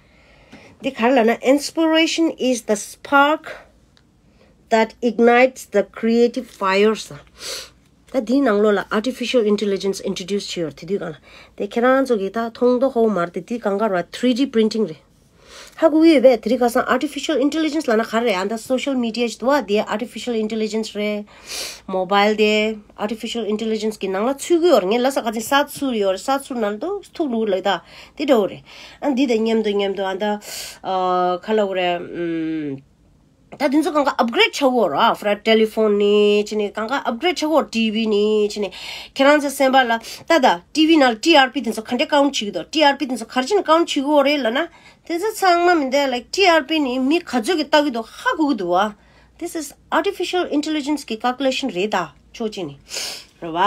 འདི་ག་རེ་ལབ་ན། Inspiration is the spark that ignites the creative fires. ད་འདིའི་ནང་ལོགས་ལ་artificial intelligence introduce བྱས་ཡོད་རེད། དེ་དུས་གང་ལ། དེ་ཁྱེད་རང་ཚོ་གིས་ད་མཐོང་མདོག་ཁ་པོ་མ་རེད་དེ། འདི་གང་ག་རེད་བ། three D printing རེད། ཧ་གོ་གི་ཡོད་པས། དེ་རིང་ཁ་སང་artificial intelligence ལབ་ན་ག་རེ་རེད། ཨ་ད་social media ཞིག་འདུག་བ། དེ་artificial intelligence རེད། མོ་བྷལ་དེ་artificial intelligence གི་ནང་ལ་ཚུད་ཀྱི་ཡོད་རེད། ངས་ལབ་ས་ག་ཚོད་ས་ཚུར་ཡོད་རེད། ས་ཚུར་ནང་ལ་ཐུག་འགྲོ་གི་ལབ་ད། དེ་འདྲ་བོ་རེད། ཨ་འདི་དང་མཉམ་དུ་མཉམ་དུ་ཨ་ད་ཨ་ག་ལབ་དགོས་རེད། ཨམ། ད་དེ་ཚོ་གང་ག་upgrade བྱ་དགོས་ར། ཧྥ་ར་ཊེ་ལི་ཕོན་ནས་བྱས་ནས་གང་ག་upgrade བྱ་དགོས། ཊི་ཝི་ནས་བྱས་ནས་ཁྱེད་རང་ཚོ་སེམས་པ་ལ་ད་ད་ཊི་ཝི་ནང་ལ་ཊི་ཨར་པི་དེ་ཚོ་ག་འདྲ་ཀའུན་ཊི་བྱེད་ཀྱི་འདུག་ཊི་ཨར་པི་དེ་ཚོ་ག་རེ་བྱས་ནས་ཀའུན་ཊི་བྱེད་དགོས་རེད་ལབ་ན། དེ་ཚོ་ཚང་མ་མི་འདུག like ཊི་ཨར་པི་ནི་མི་ག་ཚོད་ཀྱིས་ལྟ་གི་འདུག་ཧ་གོ་གི་འདུག་བ། This is artificial intelligence གི་calculation རེད་ད། ཕྱོགས་གཅིག་ནས་རེད་བ།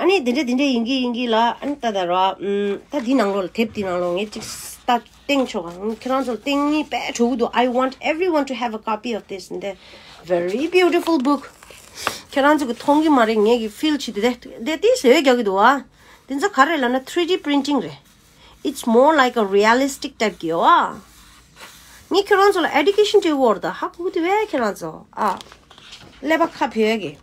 ཨ་ནི་དེ་འདྲ་དེ་འདྲ་ཡིན་གྱི་ཡིན་གྱི་ལ། ཨ་ནི་ད་ད་ར་བ། ཨམ། ད་འདི་ནང་ལོགས་ལ། དེབ་འདི་ནང་ལོགས་ངས་ཅིག་ད་སྟེང་ཆོག་ག་ཁྱེད་རང་ཚོ་ལ་སྟེང་ངེས་པས་གྲོགས་འདུག I want everyone to have a copy of this འདི་very beautiful book. ཁྱེད་རང་ཚོ་གི་མཐོང་གི་མ་རེད། ངས་ཀྱི་ཕིལ་བྱེད་དེ་དེ་དེ་ཟེར་རྒྱག་གི་འདུག་བ། དེ་ཚོ་ག་རེ་ལབ་ན་three D printing རེད། It's more like a realistic type གི་ཡོད་ཨ། ངས་ཁྱོད་རང་ཚོ་ལ་ཨེ་ཌུ་ཀེ་ཤན་སྤྲད་དགོས་རེད་ད། ཧ་གོ་གི་འདུག་བས་ཁྱེད་རང་ཚོ་ཨ། ཀླད་པ་ཁ་བོད་ཀྱི།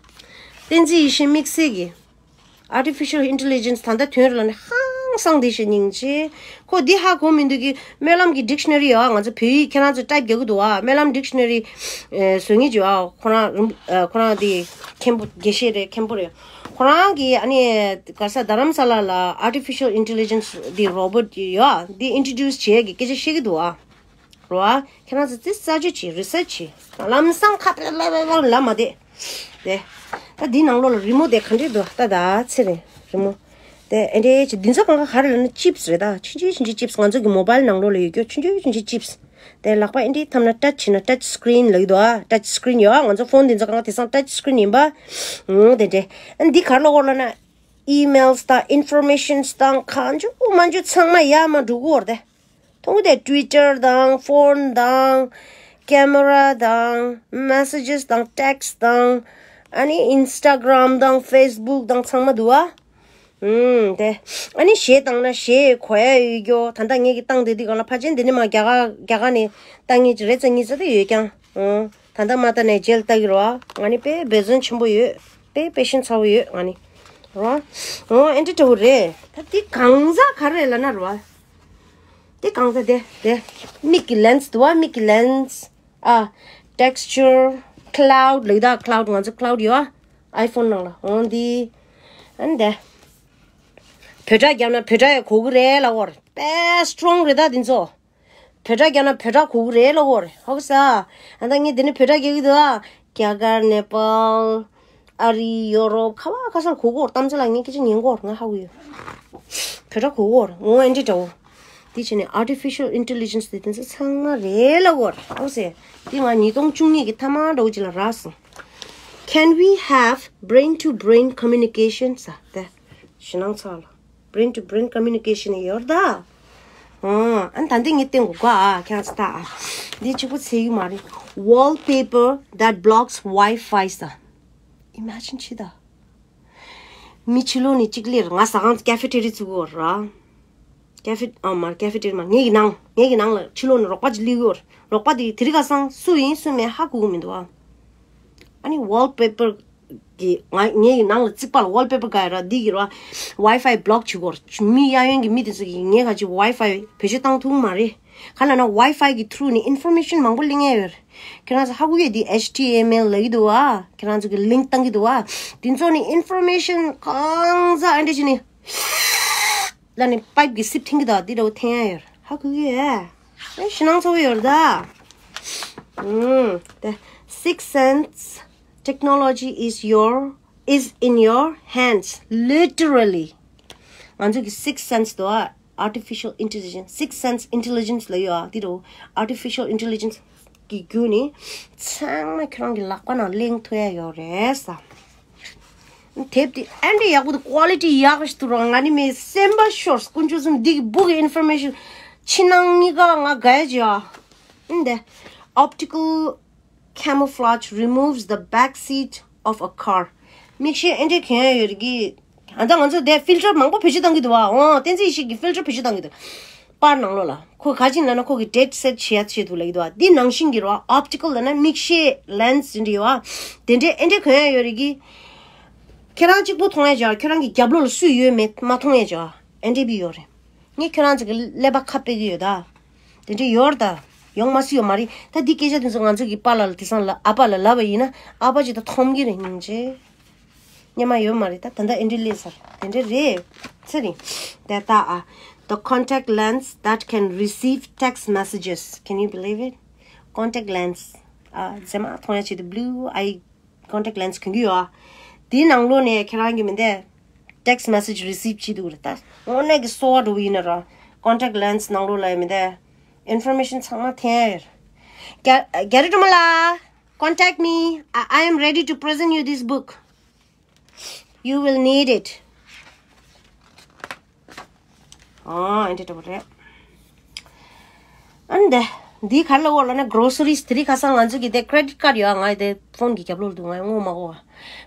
བསྟན་འཛིན་ཡེ་ཤེས་དམིགས་བསལ་གྱི་artificial intelligence ད་ལྟ་དོན་རེད་ལ་ནི་ཧང་སང་དེ་ཞེ་སྙིང་རྗེ། ཁོ་འདི་ཧ་གོ་མི་འདུག་གི། སྨོན་ལམ་གྱི་ཌིག་ཤ་ན་རི་ཡོད་ཨ། ང་ཚོ་བོད་ཡིག་ཁྱེད་རང་ཚོ་ཊའིབ་རྒྱག་གི་འདུག་ཨ། སྨོན་ལམ་ཌིག་ཤ་ན་རི་བཟོ་མཁན་ཅིག་ཡོད་ཨ། ཁོ་རང་རིན་ཨ། ཁོ་རང་དེ་མཁན་པོ་དགེ་བཤེས་རེད། མཁན་པོ་རེད། ཁོ་རང་གིས་ཨ་ནི་ག་ས་རྡ་རམ་ས་ལ་ལ་artificial intelligence དེ་རོ་བོ་ཊི་ཡོད་ཨ། དེ་ཨིན་ཊྲོ་ཌིའུ་སི་བྱེད་ཡས་ཀྱི་སྐད་ཆ་བཤད་ཀྱི་འདུག་ཨ། རོ་ཨ། ཁྱེད་རང་ཚོ་དེ་རྩད་གཅོད་བྱེད། རི་སར་ཆི་བྱེད། ལམ་སང་ཁ་པེ་ལ་ལ་ལ་ལ་མ་བསྡད་དེ། ད་འདི་ནང་ལོགས་ལ་རི་མོ་དེ་ག་འདྲས་འདུག་ད་ད་ཚེ་རིང་རི་མོ་དེ་ཨེ་འདྲས་ཅི། འདི་ཚོ་གང་ག་ག་རེ་ལབ་ན་ཅིབ་སི་རེད་ད། ཆུང་ཆུང་ཆུང་ཆུང་ཅིབ་སི། ང་ཚོ་གི་མོ་བྷལ་ནང་ལོགས་ལ་ཡོད་རྒྱུ་ཆུང་ཆུང་ཆུང་ཆུང་ཅིབ་སི། དེ་ལག་པ་ཨེ་འདྲས་འཐམ་ན་ཊཆ་བྱས་ན་ཊཆ་སི་ཀི་རིན་ལབ་ཀྱི་འདུག་ཨ། ཊཆ་སི་ཀི་རིན་ཡོད་ཨ། ང་ཚོ་ཕོན་དེ་ཚོ་གང་ག་དེང་སང་ཊཆ་སི་ཀི་རིན་ཡིན་པ། ཨང་དེ་འདྲས། ཨ་འདི་ག་རེ་ལབ་དགོས་ལབ་ན། ཨི་མེལ་སི་དང་ཨིན་ཕོར་མེ་ཤན་སི་དང་གང་བྱུང་མང་བྱུང་ཚང་མ་ཡར་མར་འགྲོ་གི་ཡོད་རེད་དེ། མཐོང་གི་དེ་ཊུའི་ཊར་དང་ཕོན་དང་ཀེ་མེ་ར་དང་མེ་སེ་ཇེ་སི་དང་ཊེག་སི་དང་ཨ་ནི་ཨིན་སི་ཊ་གྷི་རམ་དང་ཕེ་སི་བུག་དང་ཚང་མ་འདུག་ཨ། ཨུམ་དེ་ཨ་ནི་གཞས་བཏང་ན་གཞས་གོ་ཡ་ཡོད་རྒྱུ། ད་ལྟ་ངེད་ཀྱི་བཏང་དེ་དུས་གང་ལ་ཕལ་ཆེར་འདི་ནས་མར་རྒྱ་གར་རྒྱ་གར་ནས་བཏང་ངེས་ཀྱི་རེད་ཙང་ངེས་ཙང་དེ་ཡོད་ཀྱང་། ཨུམ། ད་ལྟ་མ་ལྟ་ནས་རྗེས་ལ་ལྟ་གི་རོ། ང་ནི་དཔེ་འབད་བརྩོན་ཆེན་པོ་ཡོད། དཔེ་པེ་ཤན་ཚ་བོ་ཡོད་ང་ནི། རོ། འོ་ཨེ་འདྲ་འདྲ་བོ་རེད། ད་འདི་གང་ཟག་ག་རེ་ལབ་ན་རོ། འདི་གང་ཟག་དེ་དེ། མིག་གི་ལེན་སི་འདུག་བ། མིག་གི་ལེན་སི། ཨ། ཊེག་སི་ཅར། ཁི་ལའུ་ཌི་ལབ་ད། ཁི་ལའུ་ཌི་ང་ཚོ་ཁི་ལའུ་ཌི་ཡོད་ཨ། ཨའི་ཕོན་ནང་ལ། འོ་འདི། ཨ་ནི་དེ། བོད་སྒྲ་བརྒྱབ་ན་བོད་སྒྲ་ཡང་གོ་གི་རེད་ལབ་ཀྱི་ཡོད་རེད། དཔེ་སི་ཊོང་རེད་ད་འདི་ཚོ། བོད་སྒྲ་རྒྱག་ན་བོད་སྒྲ་གོ་གི་རེད་ལབ་ཀྱི་ཡོད་རེད། ཧོ་གི་ས། ཨ་ད་ངས་འདི་ནས་བོད་སྒྲ་རྒྱག་གི་འདུག་ཨ། རྒྱ་གར། ནེ་པཱལ། ཨ་རི། ཡོ་རོབ། ག་བ་ག་ས་ལ་གོ་གི་ཡོད་རེད། གཏམ་ཚེ་ལ་ངས་སྐད་ཆ་ཉན་གྱི་ཡོད་རེད། ང་ཧ་གོ་ཡོད། བོད་སྒྲ་གོ་གི་ཡོད་རེད། འོ་ཨེ་འདྲ་འདྲ་བོ། དེ་བྱས་ནས་artificial intelligence དེ་དེ་ཚོ་ཚང་མ་རེད་ལབ་ཀྱི་ཡོད་རེད། ཧོ་གི་ས། དེ་ང་ཉིས་སྟོང་བཅུ་གཉིས་ཀྱི་ཐ་མ་འདྲ་བོ་ཅིག་ལ་རག་སོང་། Can we have brain to brain communication ཟེར་ཏེ། ཞེད་སྣང་ཚ་ལ། Brain to brain communication ཡོད་རེད་ད། ཨང་། ཨ་ནི་ད་འདི་ངས་བསྟན་དགོས་ག་ཨ། ཁྱེད་རང་ཚོ་ལྟ་ཨ། འདི་གཅིག་པོ་ཚད་ཡོད་མ་རེད། Wallpaper that blocks Wi-Fi ཟེར། Imagine བྱེད་ད། མི་ཕྱི་ལོགས་ནས་གཅིག་སླེབས། ང་ཟ་ཁང་cafeteria བཙུགས་ཡོད་ར། ཀེ་ཧྥེ་ཨ་མ་ཀེ་ཧྥེ་ཊེ་རི་མ་ངེད་ཀྱི་ནང་ངེད་ཀྱི་ནང་ལ་ཕྱི་ལོགས་ནས་རོགས་པ་ཅིག་སླེབས་ཡོད་རེད། རོགས་པ་དེ་དེ་རིང་ཁ་སང་སུ་ཡིན་སུ་མིན་ཧ་གོ་གི་མི་འདུག་ཨ། ཨ་ནི་ཝོལ་པེ་པར་གི་ང་ངེད་ཀྱི་ནང་ལ་རྩིག་པ་ལ་ཝོལ་པེ་པར་ག་ཡོད་ར་འདི་གི་ར་ཝའི་ཕའི་བློག་བྱེད་དགོས་རེད། མི་གཡས་གཡོན་གྱི་མི་དེ་ཚོ་གིས་ངས་ག་ཅིག་ཝའི་ཕའི་བེད་སྤྱོད་བཏང་ཐུབ་མ་རེད། ག་ལ་ན་ཝའི་ཕའི་གི་ཐུ་རུ་ནས་ཨིན་ཕོར་མེ་ཤན་མང་པོ་སླེབས་ངེས་ཡོད་རེད། ཁྱེད་རང་ཚོ་ཧ་གོ་གི་འདི་ཨེཆ་ཊི་ཨེམ་ཨེལ་ལབ་ཀྱི་འདུག་ཨ། ཁྱེད་རང་ཚོ་གི་ལིང་ཀི་བཏང་གི་འདུག་ཨ། དེ་ཚོ་ནི་ཨིན་ཕོར་མེ་ཤན་གང་ཟག་ཨ་འདྲ་བྱས་ནས་ལ་ནི་པའིབ་གི་སིབ་འཐེན་གི་འདུག་འདི་འདྲ་བོ་འཐེན་ཡ་ཡོད་རེད། ཧ་གོ་གི་ཡོད། ཨེ་ཕྱི་ནང་ཚོ་བོ་ཡོད་རེད་ད། ཨུམ། The sixth sense technology is your is in your hands, literally. ང་ཚོ་གི་sixth sense འདུག་ཨ། artificial intelligence, sixth sense intelligence ལབ་ཡོད་ཨ། དེ་རུ་artificial intelligence གི་རྒྱུ་ནི་ཚང་མ་ཁྱོད་རང་གི་ལག་པ་ནང་གླེང་ཐུབ་ཡ་ཡོད་རེད་ས། དེབ་དེ་ཨ་འདྲ་ཡག་པོ་འདུག་ཀོ་ལི་ཊི་ཡག་ཞིག་འདུག་ར། ང་ནི་མི་སེམས་པ་ཤོར། དཀོན་མཆོག་གསུམ། འདི་གི་སྦུག་གི་ཨིན་ཕོར་མེ་ཤན་ཕྱི་ནང་གཉིས་ཀ་ང་དགའ་ཡ་ཅིག་ཨ། འདི་optical camouflage removes the back seat of a car. མིག་ཤེལ་ཨེ་འདྲས་གྱོན་ཡ་ཡོད་རེད་གི། ཨ་ད་ང་ཚོ་དེ་ཕིལ་ཊར་མང་པོ་བེད་སྤྱོད་བཏང་གི་འདུག་བ། འོ་བསྟན་འཛིན་ཡེ་ཤེས་ཀྱིས་ཕིལ་ཊར་བེད་སྤྱོད་བཏང་གི་འདུག་པར་ནང་ལོགས་ལ་ཁོ་ག་ཅིག་ལབ་ན་ཁོ་གི་ཌེ་ཊ་སེ་ཊི་བྱེད་ཡ་ཆེད་དུ་ལབ་ཀྱི་འདུག་བ། འདི་ནང་བཞིན་གྱི་རེད་བ། ཨོབ་ཊི་ཀལ་ལབ་ན་མིག་ཤེལ་ལེན་སི་ཟེར་གྱི་ཡོད་བ། དེ་འདྲས་ཨེ་འདྲས་གྱོན་ཡ་ཡོད་རེད་གི། ཁྱེད་རང་གཅིག་པུ་མཐོང་ཡ་ཅིག་ཡོད། ཁྱེད་རང་གི་རྒྱབ་ལོགས་ལ་སུ་ཡོད་མེད་མ་མཐོང་ཡ་ཅིག་ཡོད། ཨེ་འདྲས་པི་ཡོད་རེད། ངས་ཁྱོད་རང་ཚོ་གི་ཀླད་པ་ཁ་ཕྱེ་གི་ཡོད་ད། དེ་འདྲ་ཡོད་རེད་ད། ཡོང་མ་སྲིད་ཡོད་མ་རེད། ད་འདི་སྐད་ཆ་དེ་ཚོ་ང་ཚོ་གི་པཱ་ལགས་ལ་དེང་སང་ལ་ཨ་ཕ་ལ་ལབ་པ་ཡིན་ན་ཨ་ཕ་ཅིག་ད་འཐོམ་གི་རེད་སྙིང་རྗེ། སྙམ་མ་ཡོད་མ་རེད། ད་ད་ལྟ་ཨེ་འདྲ་སླེབས་ཚར། དེ་འདྲ་རེད། ཚེ་རིང་། དེ་ལྟ་ཨ། The contact lens that can receive text messages. Can you believe it? Contact lens. ཨ་མཛེས་མ་མཐོང་ཡ་ཆེད་དུ་blue eye contact lens གྱོན་གྱི་ཡོད་ཨ། དེའི་ནང་ལོགས་ནས་ཁྱེད་རང་གི་མི་འདས་text message receive བྱེད་འདུག་རེད་ད། དངོས་གནས་ཀྱི་གསོ་བ་འགྲོ་བ་ཡིན་ན་ར། Contact lens ནང་ལོགས་ལ་ཡ་མི་འདས་information ཚང་མ་འཐེན་ཡ་ཡོད། རྒྱ་རྒྱ་རི་སྒྲོལ་མ་ལགས། Contact me. I, I am ready to present you this book. You will need it. ཨ་འདི་འདྲ་བོ་རེད། ཨ་ནི་འདི་འདི་ག་རེ་ལབ་དགོས་ལབ་ན་གྷོ་རོ་སི་རིས། དེ་རིང་ཁ་སང་ང་ཚོ་གི་དེ་ཀེ་རེ་ཌིཊ་ཀཌ་ཡོད་ཨ། ང་དེ་ཕོན་གྱི་རྒྱབ་ལོགས་ལ་འདུག་ང་ངོ་མ་གོ་བ།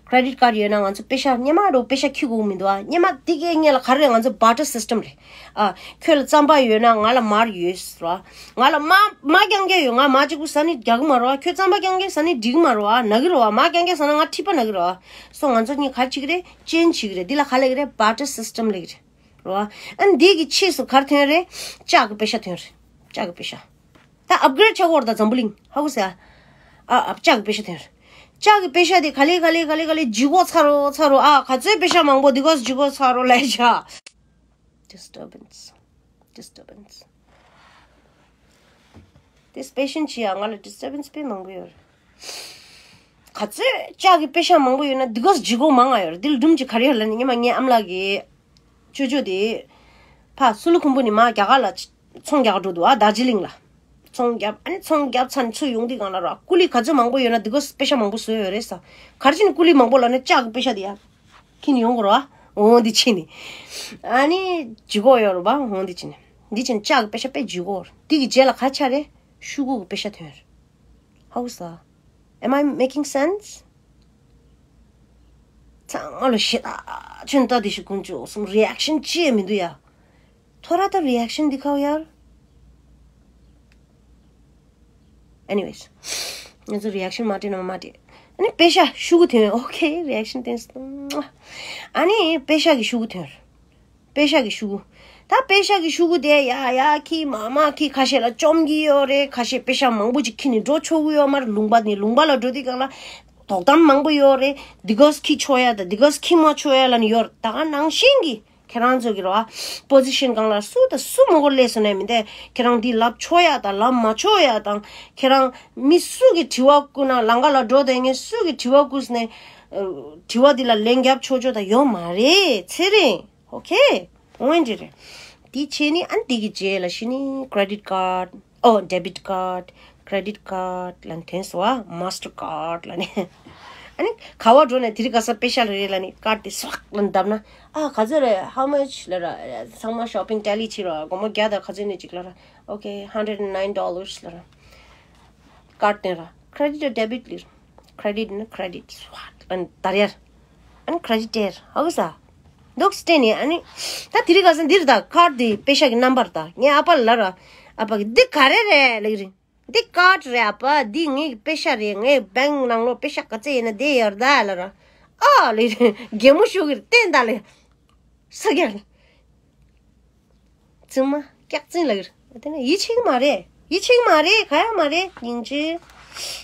ཀེ་རེ་ཌིཊ་ཀཌ་ཡོད་ན་ང་ཚོ་པེ་ཤ་སྔོན་མ་འདྲ་བོ་པེ་ཤ་འཁྱེར་དགོས་མི་འདུག་ཨ། སྔོན་མ་འདི་གའི་སྔོན་ལ་ག་རེ་རེད། ང་ཚོ་barter system རེད་ཨ། ཁྱོད་ལ་རྩམ་པ་ཡོད་ན་ང་ལ་མར་ཡོད་ར། ང་ལ་མར་མར་རྐྱང་རྐྱང་ཡོད། ང་མར་གཅིག་པུ་ཟ་ནི་རྒྱག་གི་མ་རེད་བ། ཁྱོད་རྩམ་པ་རྐྱང་རྐྱང་ཟ་ནི་འགྲིག་གི་མ་རེད་བ། ན་གི་རེད་བ། མར་རྐྱང་རྐྱང་ཟ་ན་ང་མཁྲིས་པ་ན་གི་རེད་བ། སོ་ང་ཚོ་གཉིས་ག་རེ་བྱེད་ཀྱི་རེད། ཅེན་ཇི་བྱེད་ཀྱི་རེད། འདི་ལ་ག་ལབ་ཀྱི་རེད། barter system ལབ་ཀྱི་རེད། རེད་བ། ཨ་ནི་འདི་གི་ཕྱིས་སུ་ག་རེ་ཐོན་རེད། ལྕགས་ཀྱི་པེ་ཤ་ཐོན་རེད། ལྕགས་ཀྱི་པེ་ཤ། ད་ཨབ་གྷི་རེཌ་བྱ་དགོས་རེད་ད། འཛམ་བུ་གླིང་ཧ་གོ་ཟེར་ཨ། ཨ་ཨབ་ལྕགས་ཀྱི་པེ་ཤ་ཐོན་རེད། ལྕགས་ཀྱི་པེ་ཤ་དེ་ག་ལེ་ག་ལེ་ག་ལེ་ག་ལེ་ལྗིད་ཁོག་ཚ་རོ་ཚ་རོ། ཨ་ག་ཚོད་པེ་ཤ་མང་པོ་འདི་གོ་ལྗིད་ཁོག་ཚ་རོ་ལབ་བྱ། Disturbance. Disturbance. This patient ཅིག་ཡ་ང་ལ་disturbance དཔེ་མང་པོ་ཡོད་རེད། ག་ཚོད་ལྕགས་ཀྱི་པེ་ཤ་མང་པོ་ཡོད་ན་འདི་གོ་ལྗིད་ཁོག་མང་ང་ཡོད་རེད། འདི་ལ་སྒྲུང་ཅིག་ག་རེ་ཡོད་ལབ་ན། སྔོན་མ་ངའི་ཨ་མ་ལགས་ཀྱི་ཅོ་ཅོ་དེ་ཕ་སུ་ལུ་ཁུམ་བུ་ནས་མར་རྒྱ་གར་ལ་ཚོང་རྒྱག་འགྲོ་འདུག་ཨ། རྡོ་རྗེ་གླིང་ལ། ཚོང་རྒྱབ། ཨ་ནི་ཚོང་རྒྱབ་ཚར་ནས་ཚུར་ཡོང་དུས་སྒང་ལ་ར་ཀུ་ལི་ག་ཚོད་མང་པོ་ཡོད་ན་འདི་གོ་པེ་ཤ་མང་པོ་བཟོས་ཡོད་རེད་ས། ག་རེ་བྱས་ནས་ཀུ་ལི་མང་པོ་ལབ་ན་ལྕགས་ཀྱི་པེ་ཤ་དེ་ཡ་འཁྱེར་ནས་ཡོང་དགོས་རེད་བ། འོ་འདི་བྱས་ནས། ཨ་ནི་ལྗིད་ཁོག་ཡོད་རེད་བ། འོ་འདི་བྱས་ནས། འདི་བྱས་ནས་ལྕགས་ཀྱི་པེ་ཤ་དཔེ་ལྗིད་ཁོག་རེད། འདི་གི་རྗེས་ལ་ག་ཆགས་རེད། ཤུ་གུ་གི་པེ་ཤ་ཐོན་རེད། ཧ་གོ་ས། Am I making sense? ཚང་མ་ལ་ཞེ་དྲག་ཆེན་ལྟ་དེ་ཞིག་ཀུན་སྤྱོད་གསུམ་རི་ཨེག་ཤན་ཅི་ཡང་མི་འདུག་ཡ། ཐོ་ར་ད་རི་ཨེག་ཤན་འདི་ཁ་བ་ཡར། Anyways. ང་ཚོ་རི་ཨེག་ཤན་མ་སྤྲད་ན་མ་སྤྲད། ཨ་ནི་པེ་ཤ་ཤུ་གུ་ཐོན། ཨོ་ཁེ་རི་ཨེག་ཤན་ཐོན་སོང་། ཨ་ནི་པེ་ཤ་གི་ཤུ་གུ་ཐོན། པེ་ཤ་གི་ཤུ་གུ། ད་པེ་ཤ་གི་ཤུ་གུ་དེ་ཡ་ཡ་ཁྱེར་མ་མ་ཁྱེར། ཁ་ཤས་ལ་བཅོམ་གྱི་ཡོད་རེད། ཁ་ཤས་པེ་ཤ་མང་པོ་ཅིག་ཁྱེར་ནས་འགྲོ་ཆོག་གི་ཡོད་མ་རེད། ལུང་པ་ནས་ལུང་པ་ལ་འགྲོ་དུས་སྒང་ལ་དོགས་གཏམ་མང་པོ་ཡོད་རེད། འདི་གོ་ཁྱེར་ཆོག་ཡ་དང་འདི་གོ་ཁྱེར་མ་ཆོག་ཡ་ལབ་ནས་ཡོད་རེད། ད་ག་ནང་བཞིན་གྱི་ཁྱེད་རང་ཚོ་གི་རེད་བ། པོ་ཟི་ཤན་སྒང་ལ་སུ་དང་སུ་མགོ་སླེབས་སོང་ནའི་མི་འདས། ཁྱེད་རང་འདི་ལབ་ཆོག་ཡ་དང་ལབ་མ་ཆོག་ཡ་དང་། ཁྱེད་རང་མི་སུ་གི་དྲི་བ་བསྐུར་ན། ལམ་ཁ་ལ་འགྲོ་དེ་ངས་སུ་གི་དྲི་བ་བསྐུར་ནས་དྲི་བ་འདི་ལ་ལན་རྒྱབ་ཆོག་ཆོག་ད་ཡོད་མ་རེད། ཚེ་རིང་། ཨོ་ཁེ། འོ་འདི་རེད། འདི་བྱས་ནི་ཨ་འདི་གི་རྗེས་ལ་ཤི་ནི་credit card. ཨོ་debit card, credit card ལབ་ནི་ཐོན་སོང་བ། Mastercard ལབ་ནི། ཨ་ནི་ག་བ་འགྲོ་ནས་དེ་རིང་ཁ་སང་པེ་ཤ་རེད་ལབ་ནི་ཀཌ་དེ་སྲག་ལབ་ནི་བརྡབ་ན། ཨ་ག་ཚོད་རེད། How much ལབ་ར། ཚང་མ་shopping tally བྱེད་ར། སྒོར་མོ་བརྒྱ་དང་ག་ཚོད་ནས་ཅིག་ལབ་ར། Okay, hundred and nine dollars ལབ་ར། ཀཌ་སྟོན་ར། Credit or debit ལབ་ར། Credit ནི་credit སྲག་ལབ་ནི་དར་ཡར། ཨ་ནི་credit སྟེར། ཧ་གོ་ས། འདུག་སྟེ་ནི་ཨ་ནི། ད་དེ་རིང་ཁ་སང་འདིར་ད་ཁར་དེ་པེ་ཤ་གི་རྣམ་པར་ད་ངས་ཨ་ཕ་ལ་ལབ་ར། ཨ་ཕ་གི་འདི་ག་རེ་རེད་ལབ་ཀྱི་རེད། འདི་ཁར་རེད་ཨ་ཕ། འདི་ངའི་པེ་ཤ་རེད། ངའི་བེང་ནང་ལོགས་པེ་ཤ་ག་ཚད་ཡིན་ན་དེ་ཡོད་རེད་ད་ལབ་ར། ཨ་ལབ་ཀྱི་རེད། གད་མོ་ཤོར་གྱི་རེད། བསྟན་ད་ལབ། ས་རྒྱག་ནི། ཙི་མ་སྐྱག་རྫུན་ལབ་ཀྱི་རེད། དེ་ནས་ཡིད་ཆེས་ཀྱི་མ་རེད། ཡིད་ཆེས་ཀྱི་མ་རེད། ག་ཡང་མ་རེད། སྙིང་རྗེ།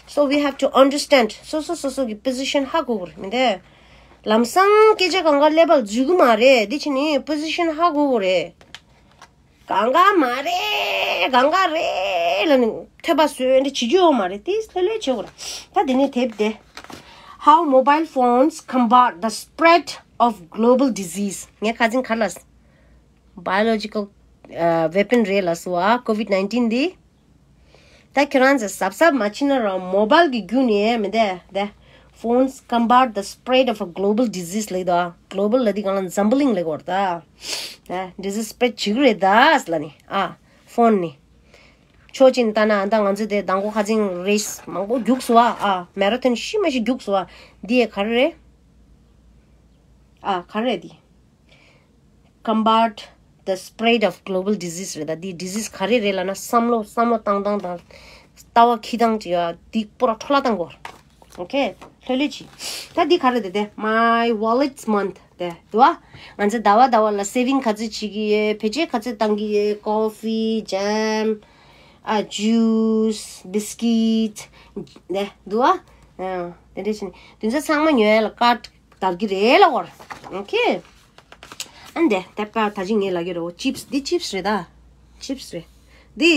So we have to understand. སོ་སོ་སོ་སོ་གི་པོ་ཟི་ཤན་ཧ་གོ་དགོས་རེད། མི་འདུག་ལམ་སང་སྐད་ཆ་གང་ག་ཀླད་པར་འཛུལ་གྱི་མ་རེད། འདི་ཕྱི་ནས་པོ་ཟི་ཤན་ཧ་གོ་དགོས་རེད། གང་ག་མ་རེད། གང་ག་རེད་ལབ་ནས་ཐོས་པ་བཟོས་འདི་བྱེད་རྒྱུ་ཡོད་མ་རེད། དེ་ལྷོད་ལྷོད་བྱེད་དགོས་རེད། ད་དེ་ནས་དེབ་དེ། How mobile phones combat the spread of global disease. ངས་ཁ་སང་ག་རེ་ལབ། Biological weapon རེད་ལབ་སོང་ཨ། COVID nineteen འདི། ད་ཁྱེད་རང་ཚོ་གཟབ་གཟབ་མ་བྱས་ན་རང་མོ་བལ་གྱི་རྒྱུ་ནས་མི་འདས་དེ། Phones combat the spread of a global disease ལབ་འདུག་ཨ། Global ལབ་དེ་གང་ལ་འཛམ་བུ་གླིང་ལབ་དགོས་རེད་ད། ད་disease spread བྱེད་ཀྱི་རེད་ད་ལབ་ནི་ཨ། ཕོན་ནི། ཕྱོགས་གཅིག་ནས་ལྟ་ན་ཨ་ད་ང་ཚོ་དེ་མདང་དགོང་ཁ་སང་རེས་མང་པོ་རྒྱུགས་སོང་ཨ། ཨ་མེ་ར་ཐོན་ཤི་མ་ཤི་རྒྱུགས་སོང་ཨ། འདི་ཡས་ག་རེ་རེད། ཨ་ག་རེ་རེད་འདི། Combat the spread of global disease རེད་ད། འདི་disease ག་རེ་རེད་ལབ་ན་བསམ་བློ་བསམ་བློ་བཏང་སྟངས་དང་ལྟ་བ་འཁྱེར་སྟངས་ཅིག་ཡ་འདི་པོ་ར་འཕྲོ་བརླག་བཏང་དགོས། Okay ལྷོད་ལྷོད་བྱེད། ད་འདི་ག་རེ་རེད་དེ། My wallet's month དེ་འདུག་ཨ། ང་ཚོ་ཟླ་བ་ཟླ་བ་ལ་saving ག་ཚོད་བྱེད་ཀྱི་ཡོད། བེད་སྤྱོད་ག་ཚོད་བཏང་གི་ཡོད། Coffee, jam, ཨ་juice, biscuit དེ་འདུག་ཨ། དེ་འདྲ་བྱས་ནས་དེ་ཚོ་ཚང་མ་ཉོ་ཡ་ལ་ཀར་དར་གྱི་རེད་ལབ་དགོས་རེད། Okay ཨ་འདི་དེབ་ཀ་ད་ཅི་ངས་ལབ་ཀྱི་རེད། ཅིབས། འདི་ཅིབས་རེད་ད། ཅིབས་རེད། འདི་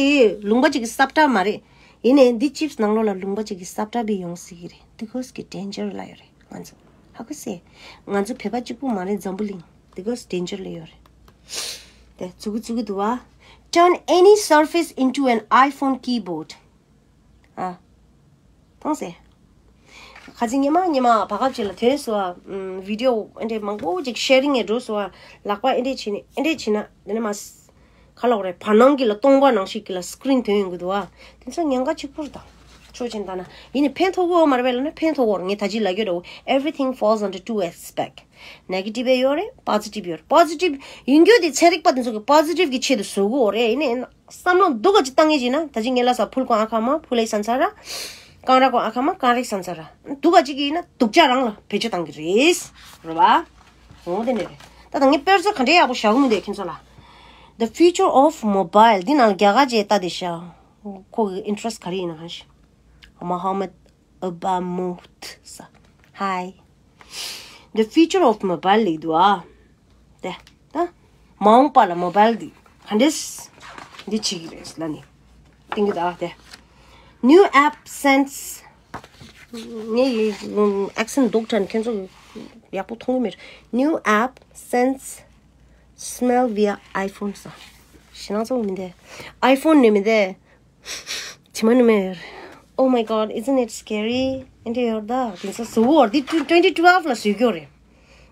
ལུང་པ་གཅིག་གི་སབ་ཀྲ་མ་རེད། ཡིན་ནའི་འདི་ཅིབས་ནང་ལོགས་ལ་ལུང་པ་གཅིག་གི་སབ་ཀྲ་བི་ཡོང་སྲིད་ཀྱི་རེད། འདི་ཁོས་ཀྱི་danger ལབ་ཡོད་རེད་ང་ཚོ། ཧ་གོ་སོང་། ང་ཚོ་བོད་པ་གཅིག་པུ་མ་རེད། འཛམ་བུ་གླིང་འདི་ཁོས་danger ལབ་ཡོད་རེད། དེ་ཚུགས་ཀྱི་ཚུགས་ཀྱི་འདུག་བ། Turn any surface into an iPhone keyboard. ཨ། མཐོང་སོང་། ཁ་སང་ཉི་མ་ཉི་མ་བར་སྐབས་ཅིག་ལ་ཐོན་སོང་ཨ། ཨམ། video ཨེ་འདྲས་མང་པོ་ཅིག་sharing ཨེ་འགྲོ་སོང་ཨ། ལག་པ་ཨེ་འདྲས་བྱས་ནས་ཨེ་འདྲས་བྱས་ན་དེ་ནས་མ། ག་ལབ་དགོས་རེད། བར་སྣང་གི་ལ་སྟོང་པ་ནང་བཞིན་གྱི་ལ་screen ཐོན་ཡོང་གི་འདུག་ཨ། དེ་ཚོ་ཉེན་ཁ་གཅིག་པུ་རེད་ད། ཕྱོགས་གཅིག་ནས་ལྟ་ན། ཡིན་ནའི་ཕན་ཐོགས་ཀྱི་ཡོད་མ་རེད་པས་ལབ་ན་ཕན་ཐོགས་ཀྱི་ཡོད་རེད། ངས་ད་ཅི་ལབ་ཀྱི་རེད། Everything falls under two aspect. Negative ཡོད་རེད། Positive ཡོད་རེད། Positive ཡིན་རྒྱུ་དེ་ཚན་རིག་པ་དེ་ཚོ་གི་positive གི་ཆེད་དུ་བཟོ་གི་ཡོད་རེད། ཡིན་ནའི་བསམ་བློ་སྡུག་ག་ཅིག་བཏང་ངེས་བྱས་ན་ད་ཅི་ངས་ལབ་ས་ཕུལ་ཁོང་ཨ་ཁ་མ་ཕུལ་ལེ་ས་ཚ་ར། རྐང་ར་ཁོང་ཨ་ཁ་མ་རྐང་རིག་ས་ཚ་ར། སྡུག་ག་ཅིག་ཡིན་ན་སྡུག་ཅག་རང་ལ་བེད་སྤྱོད་བཏང་གི་རེད། རེད་བ། འོ་དེ་ནས་རེད། ད་ད་ངས་དཔེར་བརྗོད་ག་འདྲས་ཡག་པོ་བཞག་གི་མི་འདུག་ཁྱེད་ཚོ་ལ། The future of mobile འདི་ནང་རྒྱ་གར་ཅིག་ལྟ་དེ་ཤ། ཁོ་གི་interest ག་རེ་ཡིན་ན་གང་ཤེས། Mohammed Abamut ས། Hi. The future of mobile ལབ་འདུག་ཨ། དེ། ད། མ་འོངས་པ་ལ་མོ་བལ་འདི་ག་འདྲས། འདི་བྱེད་ཀྱི་རེད་ལབ་ནས། བསྟན་གྱི་འདུག་ཨ་དེ། New app sends ངས་ཡི་accent ལྡོག་དྲན་ཁྱེད་ཚོ་ཡག་པོ་མཐོང་གི་མེད། New app sends smell via iPhone ས། ཞེ་ནང་ཚོ་མི་འདེ། iPhone ནས་མི་འདེ། ཇི་མ་ནུ་མེར། Oh my god, isn't it scary? ཨེ་འདྲ་ཡོད་ད། དེང་སང་བཟོ་བོ་འདི་twenty twelve ལ་བཟོས་རྒྱུ་རེད།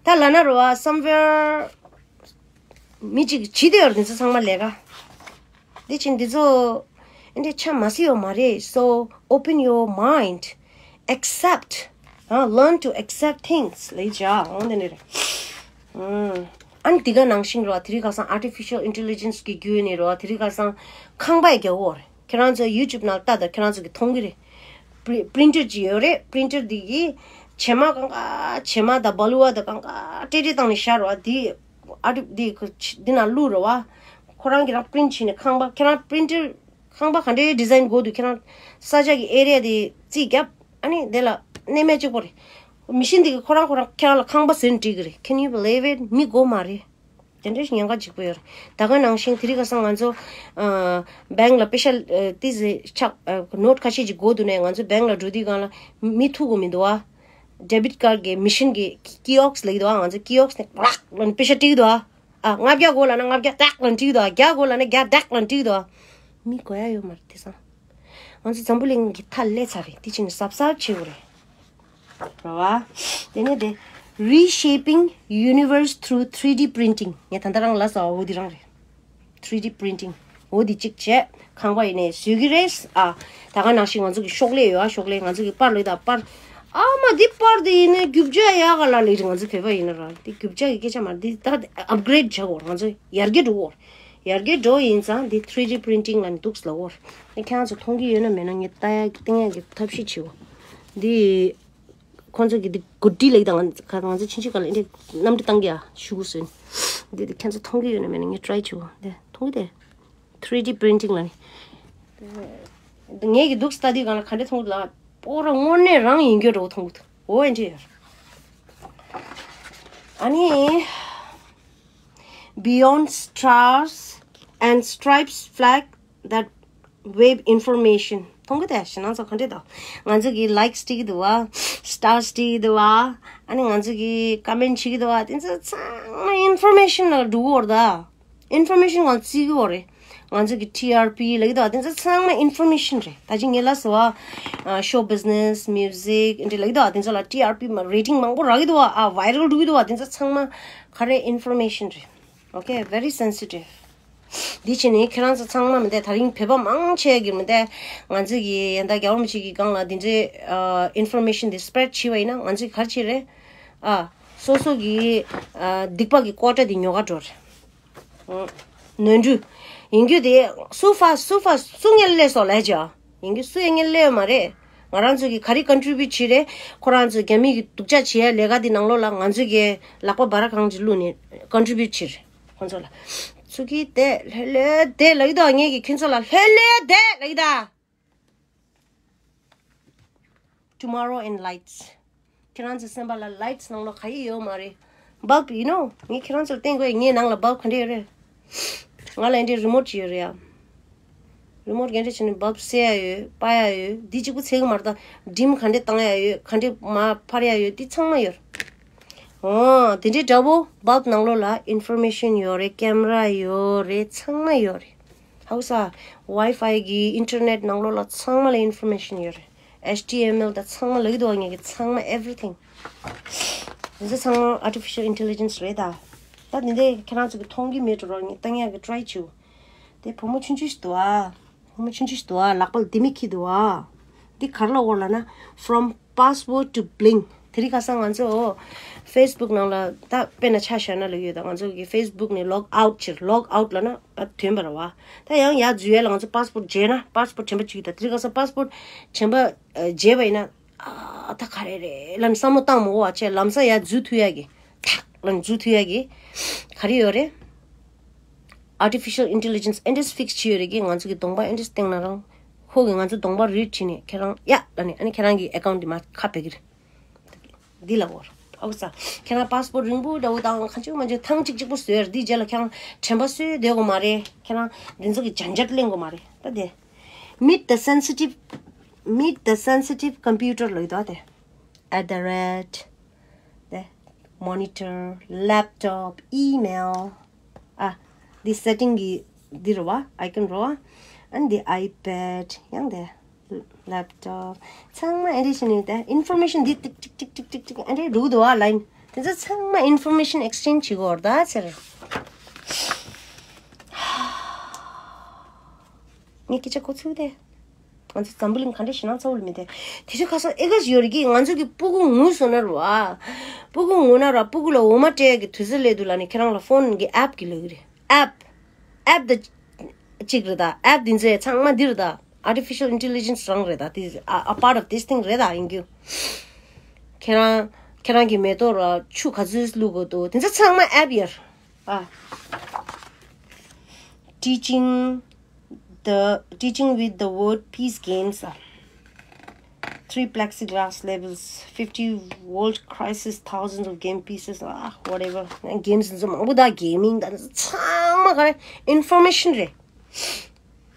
ད་ལབ་ན་རེད་བ། Somewhere མི་གཅིག་བྱིས་དེ་ཡོད་རེད། དེང་སང་ཚང་མ་ལས་ཀ། འདི་ཕྱིན་འདི་ཚོ་ཨེ་འདྲ་ཆ་མ་སི་ཡོད་མ་རེད། So open your mind, accept, ཨ། Learn to accept things ལས་བྱ་འོང་དེ་འདྲ་རེད། ཨང་། ཨ་ནི་དེ་ག་ནང་བཞིན་རེད་བ། དེ་རིང་ཁ་སང་artificial intelligence གི་བརྒྱུད་ནས་རེད་བ། དེ་རིང་ཁ་སང་ཁང་པ་ཡི་རྒྱ་བོ་རེད། ཁྱེད་རང་ཚོ་YouTube ནང་ལྟ་དང་ཁྱེད་རང་ཚོ་གི་མཐོང་གི་རེད། པི་རི་པི་རིན་ཊར་ཅིག་ཡོད་རེད། པི་རིན་ཊར་འདི་གི་བྱེ་མ་གང་ག་བྱེ་མ་དང་སྦ་ལུ་བ་དང་གང་ག་སྤྲེལ་སྤྲེལ་བཏང་ནས་བཞག་རེད་བ། འདི་ཨ་ཊི་འདི་འདི་ནང་བླུགས་རེད་བ། ཁོ་རང་གི་རང་པི་རིན་ཊི་བྱས་ནས་ཁང་པ་ཁྱེད་རང་པི་རིན་ཊར་ཁང་པ་ག་འདྲའི་ཌི་ཛའིན་དགོས་འདུག་ཁྱེད་རང་ས་ཆ་གི་ཨེ་རི་ཡ་དེ་རྩིས་བརྒྱབ། ཨ་ནི་དེ་ལ་གནས་མལ་གཅིག་པོ་རེད། མི་ཤིན་འདི་གི་ཁོ་རང་ཁོ་རང་ཁྱེད་རང་ལ་ཁང་པ་བཟོས་ནས་སྤྲད་གི་རེད། Can you believe it? མི་དགོས་མ་རེད། དེ་འདྲའི་ཉེན་ཁ་གཅིག་པོ་ཡོད་རེད། ད་ག་ནང་བཞིན་དེ་རིང་ཁ་སང་ང་ཚོ་ཨ་བེང་ལ་པེ་ཤ་ཨ་ཏི་ཟེ་ཆག་ཨ་ནོ་ཊི་ཁ་ཤས་ཅིག་དགོས་འདུག་ནས་ང་ཚོ་བེང་ལ་འགྲོ་དུས་སྒང་ལ་མི་ཐུག་གི་མི་འདུག་ཨ། ཌེ་བིད་ཀར་གི་མི་ཤིན་གི་ཀི་ཨོག་སི་ལབ་ཀྱི་འདུག་ཨ། ང་ཚོ་ཀི་ཨོག་སི་ནས་ཀྲག་ལབ་ནས་པེ་ཤ་སྤྲད་ཀྱི་འདུག་ཨ། ཨ་ལྔ་བརྒྱ་དགོས་ལབ་ན་ལྔ་བརྒྱ་ཏག་ལབ་ནས་སྤྲད་ཀྱི་འདུག་ཨ། བརྒྱ་དགོས་ལབ་ན་བརྒྱ་ཏག་ལབ་ནས་སྤྲད་ཀྱི་འདུག་ཨ། མི་དགོས་ཡ་ཡོད་མ་རེད། དེང་སང་ང་ཚོ་འཛམ་བུ་གླིང་གི་མཐའ་ཀླས་ཚར་རེད། དེ་ཕྱིན་ནས་གཟབ་གཟབ་བྱེད་དགོས་རེད། རེད་བ། དེ་ནས་དེ། Reshaping universe through three D printing ངས་ད་ལྟ་རང་ལབ་སོང་བ། འོ་འདི་རང་རེད། three D printing འོ་འདི་གཅིག་བྱས་ཁང་པ་ཡིན་ནས་བཟོས་ཀྱི་རེད་ཨ། ད་ག་ནང་བཞིན་ང་ཚོ་གི་ཤོག་ལེ་ཡོད་ཨ། ཤོག་ལེ་ང་ཚོ་གི་པར་ལོས་དང་པར་ ཨ་མ་འདི་པར་དེ་ཡིན་ན་རྒྱུ་ཆ་ཡག་ག་ལ་ལེགས་རེད། ང་ཚོ་བོད་པ་ཡིན་ན་ར་འདི་རྒྱུ་ཆ་གི་སྐད་ཆ་མ་རེད། འདི་ད་ཨབ་གྷི་རེད་བྱ་དགོས་རེད། ང་ཚོ་ཡར་རྒྱས་འགྲོ་དགོས་རེད། ཡར་རྒྱས་འགྲོ་ཡིན་ཙང་འདི་ཐྲི་ཌི་པི་རིན་ཊིང་ལ་ནི་འདུག་ལབ་དགོས་རེད། འདི་ཁྱེད་རང་ཚོ་མཐོང་གི་ཡོད་ན་མེད་ན་ངས་ལྟ་ཡ་བསྟན་ཡ་གི་ཐབས་ཤེས་བྱེད་འོ། འདི་ཁོང་ཚོ་གི་འདི་གོ་ཌི་ལེགས་དང་ང་ང་ཚོ་ཕྱིན་ཆད་ག་ལ་འདི་གནམ་གྲུ་བཏང་གི་ཡ་ཤུ་གུ་སོན། འདི་འདི་ཁྱེད་ཚོ་མཐོང་གི་ཡོད་ན་མེད་ན་ངས་ཊི་རའི་བྱེད་འོ། འདི་མཐོང་གི་དེ། ཐྲི་ཌི་པི་རིན་ཊིང་ལ་ནི། ངས་ཀྱི་འདུག་སྟ་དུས་སྒང་ལ་ག་འདྲ་མཐོང་གི་ལ། པོ་ར་དངོས་གནས་རང་ཡིན་རྒྱུ་འདྲ་བོ་མཐོང་གི་འདུག་འོ་ཨེ་འདྲ་ཡོད། ཨ་ནི། Beyond Stars and Stripes flag that wave information. མཐོང་གི་དེ་ཞེ་ནང་ཚོ་ག་འདྲ་འདུག་ང་ཚོ་གི་ལའིཀ་སི་སྤྲད་ཀྱི་འདུག་བ། སི་ཊར་སི་སྤྲད་ཀྱི་འདུག་བ། ཨ་ནི་ང་ཚོ་གི་ཀོ་མེན་ཊི་བྱེད་ཀྱི་འདུག་བ། དེ་ཚོ་ཚང་མ་ཨིན་ཕོར་མེ་ཤན་ལ་འགྲོ་གི་ཡོད་རེད་ད། ཨིན་ཕོར་མེ་ཤན་གང་བརྩི་གི་ཡོད་རེད། ང་ཚོ་གི་ཊི་ཨར་པི་ལབ་ཀྱི་འདུག་བ། དེ་ཚོ་ཚང་མ་ཨིན་ཕོར་མེ་ཤན་རེད། ད་ཅི་ངས་ལབ་སོང་བ། ཤོ་བི་ཛི་ནེ་སི། མིའུ་ཟིག་འདི་ལབ་ཀྱི་འདུག་བ། དེ་ཚོ་ལ་ཊི་ཨར་པི་མ་རེ་ཊིང་མང་པོ་རག་གི་འདུག་བ། ཨ་ཝའི་རལ་འགྲོ་གི་འདུག་བ། དེ་ཚོ་ཚང་མ་ག་རེ་ཨིན་ཕོར་མེ་ཤན་རེད། Okay, very sensitive. འདི་བྱས་ནས་ཁྱེད་རང་ཚོ་ཚང་མ་མི་འདས་ད་རིང་བོད་པ་མང་ཆེ་གི་མི་འདས་ང་ཚོ་གི་ཡན་ད་རྒྱལ་བ་རིན་པོ་ཆེ་གི་སྒང་ལ་འདི་འདྲའི་ཨིན་ཕོར་མེ་ཤན་འདི་སི་པེ་རེ་ཌི་བྱས་པ་ཡིན་ན་ང་ཚོ་གི་ག་རེ་བྱས་རེད། ཨ། སོ་སོ་གི་ཨ་སྡིག་པ་གི་ཀོ་ཊ་འདི་ཉོ་ག་འགྲོ་རེད། ནོར་འཁྲུལ་ཡིན་རྒྱུ་དེ་སུ་ཕ་སུ་ཕ་སུ་ངན་ལས་སོགས་ལས་ཀྱང་ཡིན་རྒྱུ་སུ་ཡང་ངན་ལས་ཡོད་མ་རེད། ང་རང་ཚོ་གི་ག་རེ་ཀོན་ཊི་བིའུ་ཊི་བྱས་རེད། ཁོ་རང་ཚོ་རྒྱ་མི་གི་སྡུག་ཅག་བྱེད་ཡ་ལས་ཀ་དེ་ནང་ལོགས་ལ་ང་ཚོ་གི་ལག་པ་འབར་གང་ཅིག་བླུགས་ནས་ཀོན་ཊི་བིའུ་ཊི་བྱས་རེད་ཁོང་ཚོ་ལ། ཚུ་གི་དེ་ལྷོད་ལྷོད་དེ་ལབ་ཀྱི་འདུག་ངས་ཀྱི་ཁྱོད་ཚོ་ལ་ལྷོད་ལྷོད་དེ་ལབ་ཀྱི་འདུག Tomorrow in Lights. ཁྱེད་རང་ཚོའི་སེམས་པ་ལ་ལའིཊ་ནང་ལོགས་ག་ཡི་ཡོད་མ་རེད། བལབ་ཡིན་ནོ། ངས་ཁྱེད་རང་ཚོར་བསྟན་དགོས། ངའི་ནང་ལ་བལབ་ག་འདྲ་ཡོད་རེད། ང་ལ་འདི་འདྲའི་རི་མོཊ་ཅིག་ཡོད་རེད་ཡ། རི་མོཊ་ག་འདྲ་བྱས་ནས་བལབ་གསལ་ཡ་ཡོད། པ་ཡ་ཡོད། འདི་གཅིག་པུ་ཚད་གི་མ་རེད་ད། ཌིམ་ག་འདྲ་བཏང་ཡ་ཡོད། ག་འདྲ་མར་འཕར་ཡ་ཡོད། འདི་ཚང་མ་ཡོད་རེད། འོ། དེ་འདྲའི་འདྲ་པོ་བལབ་ནང་ལོགས་ལ་ཨིན་ཕོར་མེ་ཤན་ཡོད་རེད། ཀེམ་ར་ཡོད་རེད། ཚང་མ་ཡོད་རེད། ཧའུ་ས། ཝའི་ཕའི་གི་ཨིན་ཊར་ནེཊ་ནང་ལོགས་ལ་ཚང་མ་ལ་ཨིན་ཕོར་མེ་ཤན་ཡོད་རེད། ཨེཆ་ཊི་ཨེམ་ཨེལ་དང་ཚང་མ་ལབ་ཀྱི་འདུག་བ། ངས་ཀྱི་ཚང་མ་everything། འདི་ཚོ་ཚང་མ་artificial intelligence རེད་ད། ད་འདི་འདྲའི་ཁྱེད་རང་ཚོ་གི་མཐོང་གི་མེད་འགྲོ་རོགས། ངས་བཏང་ཡག་གི་ཊི་རའི་བྱེད། དེ་བུ་མོ་ཆུང་ཆུང་ཞིག་འདུག་ཨ། བུ་མོ་ཆུང་ཆུང་ཞིག་འདུག་ཨ། ལག་པ་ལ་ལྡེ་མིག་འཁྱེར་འདུག་ཨ། འདི་ག་རེ་ལབ་དགོས་ལབ་ན། From password to blink. དེ་རིང་ཁ་སང་ང་ཚོ་ཕེ་སི་བུག་ནང་ལ་ད་དཔེར་ན་ཆ་བཞག་ན་ལབ་ཡོད་ད། ང་ཚོ་གི་ཕེ་སི་བུག་ནས་ལོག་ཨའུཊ་བྱེད། ལོག་ཨའུཊ་ལབ་ན་ཨ་ཐོན་པ་རེད་བ། ད་ཡང་ཡར་འཛུལ་ཡས་ལ་ང་ཚོ་པཱ་སི་པོརཊ་བརྗེས་ན། པཱ་སི་པོརཊ་དྲན་པ་བཅུག་ད། དེ་རིང་ཁ་སང་པཱ་སི་པོརཊ་དྲན་པ་ཨ་བརྗེས་པ་ཡིན་ན། ཨ་ད་ག་རེ་རེད་ལབ་ནས་བསམ་བློ་བཏང་མ་དགོས་པ་བྱས་ལམ་སང་ཡར་འཛུལ་ཐུབ་ཡ་གི། ཐག་ལབ་ནས་འཛུལ་ཐུབ་ཡ་གི། ག་རེ་ཡོད་རེད། Artificial intelligence ཨེ་འདྲས་ཕིག་སི་བྱས་ཡོད་རེད་གི། ང་ཚོ་གི་གདོང་པ་ཨེ་འདྲས་བསྟན་ན་རང་། ཁོ་གི་ང་ཚོ་གདོང་པ་རིཌ་བྱས་ནས་ཁྱེད་རང་ཡ་ལབ་ནས་ཨ་ནི་ཁྱེད་རང་གི་ཨེ་ཀའུནཊ་འདི་མར་ཁ་ཕྱེ་གི་རེད། འདི་ལབ་དགོས་རེད། ཨོ་ས། ཁྱེད་རང་པཱ་སི་པོརཊ་རིང་པོ་འདྲ་བོ་དང་གང་བྱུང་མང་བྱུང་ཐེངས་གཅིག་གཅིག་པོ་བཟོས་རེད། འདི་རྗེས་ལ་ཁྱེད་རང་དྲན་པ་གསོས་བསྡད་དགོས་མ་རེད། ཁྱེད་རང་འདི་ཚོ་གི་ཇན་ཇཊ་གླེང་དགོས་མ་རེད་ད་དེ། Meet the sensitive, meet the sensitive computer ལབ་ཀྱི་འདུག་ཨ་དེ། At the rate དེ། Monitor, laptop, email. ཨ། འདི་སེ་ཊིང་གི་འདི་རེད་བ། ཨའི་ཀོན་རེད་བ། ཨ་ནི་འདི་ཨའི་པེཌ་ཡང་དེ། ལེབ་ཊོབ། ཚང་མ་ཨེ་འདྲས་བྱས་ནས་དེ་ཨིན་ཕོར་མེ་ཤན་འདི་ཏིག་ཏིག་ཏིག་ཨེ་འདྲས་འགྲོ་གི་འདུག་བ། ལའིན། དེ་ཚོ་ཚང་མ་ཨིན་ཕོར་མེ་ཤན་ཨེག་སི་ཅེན་ཇི་བྱེད་དགོས་རེད་ད་ཟེར། ངས་སྐད་ཆ་གོ་ཚུགས་ཏེ། ང་ཚོ་འཛམ་བུ་གླིང་ག་འདྲ་ཞེད་སྣང་ཚ་བོ་ལ་མི་དེ། དེ་ཚོ་ཁ་སང་ཨེ་ག་ཞིག་ཡོད་རེད་གི། ང་ཚོ་གི་སྤུ་གུ་ངུ་སོང་ན་ར་བ། སྤུ་གུ་ངུ་ན་ར་སྤུ་གུ་ལ་འོ་མ་སྤྲད་ཀྱི་དུས་ཚོད་སླེབས་འདུག་ལབ་ནས་ཁྱེད་རང་ལ་ཕོན་གི་ཨེབ་གི་ལབ་གི་རེད། ཨེབ། ཨེབ་ད་གཅིག་རེད་ད། ཨེབ་འདི་ཚོ་ཚང་མ་འདི་རེད་ད། Artificial intelligence རང་རེད་ད། This a, a part of this thing རེད་ད་ཡིན་རྒྱུ། ཁྱེད་རང་ཁྱེད་རང་གི་མེ་ཏོག་ར་ཆུ་ག་ཚོད་བླུག་དགོས་འདུག་དེ་ཚོ་ཚང་མ་ཨེབ་ཡོད་རེད། ཨ། Teaching the, teaching with the word peace games. Three plexiglass labels, fifty volt crisis, thousands of game pieces, ah, whatever. Games ཚོ་མང་པོ་ད། གེ་མིང་ད་ཚང་མ་ག་རེ། ཨིན་ཕོར་མེ་ཤན་རེད།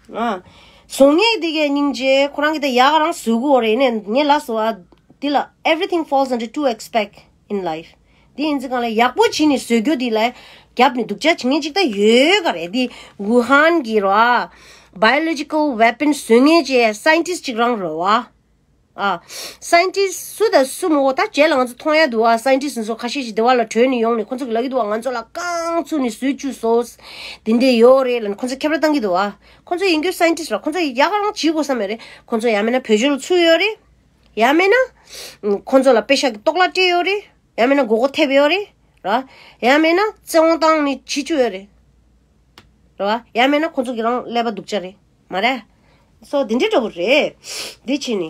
ཨ། བཟོ་མཁན་དེ་གའི་སྙིང་རྗེ། ཁོ་རང་གི་ད་ཡག་རང་བཟོ་གི་ཡོད་རེད། ནས་ངས་ལབ་སོང་ཨ། འདི་ལ། Everything falls under two aspect in life. འདི་ཡིན་ཙི་གང་ལ་ཡག་པོ་བྱས་ནས་བཟོ་རྒྱུ་འདི་ལ་རྒྱབ་ནས་སྡུག་ཅག་བྱེད་མཁན་ཅིག་ད་ཡོད་ག་རེད། འདི་ཝུ་ཧན་གྱི་ར་biological weapon བཟོ་མཁན་ཅིག་སའིན་ཊིསཊ་ཅིག་རང་རེད་བ། ཨ། སའིན་ཊིསཊ་སུ་དང་སུ་མོ་ད་རྗེས་ལ་ང་ཚོ་མཐོང་ཡ་འདུག་བ། སའིན་ཊིསཊ་ཚོ་ཁ་ཤས་ཤིག་སྡེ་བ་ལ་བྲོས་ནས་ཡོང་ནས་ཁོ་ཚོ་གི་ལབ་ཀྱི་འདུག་བ། ང་ཚོ་ལ་རྐང་བཙུགས་ནས་བཟོས་བཅུག་སོང་། དེ་འདྲས་ཡོད་རེད་ལབ་ནས་ཁོ་ཚོ་ཁྱབ་བསྒྲགས་བཏང་གི་འདུག་བ། ཁོ་ཚོ་ཡིན་རྒྱུ་སའིན་ཊིསཊ་ར། ཁོ་ཚོ་ཡག་རང་བྱེད་དགོས་བསམ་ཡོད་རེད། ཁོ་ཚོ་ཡང་མིན་ན་བོད་ལྗོངས་ལ་ཚུར་ཡོད་རེད། ཡང་མིན་ན་ཁོང་ཚོ་ལ་པེ་ཤག་གི་ལྟོ་ལ་སྤྲད་ཡོད་རེད། ཡང་མིན་ན་མགོ་སྐོར་ཐེབས་ཡོད་རེད། ར། ཡང་མིན་ན་བཙན་དབང་བཏང་ནས་བྱེད་བཅུག་ཡོད་རེད། རེད་བ། ཡང་མིན་ན་ཁོ་ཚོ་གི་རང་ཀླད་པ་སྡུག་ཅག་རེད། མ་རེད། སོ་འདི་འདྲའི་འདྲ་བོ་རེད། འདི་ཕྱིན་ནི།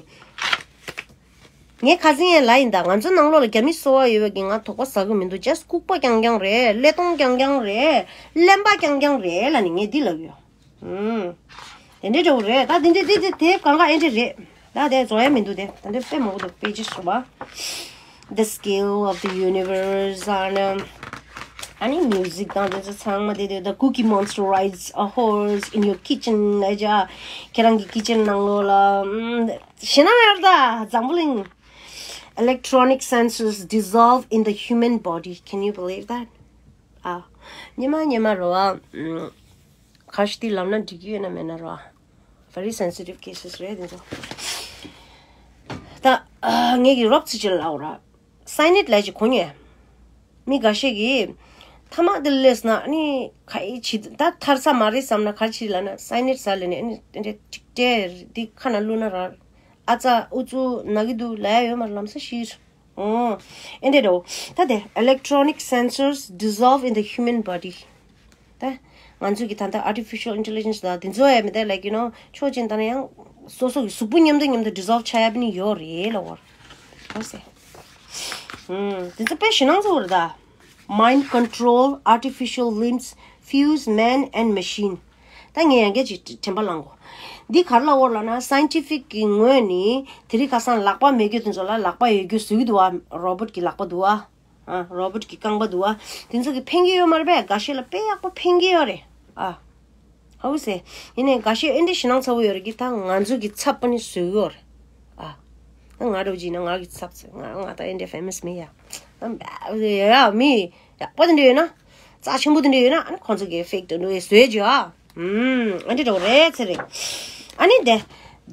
ངས་ཁ་སང་ཡང་ལབ་ཡིན་ད། ང་ཚོ་ནང་ལོགས་ལ་རྒྱ་མི་གསོ་བ་ཡོད་པའི་གི་ང་དོགས་པ་ཟ་གི་མི་འདུག་ཇས་ལྐུགས་པ་རྐྱང་རྐྱང་རེད། ཀླད་སྟོང་རྐྱང་རྐྱང་རེད། གླེན་པ་རྐྱང་རྐྱང་རེད་ལབ་ནི་ངས་འདི་ལབ་ཡོད། ཨུམ། དེ་འདྲའི་འདྲ་བོ་རེད་ད། འདི་འདི་འདི་འདི་དེ་གང་ག་ཨེ་འདྲ་རེད། ད་དེ་རྫོགས་ཡ་མི་འདུག་དེ་ད་འདི་དཔེ་མང་པོ་འདུག་པེ་ཇི་སུ་བ། The scale of the universe and, um, ཨ་ནི་music དང་དེ་ཚོ་ཚང་མ་དེ་དེ། The Cookie Monster rides a horse in your kitchen. ཨེ་ཇ། ཁྱེད་རང་གི་ཀི་ཅན་ནང་ལོགས་ལ། ཨམ། ཞེ་ན་ཡར་ད་འཛམ་བུ་གླིང་། Electronic sensors dissolve in the human body. Can you believe that? ཨ། ཉི་མ་ཉི་མ་རོ་ཨ། ཁ་ཤས་དེ་ལབ་ན་འགྲིག་གི་ཡོད་ན་མེད་ན་རོ་ཨ། Very sensitive cases རེད་དེ་ཚོ། ད་ཨ། ངེད་ཀྱི་རོབ་ཚི་ཅི་ལའོ་ར། སའི་ནད་ལས་ཀྱི་གོ་ཉེ། མི་འགའ་ཤས་ཀྱིས་ཐ་མག་དེ་ལས་ན་ནི་ཁ་ཡི་ཆི་ད་ཐར་ས་མ་རེད་བསམ་ན་ག་ཅི་ལབ་ན་སའི་ནད་ཟ་ལས་ནས་ཨ་ནི་དེ་འདྲ་ཅིག་སྤྲད་དེ་ཁ་ན་བླུགས་ན་ར། ཨ་ཙ་ཨུ་ཚུགས་ན་གི་འདུག་ལབ་ཡ་ཡོད་མ་རེད། ལམ་སང་ཤི་རེད། ཨོ། ཨེ་འདྲ་འདྲ་བོ། ད་དེ་electronic sensors dissolve in the human body. ད་ང་ཚོ་གི་ད་ལྟ་artificial intelligence ད་དེ་ཚོ་ཡ་མི་ད་like you know ཕྱོགས་གཅིག་ད་ནས་ཡང་སོ་སོ་གི་གཟུགས་པོ་མཉམ་དུ་མཉམ་དུ་dissolve ཆགས་ཡ་ནི་ཡོད་རེད་ལབ་པ། ཧོ་སེ། ཨུམ། དེ་ཚོ་དཔེ་ཞེད་སྣང་ཚ་བོ་རེད་ད། Mind control, artificial limbs, fuse man and machine. ད་ངས་ཡང་བསྐྱར་ཅིག་དྲན་པ་བླངས་གོ། འདི་ག་རེ་ལབ་པ་ལབ་ན་scientific གི་ངོས་ནས་དེ་རིང་ཁ་སང་ལག་པ་མེད་རྒྱུ་དེ་ཚོ་ལ་ལག་པ་ཡོད་རྒྱུ་བཟོ་གི་འདུག་བ། རོ་བོ་ཊི་གི་ལག་པ་འདུག་བ། ཨ། རོ་བོ་ཊི་གི་རྐང་པ་འདུག་བ། དེ་ཚོ་གི་ཕན་གྱི་ཡོད་མ་རེད་པས། འགའ་ཤས་ལ་དཔེ་ཡག་པོ་ཕན་གྱི་ཡོད་རེད། ཨ། ཧ་གོ་སོང་། ཡིན་ནའི་འགའ་ཤས་ཨེ་འདྲ་ཞེད་སྣང་ཚ་བོ་ཡོད་རེད་གི། ད་ང་ཚོ་གི་ཚབ་པ་ནི་བཟོ་གི་ཡོད་རེད། ཨ། ང་འདྲ་བོ་ཅིག་ཡིན་ན་ང་གི་ཚབ་ཚེ་ང་ང་ད་ཨེ་འདྲ་famous མིན་ཡ། ཨ། ཡ་མི་ཡག་པོ་དེ་འདྲ་ཡོད་ན། རྩ་ཆེན་པོ་དེ་འདྲ་ཡོད་ན་ཨ་ནི་ཁོང་ཚོ་གི་fake དེ་འདྲ་བཟོས་བྱོས་ཨ། ཨུམ། ཨ་འདྲ་འདྲ་བོ་རེད་ཚེ་རེད། ཨ་ནི་དེ།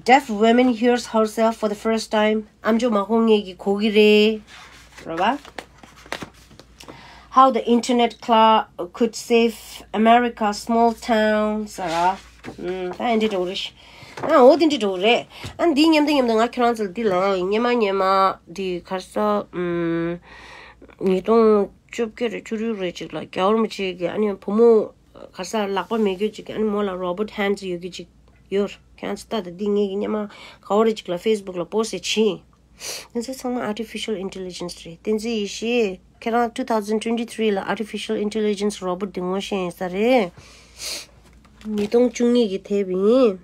Deaf woman hears herself for the first time. ཨམ་ཅོག་མ་གོ་མཁན་གྱིས་གོ་གི་རེད། རེད་བ། How the internet cloud could save America's small towns. ཟེར་ར། ཨུམ། ད་ཨེ་འདྲ་འདྲ་བོ་རེད། ཨ། འོ་དེ་འདྲ་འདྲ་བོ་རེད། ཨ། འདི་མཉམ་དུ་མཉམ་དུ་ང་ཁྱོད་རང་ཚོ་ལ་འདི་ལབ་ཡ་ཡིན། སྔོན་མ་སྔོན་མ་འདི་ག་རེ་ཟ། ཨུམ། ཉིས་སྟོང་བཅོ་བརྒྱད་རེད། བཅུ་དྲུག་རེད་ཅིག་ལ་རྒྱལ་བ་རིན་པོ་ཆེ་གིས་ཨ་ནི་བུ་མོ་ག་རེ་ཟ་ལག་པ་མེད་རྒྱུ་ཅིག་གིས་ཨ་ནི་མོ་ལ་robot hands ཡོད་རྒྱུ་ཅིག་ཡོད། ཁྱེད་རང་ཚོ་ལྟ་དང་། འདི་ངེད་ཀྱིས་སྔོན་མ་ག་བ་རེད་ཅིག་ལ་Facebook ལ་post བྱས་ཡིན། དེ་ཚོ་ཚང་མ་artificial intelligence རེད། བསྟན་འཛིན་ཡེ་ཤེས། ཁྱེད་རང་two thousand twenty three ལ་artificial intelligence robot དེ་ངོ་ཤེས་ཡིན་ས་རེད། ཉིས་སྟོང་བཅུ་གཉིས་ཀྱི་དེབ་ཡིན།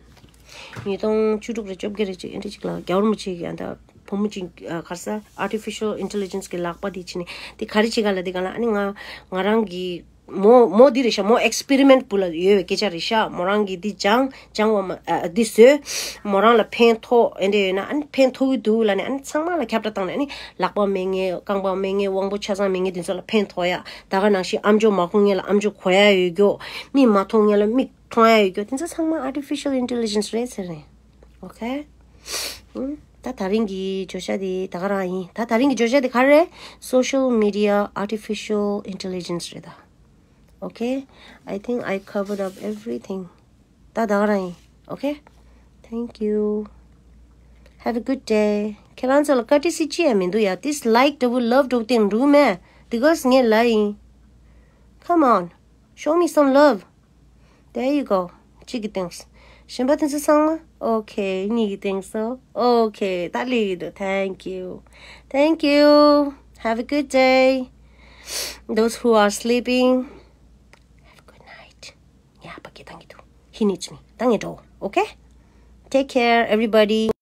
ཉིས་སྟོང་བཅུ་དྲུག་རེད། བཅོ་བརྒྱད་རེད་ཅིག་ཨེ་འདྲ་ཅིག་ལ་རྒྱལ་བ་རིན་པོ་ཆེ་གིས་ཨ་ད་བུ་མོ་ཅིག་ག་རེ་ཟ་artificial intelligence གི་ལག་པ་དེ་བྱས་ནས་དེ་ག་རེ་བྱེད་ག་ལབ་དེ་ག་ལ་ཨ་ནི་ང་ང་རང་གི་མོ་མོ་འདི་རེད་ཤག་མོ་experiment བུ་ལ་ཡོད་པའི་སྐད་ཆ་རེད་ཤག་མོ་རང་གིས་འདི་སྦྱངས། སྦྱངས་པ་མ་ཨ་འདི་བཟོས། མོ་རང་ལ་ཕན་ཐོགས་ཨེ་འདྲ་ཡོད་ན་ཨ་ནི་ཕན་ཐོགས་ཀྱི་འདུག་ལབ་ནས་ཨ་ནི་ཚང་མ་ལ་ཁྱབ་བསྒྲགས་བཏང་ནས་ཨ་ནི་ལག་པ་མེད་མཁན། རྐང་པ་མེད་མཁན། དབང་པོ་ཆ་ཚང་མེད་མཁན་དེ་ཚོ་ལ་ཕན་ཐོགས་ཡ། ད་ག་ནང་བཞིན་ཨམ་ཅོག་མ་གོ་མཁན་ལ་ཨམ་ཅོག་གོ་ཡ་ཡོད་རྒྱུ། མིག་མ་མཐོང་མཁན་ལ་མིག་མཐོང་ཡ་ཡོད་རྒྱུ། དེ་ཚོ་ཚང་མ་artificial intelligence རེད་ཟེར་ནས། Okay? ཨུམ། ད་ད་རིང་གི་བརྗོད་བྱ་དེ་ད་ག་རང་ཡིན། ད་ད་རིང་གི་བརྗོད་བྱ་དེ་ག་རེ་རེད། Social media artificial intelligence རེད་ད། Okay? I think I covered up everything. ད་ད་ག་རང་ཡིན། Okay? Thank you. Have a good day. ཁྱེད་རང་ཚོ་ལ་courtesy ཅི་ཡང་མི་འདུག་ཡ། This like འདྲ་བོ་love འདྲ་བོ་སྟེར་འགྲོ་གི་མེད། Because ངས་ལབ་ཡིན། Come on. Show me some love. There you go. གཅིག་གིས་བཏིང་སོང་། གཞན་པ་དེ་ཚོ་ཚང་མ། Okay. གཉིས་ཀྱིས་བཏིང་སོང་། Okay. ད་ལེགས་ཀྱི་འདུག Thank you. Thank you. Have a good day. Those who are sleeping, have a good night. ཉལ་བ་གི་བཏང་གི་འདུག་ཧི་ནི་ཙུ་མི་ད་ངས་འགྲོ། Okay? Take care, everybody.